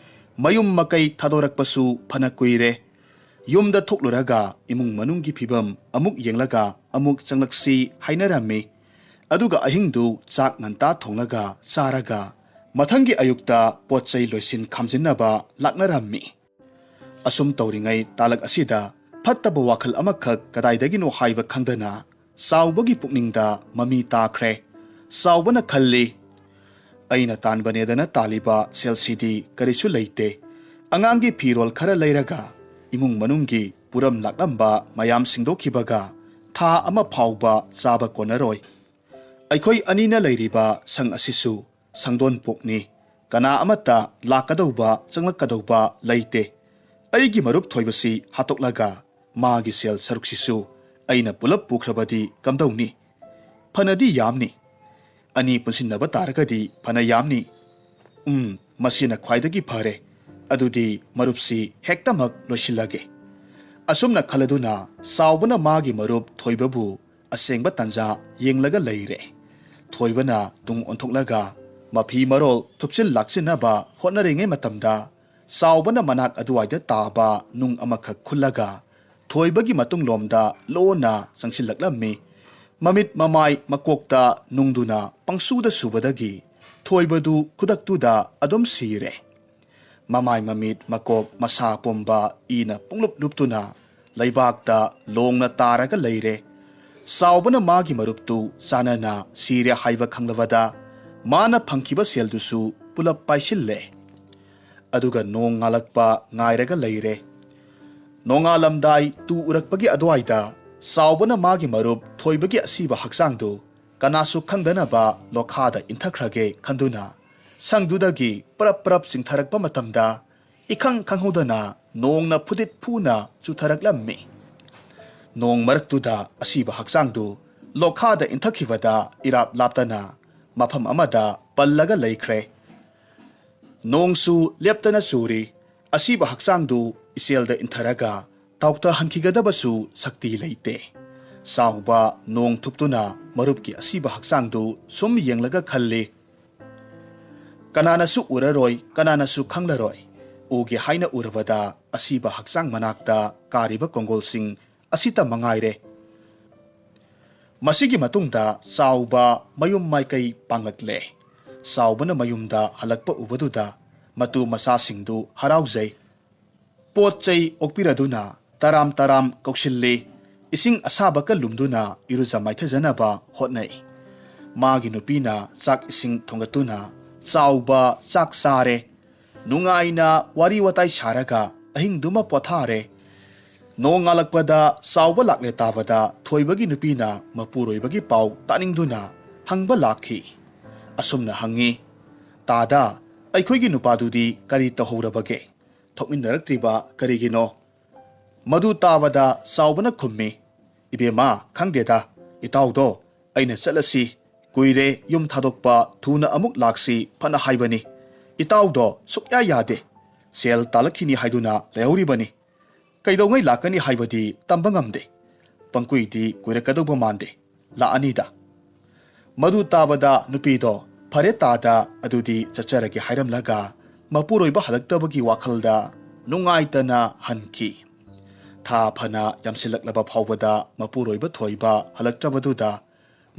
ꯃꯌꯨꯝ ꯃꯀꯩ ꯊꯥꯗꯣꯔꯛꯄꯁꯨ ꯐꯅ ꯀꯨꯏꯔꯦ꯫ ꯌꯨꯝꯗ ꯊꯣꯛꯂꯨꯔꯒ ꯏꯃꯨꯡ ꯃꯅꯨꯡꯒꯤ ꯐꯤꯕꯝ ꯑꯃꯨꯛ ꯌꯦꯡꯂꯒ ꯑꯃꯨꯛ ꯆꯪꯂꯛꯁꯤ ꯍꯥꯏꯅꯔꯝꯃꯤ꯫ ꯑꯗꯨꯒ ꯑꯍꯤꯡꯗꯨ ꯆꯥꯛ ꯉꯟꯇꯥ ꯊꯣꯡꯂꯒ ꯆꯥꯔꯒ ꯃꯊꯪꯒꯤ ꯑꯌꯨꯛꯇ ꯄꯣꯠ ꯆꯩ ꯂꯣꯏꯁꯤꯟ ꯈꯥꯝꯖꯤꯟꯅꯕ ꯂꯥꯛꯅꯔꯝꯃꯤ꯫ ꯑꯁꯨꯝ ꯇꯧꯔꯤꯉꯩ ꯇꯥꯂꯛ ꯑꯁꯤꯗ ꯐꯠꯇꯕ ꯋꯥꯈꯜ ꯑꯃꯈꯛ ꯀꯗꯥꯏꯗꯒꯤꯅꯣ ꯍꯥꯏꯕ ꯈꯪꯗꯅ ꯆꯥꯎꯕꯒꯤ ꯄꯨꯛꯅꯤꯡꯗ ꯃꯃꯤ ꯇꯥꯈ꯭ꯔꯦ꯫ ꯆꯥꯎꯕꯅ ꯈꯜꯂꯤ, "ꯑꯩꯅ ꯇꯥꯟꯕꯅꯦꯗꯅ ꯇꯥꯜꯂꯤꯕ ꯁꯦꯜꯁꯤꯗꯤ ꯀꯔꯤꯁꯨ ꯂꯩꯇꯦ꯫ ꯑꯉꯥꯡꯒꯤ ꯐꯤꯔꯣꯜ ꯈꯔ ꯂꯩꯔꯒ ꯏꯃꯨꯡ ꯃꯅꯨꯡꯒꯤ ꯄꯨꯔꯝ ꯂꯥꯛꯂꯝꯕ ꯃꯌꯥꯝ ꯁꯤꯡꯗꯣꯛꯈꯤꯕꯒ ꯊꯥ ꯑꯃ ꯐꯥꯎꯕ ꯆꯥꯕ ꯀꯣꯟꯅꯔꯣꯏ꯫ ꯑꯩꯈꯣꯏ ꯑꯅꯤꯅ ꯂꯩꯔꯤꯕ ꯁꯪ ꯑꯁꯤꯁꯨ ꯁꯪꯗꯣꯟꯄꯣꯛꯅꯤ꯫ ꯀꯅꯥ ꯑꯃꯠꯇ ꯂꯥꯛꯀꯗꯧꯕ, ꯆꯪꯂꯛꯀꯗꯧꯕ ꯂꯩꯇꯦ꯫ ꯑꯩꯒꯤ ꯃꯔꯨꯞ ꯊꯣꯏꯕꯁꯤ ꯍꯥꯠꯇꯣꯛꯂꯒ ꯃꯥꯒꯤ ꯁꯦꯜ ꯁꯔꯨꯛꯁꯤꯁꯨ ꯑꯩꯅ ꯄꯨꯂꯞ ꯄꯨꯈ꯭ꯔꯕꯗꯤ ꯀꯝꯗꯧꯅꯤ? ꯐꯅꯗꯤ ꯌꯥꯝꯅꯤ꯫ ꯑꯅꯤ ꯄꯨꯟꯁꯤꯟꯅꯕ ꯇꯥꯔꯒꯗꯤ ꯐꯅ ꯌꯥꯝꯅꯤ꯫ ꯎꯝ, ꯃꯁꯤꯅ ꯈ꯭ꯋꯥꯏꯗꯒꯤ ꯐꯔꯦ꯫ ꯑꯗꯨꯗꯤ ꯃꯔꯨꯞꯁꯤ ꯍꯦꯛꯇꯃꯛ ꯂꯣꯏꯁꯤꯜꯂꯒꯦ꯫" ꯑꯁꯨꯝꯅ ꯈꯜꯂꯗꯨꯅ ꯆꯥꯎꯕꯅ ꯃꯥꯒꯤ ꯃꯔꯨꯞ ꯊꯣꯏꯕꯕꯨ ꯑꯁꯦꯡꯕ ꯇꯥꯟꯖꯥ ꯌꯦꯡꯂꯒ ꯂꯩꯔꯦ꯫ ꯊꯣꯏꯕꯅ ꯇꯨꯡ ꯑꯣꯟꯊꯣꯛꯂꯒ ꯃꯐꯤ ꯃꯔꯣꯜ ꯊꯨꯞꯆꯤꯜ ꯂꯥꯛꯆꯤꯟꯅꯕ ꯍꯣꯠꯅꯔꯤꯉꯩ ꯃꯇꯝꯗ, ꯆꯥꯎꯕꯅ ꯃꯅꯥꯛ ꯑꯗꯨꯋꯥꯏꯗ ꯇꯥꯕ ꯅꯨꯡ ꯑꯃꯈꯛ ꯈꯨꯜꯂꯒ ꯊꯣꯏꯕꯒꯤ ꯃꯇꯨꯡꯂꯣꯝꯗ ꯂꯣꯟꯅ ꯆꯪꯁꯤꯜꯂꯛꯂꯝꯃꯤ꯫ ꯃꯃꯤꯠ ꯃꯃꯥꯏ ꯃꯀꯣꯛꯇ ꯅꯨꯡꯗꯨꯅ ꯄꯪꯁꯨꯗ ꯁꯨꯕꯗꯒꯤ ꯊꯣꯏꯕꯗꯨ ꯈꯨꯗꯛꯇꯨꯗ ꯑꯗꯨꯝ ꯁꯤꯔꯦ꯫ ꯃꯃꯥꯏ ꯃꯃꯤꯠ ꯃꯀꯣꯛ ꯃꯁꯥ ꯄꯨꯝꯕ ꯏꯅ ꯄꯨꯡꯂꯨꯞ ꯂꯨꯞꯇꯨꯅ ꯂꯩꯕꯥꯛꯇ ꯂꯣꯡꯅ ꯇꯥꯔꯒ ꯂꯩꯔꯦ꯫ ꯆꯥꯎꯕꯅ ꯃꯥꯒꯤ ꯃꯔꯨꯞꯇꯨ ꯆꯥꯅꯅ ꯁꯤꯔꯦ ꯍꯥꯏꯕ ꯈꯪꯂꯕꯗ ꯃꯥꯅ ꯐꯪꯈꯤꯕ ꯁꯦꯜꯗꯨꯁꯨ ꯄꯨꯂꯞ ꯄꯥꯏꯁꯤꯜꯂꯦ꯫ ꯑꯗꯨꯒ ꯅꯣꯡ ꯉꯥꯜꯂꯛꯄ ꯉꯥꯏꯔꯒ ꯂꯩꯔꯦ꯫ ꯅꯣꯡꯉꯥꯜꯂꯝꯗꯥꯏ ꯇꯨ ꯎꯔꯛꯄꯒꯤ ꯑꯗꯨꯋꯥꯏꯗ ꯆꯥꯎꯕꯅ ꯃꯥꯒꯤ ꯃꯔꯨꯞ ꯊꯣꯏꯕꯒꯤ ꯑꯁꯤꯕ ꯍꯛꯆꯥꯡꯗꯨ ꯀꯅꯥꯁꯨ ꯈꯪꯗꯅꯕ ꯂꯣꯈꯥꯗ ꯏꯟꯊꯈ꯭ꯔꯒꯦ ꯈꯟꯗꯨꯅ ꯁꯪꯗꯨꯗꯒꯤ ꯄꯔꯞ ꯄꯔꯞ ꯆꯤꯡꯊꯔꯛꯄ ꯃꯇꯝꯗ ꯏꯈꯪ ꯈꯪꯍꯧꯗꯅ ꯅꯣꯡꯅ ꯐꯨꯗꯤꯠ ꯐꯨꯅ ꯆꯨꯊꯔꯛꯂꯝꯃꯤ꯫ ꯅꯣꯡ ꯃꯔꯛꯇꯨꯗ ꯑꯁꯤꯕ ꯍꯛꯆꯥꯡꯗꯨ ꯂꯣꯈꯥꯗ ꯏꯟꯊꯈꯤꯕꯗ ꯏꯔꯥꯞ ꯂꯥꯞꯇꯅ ꯃꯐꯝ ꯑꯃꯗ ꯄꯜꯂꯒ ꯂꯩꯈ꯭ꯔꯦ꯫ ꯅꯣꯡꯁꯨ ꯂꯦꯞꯇꯅ ꯆꯨꯔꯤ꯫ ꯑꯁꯤꯕ ꯍꯛꯆꯥꯡꯗꯨ ꯏꯆꯦꯜꯗ ꯏꯟꯊꯔꯒ ꯇꯥꯎꯊꯍꯟꯈꯤꯒꯗꯕꯁꯨ ꯁꯛꯇꯤ ꯂꯩꯇꯦ꯫ ꯆꯥꯎꯕ ꯅꯣꯡ ꯊꯨꯞꯇꯨꯅ ꯃꯔꯨꯞꯀꯤ ꯑꯁꯤꯕ ꯍꯛꯆꯥꯡꯗꯨ ꯁꯨꯝ ꯌꯦꯡꯂꯒ ꯈꯜꯂꯤ, "ꯀꯅꯥꯅꯁꯨ ꯎꯔꯔꯣꯏ, ꯀꯅꯥꯅꯁꯨ ꯈꯪꯂꯔꯣꯏ꯫ ꯎꯒꯦ ꯍꯥꯏꯅ ꯎꯔꯕꯗ ꯑꯁꯤꯕ ꯍꯛꯆꯥꯡ ꯃꯅꯥꯛꯇ ꯀꯥꯔꯤꯕ ꯀꯣꯡꯒꯣꯜꯁꯤꯡ ꯑꯁꯤꯇ ꯃꯉꯥꯏꯔꯦ꯫" ꯃꯁꯤꯒꯤ ꯃꯇꯨꯡꯗ ꯆꯥꯎꯕ ꯃꯌꯨꯝ ꯃꯥꯏꯀꯩ ꯄꯥꯡꯂꯛꯂꯦ꯫ ꯆꯥꯎꯕꯅ ꯃꯌꯨꯝꯗ ꯍꯜꯂꯛꯄ ꯎꯕꯗꯨꯗ ꯃꯇꯨ ꯃꯆꯥꯁꯤꯡꯗꯨ ꯍꯔꯥꯎꯖꯩ꯫ ꯄꯣꯠ ꯆꯩ ꯑꯣꯛꯄꯤꯔꯗꯨꯅ ꯇꯔꯥꯝ ꯇꯔꯥꯝ ꯀꯧꯁꯤꯜꯂꯤ꯫ ꯏꯁꯤꯡ ꯑꯁꯥꯕꯒ ꯂꯨꯝꯗꯨꯅ ꯏꯔꯨꯖ ꯃꯥꯏꯊꯖꯅꯕ ꯍꯣꯠꯅꯩ꯫ ꯃꯥꯒꯤ ꯅꯨꯄꯤꯅ ꯆꯥꯛ ꯏꯁꯤꯡ ꯊꯣꯡꯒꯠꯇꯨꯅ ꯆꯥꯎꯕ ꯆꯥꯛ ꯆꯥꯔꯦ꯫ ꯅꯨꯡꯉꯥꯏꯅ ꯋꯥꯔꯤ ꯋꯥꯇꯥꯏ ꯁꯥꯔꯒ ꯑꯍꯤꯡꯗꯨꯃ ꯄꯣꯊꯥꯔꯦ꯫ ꯅꯣꯡꯉꯥꯜꯂꯛꯄꯗ ꯆꯥꯎꯕ ꯂꯥꯛꯂꯦ ꯇꯥꯕꯗ ꯊꯣꯏꯕꯒꯤ ꯅꯨꯄꯤꯅ ꯃꯄꯨꯔꯣꯏꯕꯒꯤ ꯄꯥꯎ ꯇꯥꯅꯤꯡꯗꯨꯅ ꯍꯪꯕ ꯂꯥꯛꯈꯤ꯫ ꯑꯁꯨꯝꯅ ꯍꯪꯉꯤ, "ꯇꯥꯗ, ꯑꯩꯈꯣꯏꯒꯤ ꯅꯨꯄꯥꯗꯨꯗꯤ ꯀꯔꯤ ꯇꯧꯍꯧꯔꯕꯒꯦ? ꯊꯣꯛꯃꯤꯟꯅꯔꯛꯇ꯭ꯔꯤꯕ ꯀꯔꯤꯒꯤꯅꯣ?" ꯃꯗꯨ ꯇꯥꯕꯗ ꯆꯥꯎꯕꯅ ꯈꯨꯝꯃꯤ, "ꯏꯕꯦꯝꯃ, ꯈꯪꯗꯦꯗ, ꯏꯇꯥꯎꯗꯣ ꯑꯩꯅ ꯆꯠꯂꯁꯤ, ꯀꯨꯏꯔꯦ ꯌꯨꯝ ꯊꯥꯗꯣꯛꯄ, ꯊꯨꯅ ꯑꯃꯨꯛ ꯂꯥꯛꯁꯤ ꯐꯅ ꯍꯥꯏꯕꯅꯤ꯫ ꯏꯇꯥꯎꯗꯣ ꯁꯨꯛꯌꯥ ꯌꯥꯗꯦ꯫ ꯁꯦꯜ ꯇꯥꯜꯂꯛꯈꯤꯅꯤ ꯍꯥꯏꯗꯨꯅ ꯂꯩꯍꯧꯔꯤꯕꯅꯤ꯫ ꯀꯩꯗꯧꯉꯩ ꯂꯥꯛꯀꯅꯤ ꯍꯥꯏꯕꯗꯤ ꯇꯝꯕ ꯉꯝꯗꯦ꯫ ꯄꯪꯀꯨꯏꯗꯤ ꯀꯨꯏꯔꯛꯀꯗꯧꯕ ꯃꯥꯟꯗꯦ꯫ ꯂꯥꯛꯑꯅꯤꯗ꯫" ꯃꯗꯨ ꯇꯥꯕꯗ ꯅꯨꯄꯤꯗꯣ, "ꯐꯔꯦ ꯇꯥꯗ, ꯑꯗꯨꯗꯤ ꯆꯠꯆꯔꯒꯦ" ꯍꯥꯏꯔꯝꯂꯒ ꯃꯄꯨꯔꯣꯏꯕ ꯍꯜꯂꯛꯇꯕꯒꯤ ꯋꯥꯈꯜꯗ ꯅꯨꯡꯉꯥꯏꯇꯅ ꯍꯟꯈꯤ꯫ ꯊꯥ ꯐꯅ ꯌꯥꯝꯁꯤꯜꯂꯛꯂꯕ ꯐꯥꯎꯕꯗ ꯃꯄꯨꯔꯣꯏꯕ ꯊꯣꯏꯕ ꯍꯜꯂꯛꯇ꯭ꯔꯕꯗꯨꯗ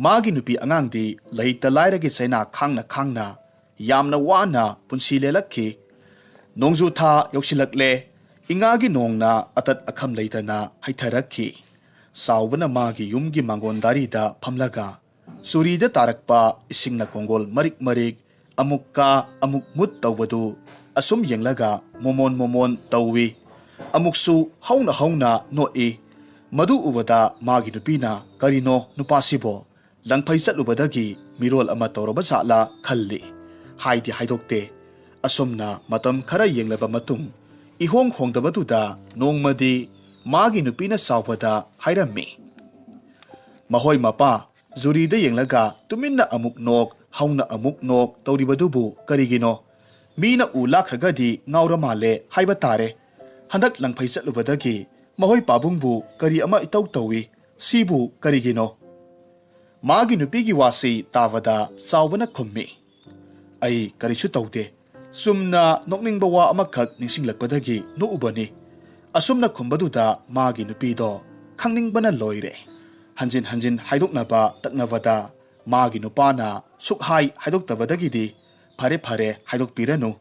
ꯃꯥꯒꯤ ꯅꯨꯄꯤ ꯑꯉꯥꯡꯗꯤ ꯂꯩꯇ ꯂꯥꯏꯔꯒꯤ ꯆꯩꯅꯥ ꯈꯥꯡꯅ ꯈꯥꯡꯅ ꯌꯥꯝꯅ ꯋꯥꯅ ꯄꯨꯟꯁꯤ ꯂꯦꯜꯂꯛꯈꯤ꯫ ꯅꯣꯡꯖꯨ ꯊꯥ ꯌꯧꯁꯤꯜꯂꯛꯂꯦ꯫ ꯏꯉꯥꯒꯤ ꯅꯣꯡꯅ ꯑꯇꯠ ꯑꯈꯝ ꯂꯩꯇꯅ ꯍꯩꯊꯔꯛꯈꯤ꯫ ꯆꯥꯎꯕꯅ ꯃꯥꯒꯤ ꯌꯨꯝꯒꯤ ꯃꯥꯡꯒꯣꯟ ꯗꯥꯔꯤꯗ ꯐꯝꯂꯒ ꯆꯨꯔꯤꯗ ꯇꯥꯔꯛꯄ ꯏꯁꯤꯡꯅ ꯀꯣꯡꯒꯣꯜ ꯃꯔꯤꯛ ꯃꯔꯤꯛ, ꯑꯃꯨꯛ ꯀꯥ ꯑꯃꯨꯛ ꯃꯨꯠ ꯇꯧꯕꯗꯨ ꯑꯁꯨꯝ ꯌꯦꯡꯂꯒ ꯃꯣꯃꯣꯟ ꯃꯣꯃꯣꯟ ꯇꯧꯏ꯫ ꯑꯃꯨꯛꯁꯨ ꯍꯧꯅ ꯍꯧꯅ ꯅꯣꯛꯏ꯫ ꯃꯗꯨ ꯎꯕꯗ ꯃꯥꯒꯤ ꯅꯨꯄꯤꯅ, "ꯀꯔꯤꯅꯣ ꯅꯨꯄꯥꯁꯤꯕꯣ? ꯂꯪꯐꯩ ꯆꯠꯂꯨꯕꯗꯒꯤ ꯃꯤꯔꯣꯜ ꯑꯃ ꯇꯧꯔꯕ ꯖꯥꯠꯂꯥ?" ꯈꯜꯂꯤ꯫ ꯍꯥꯏꯗꯤ ꯍꯥꯏꯗꯣꯛꯇꯦ꯫ ꯑꯁꯨꯝꯅ ꯃꯇꯝ ꯈꯔ ꯌꯦꯡꯂꯕ ꯃꯇꯨꯡ, ꯏꯍꯣꯡ ꯍꯣꯡꯗꯕꯗꯨꯗ ꯅꯣꯡꯃꯗꯤ ꯃꯥꯒꯤ ꯅꯨꯄꯤꯅ ꯆꯥꯎꯕꯗ ꯍꯥꯏꯔꯝꯃꯤ, "ꯃꯍꯣꯏ ꯃꯄꯥ, ꯖꯨꯔꯤꯗ ꯌꯦꯡꯂꯒ ꯇꯨꯃꯤꯟꯅ ꯑꯃꯨꯛ ꯅꯣꯛ, ꯍꯧꯅ ꯑꯃꯨꯛ ꯅꯣꯛ ꯇꯧꯔꯤꯕꯗꯨꯕꯨ ꯀꯔꯤꯒꯤꯅꯣ? ꯃꯤꯅ ꯎ ꯂꯥꯛꯈ꯭ꯔꯒꯗꯤ ꯉꯥꯎꯔ ꯃꯥꯜꯂꯦ ꯍꯥꯏꯕ ꯇꯥꯔꯦ꯫ ꯍꯟꯗꯛ ꯂꯪꯐꯩ ꯆꯠꯂꯨꯕꯗꯒꯤ ꯃꯍꯣꯏ ꯄꯥꯕꯨꯡꯕꯨ ꯀꯔꯤ ꯑꯃ ꯏꯇꯧ ꯇꯧꯏ꯫ ꯁꯤꯕꯨ ꯀꯔꯤꯒꯤꯅꯣ?" ꯃꯥꯒꯤ ꯅꯨꯄꯤꯒꯤ ꯋꯥꯁꯤ ꯇꯥꯕꯗ ꯆꯥꯎꯕꯅ ꯈꯨꯝꯃꯤ, "ꯑꯩ ꯀꯔꯤꯁꯨ ꯇꯧꯗꯦ꯫ ꯆꯨꯝꯅ ꯅꯣꯛꯅꯤꯡꯕ ꯋꯥ ꯑꯃꯈꯛ ꯅꯤꯡꯁꯤꯡꯂꯛꯄꯗꯒꯤ ꯅꯣꯛꯎꯕꯅꯤ꯫" ꯑꯁꯨꯝꯅ ꯈꯨꯝꯕꯗꯨꯗ ꯃꯥꯒꯤ ꯅꯨꯄꯤꯗꯣ ꯈꯪꯅꯤꯡꯕꯅ ꯂꯣꯏꯔꯦ꯫ ꯍꯟꯖꯤꯟ ꯍꯟꯖꯤꯟ ꯍꯥꯏꯗꯣꯛꯅꯕ ꯇꯛꯅꯕꯗ ꯃꯥꯒꯤ ꯅꯨꯄꯥꯅ ꯁꯨꯛꯍꯥꯏ ꯍꯥꯏꯗꯣꯛꯇꯕꯗꯒꯤꯗꯤ, "ꯐꯔꯦ ꯐꯔꯦ, ꯍꯥꯏꯗꯣꯛꯄꯤꯔꯅꯨ꯫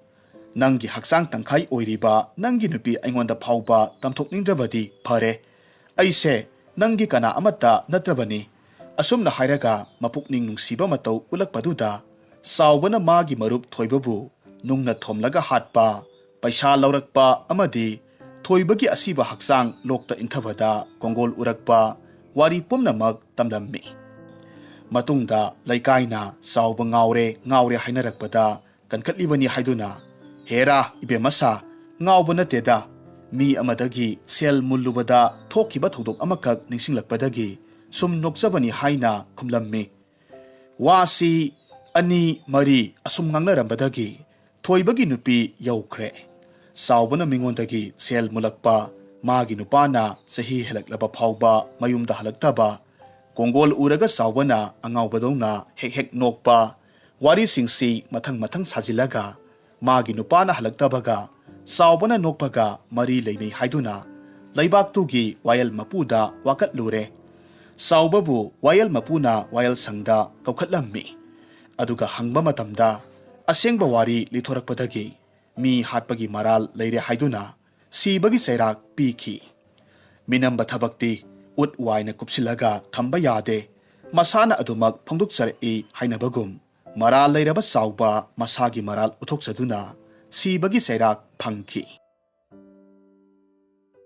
ꯅꯪꯒꯤ ꯍꯛꯆꯥꯡ ꯇꯪꯈꯥꯏ ꯑꯣꯏꯔꯤꯕ ꯅꯪꯒꯤ ꯅꯨꯄꯤ ꯑꯩꯉꯣꯟꯗ ꯐꯥꯎꯕ ꯇꯝꯊꯣꯛꯅꯤꯡꯗ꯭ꯔꯕꯗꯤ ꯐꯔꯦ꯫ ꯑꯩꯁꯦ ꯅꯪꯒꯤ ꯀꯅꯥ ꯑꯃꯠꯇ ꯅꯠꯇ꯭ꯔꯕꯅꯤ꯫" ꯑꯁꯨꯝꯅ ꯍꯥꯏꯔꯒ ꯃꯄꯨꯛꯅꯤꯡ ꯅꯨꯡꯁꯤꯕ ꯃꯇꯧ ꯎꯠꯂꯛꯄꯗꯨꯗ ꯆꯥꯎꯕꯅ ꯃꯥꯒꯤ ꯃꯔꯨꯞ ꯊꯣꯏꯕꯕꯨ ꯅꯨꯡꯅ ꯊꯣꯝꯂꯒ ꯍꯥꯠꯄ, ꯄꯩꯁꯥ ꯂꯧꯔꯛꯄ ꯑꯃꯗꯤ ꯊꯣꯏꯕꯒꯤ ꯑꯁꯤꯕ ꯍꯛꯆꯥꯡ ꯂꯣꯛꯇ ꯏꯟꯊꯕꯗ ꯀꯣꯡꯒꯣꯜ ꯎꯔꯛꯄ ꯋꯥꯔꯤ ꯄꯨꯝꯅꯃꯛ ꯇꯝꯂꯝꯃꯤ꯫ ꯃꯇꯨꯡꯗ ꯂꯩꯀꯥꯏꯅ ꯆꯥꯎꯕ ꯉꯥꯎꯔꯦ, ꯉꯥꯎꯔꯦ ꯍꯥꯏꯅꯔꯛꯄꯗ ꯀꯟꯈꯠꯂꯤꯕꯅꯤ ꯍꯥꯏꯗꯨꯅ, "ꯍꯦꯔꯥ, ꯏꯕꯦꯝꯃꯁꯥ, ꯉꯥꯎꯕ ꯅꯠꯇꯦꯗ꯫ ꯃꯤ ꯑꯃꯗꯒꯤ ꯁꯦꯜ ꯃꯨꯜꯂꯨꯕꯗ ꯊꯣꯛꯈꯤꯕ ꯊꯧꯗꯣꯛ ꯑꯃꯈꯛ ꯅꯤꯡꯁꯤꯡꯂꯛꯄꯗꯒꯤ ꯁꯨꯝ ꯅꯣꯛꯆꯕꯅꯤ" ꯍꯥꯏꯅ ꯈꯨꯝꯂꯝꯃꯤ꯫ ꯋꯥꯁꯤ ꯑꯅꯤ ꯃꯔꯤ ꯑꯁꯨꯝ ꯉꯥꯡꯅꯔꯝꯕꯗꯒꯤ ꯊꯣꯏꯕꯒꯤ ꯅꯨꯄꯤ ꯌꯧꯈ꯭ꯔꯦ꯫ ꯆꯥꯎꯕꯅ ꯃꯤꯉꯣꯟꯗꯒꯤ ꯁꯦꯜ ꯃꯨꯜꯂꯛꯄ, ꯃꯥꯒꯤ ꯅꯨꯄꯥꯅ ꯆꯍꯤ ꯍꯦꯜꯂꯛꯂꯕ ꯐꯥꯎꯕ ꯃꯌꯨꯝꯗ ꯍꯜꯂꯛꯇꯕ, ꯀꯣꯡꯒꯣꯜ ꯎꯔꯒ ꯆꯥꯎꯕꯅ ꯑꯉꯥꯎꯕꯗꯧꯅ ꯍꯦꯛ ꯍꯦꯛ ꯅꯣꯛꯄ, ꯋꯥꯔꯤꯁꯤꯡꯁꯤ ꯃꯊꯪ ꯃꯊꯪ ꯁꯥꯖꯤꯜꯂꯒ ꯃꯥꯒꯤ ꯅꯨꯄꯥꯅ ꯍꯜꯂꯛꯇꯕꯒ ꯆꯥꯎꯕꯅ ꯅꯣꯛꯄꯒ ꯃꯔꯤ ꯂꯩꯅꯩ ꯍꯥꯏꯗꯨꯅ ꯂꯩꯕꯥꯛꯇꯨꯒꯤ ꯋꯥꯌꯦꯜ ꯃꯄꯨꯗ ꯋꯥꯀꯠꯂꯨꯔꯦ꯫ ꯆꯥꯎꯕꯕꯨ ꯋꯥꯌꯦꯜ ꯃꯄꯨꯅ ꯋꯥꯌꯦꯜ ꯁꯪꯗ ꯀꯧꯈꯠꯂꯝꯃꯤ꯫ ꯑꯗꯨꯒ ꯍꯪꯕ ꯃꯇꯝꯗ, ꯑꯁꯦꯡꯕ ꯋꯥꯔꯤ ꯂꯤꯊꯣꯔꯛꯄꯗꯒꯤ ꯃꯤ ꯍꯥꯠꯄꯒꯤ ꯃꯔꯥꯜ ꯂꯩꯔꯦ ꯍꯥꯏꯗꯨꯅ ꯁꯤꯕꯒꯤ ꯆꯩꯔꯥꯛ ꯄꯤꯈꯤ꯫ ꯃꯤꯅꯝꯕ ꯊꯕꯛꯇꯤ ꯎꯠ ꯋꯥꯏꯅ ꯀꯨꯞꯁꯤꯜꯂꯒ ꯊꯝꯕ ꯌꯥꯗꯦ, ꯃꯁꯥꯅ ꯑꯗꯨꯃꯛ ꯐꯣꯡꯗꯣꯛꯆꯔꯛꯏ ꯍꯥꯏꯅꯕꯒꯨꯝ, ꯃꯔꯥꯜ ꯂꯩꯔꯕ ꯆꯥꯎꯕ ꯃꯁꯥꯒꯤ ꯃꯔꯥꯜ ꯎꯠꯊꯣꯛꯆꯗꯨꯅ ꯁꯤꯕꯒꯤ ꯆꯩꯔꯥꯛ ꯐꯪꯈꯤ꯫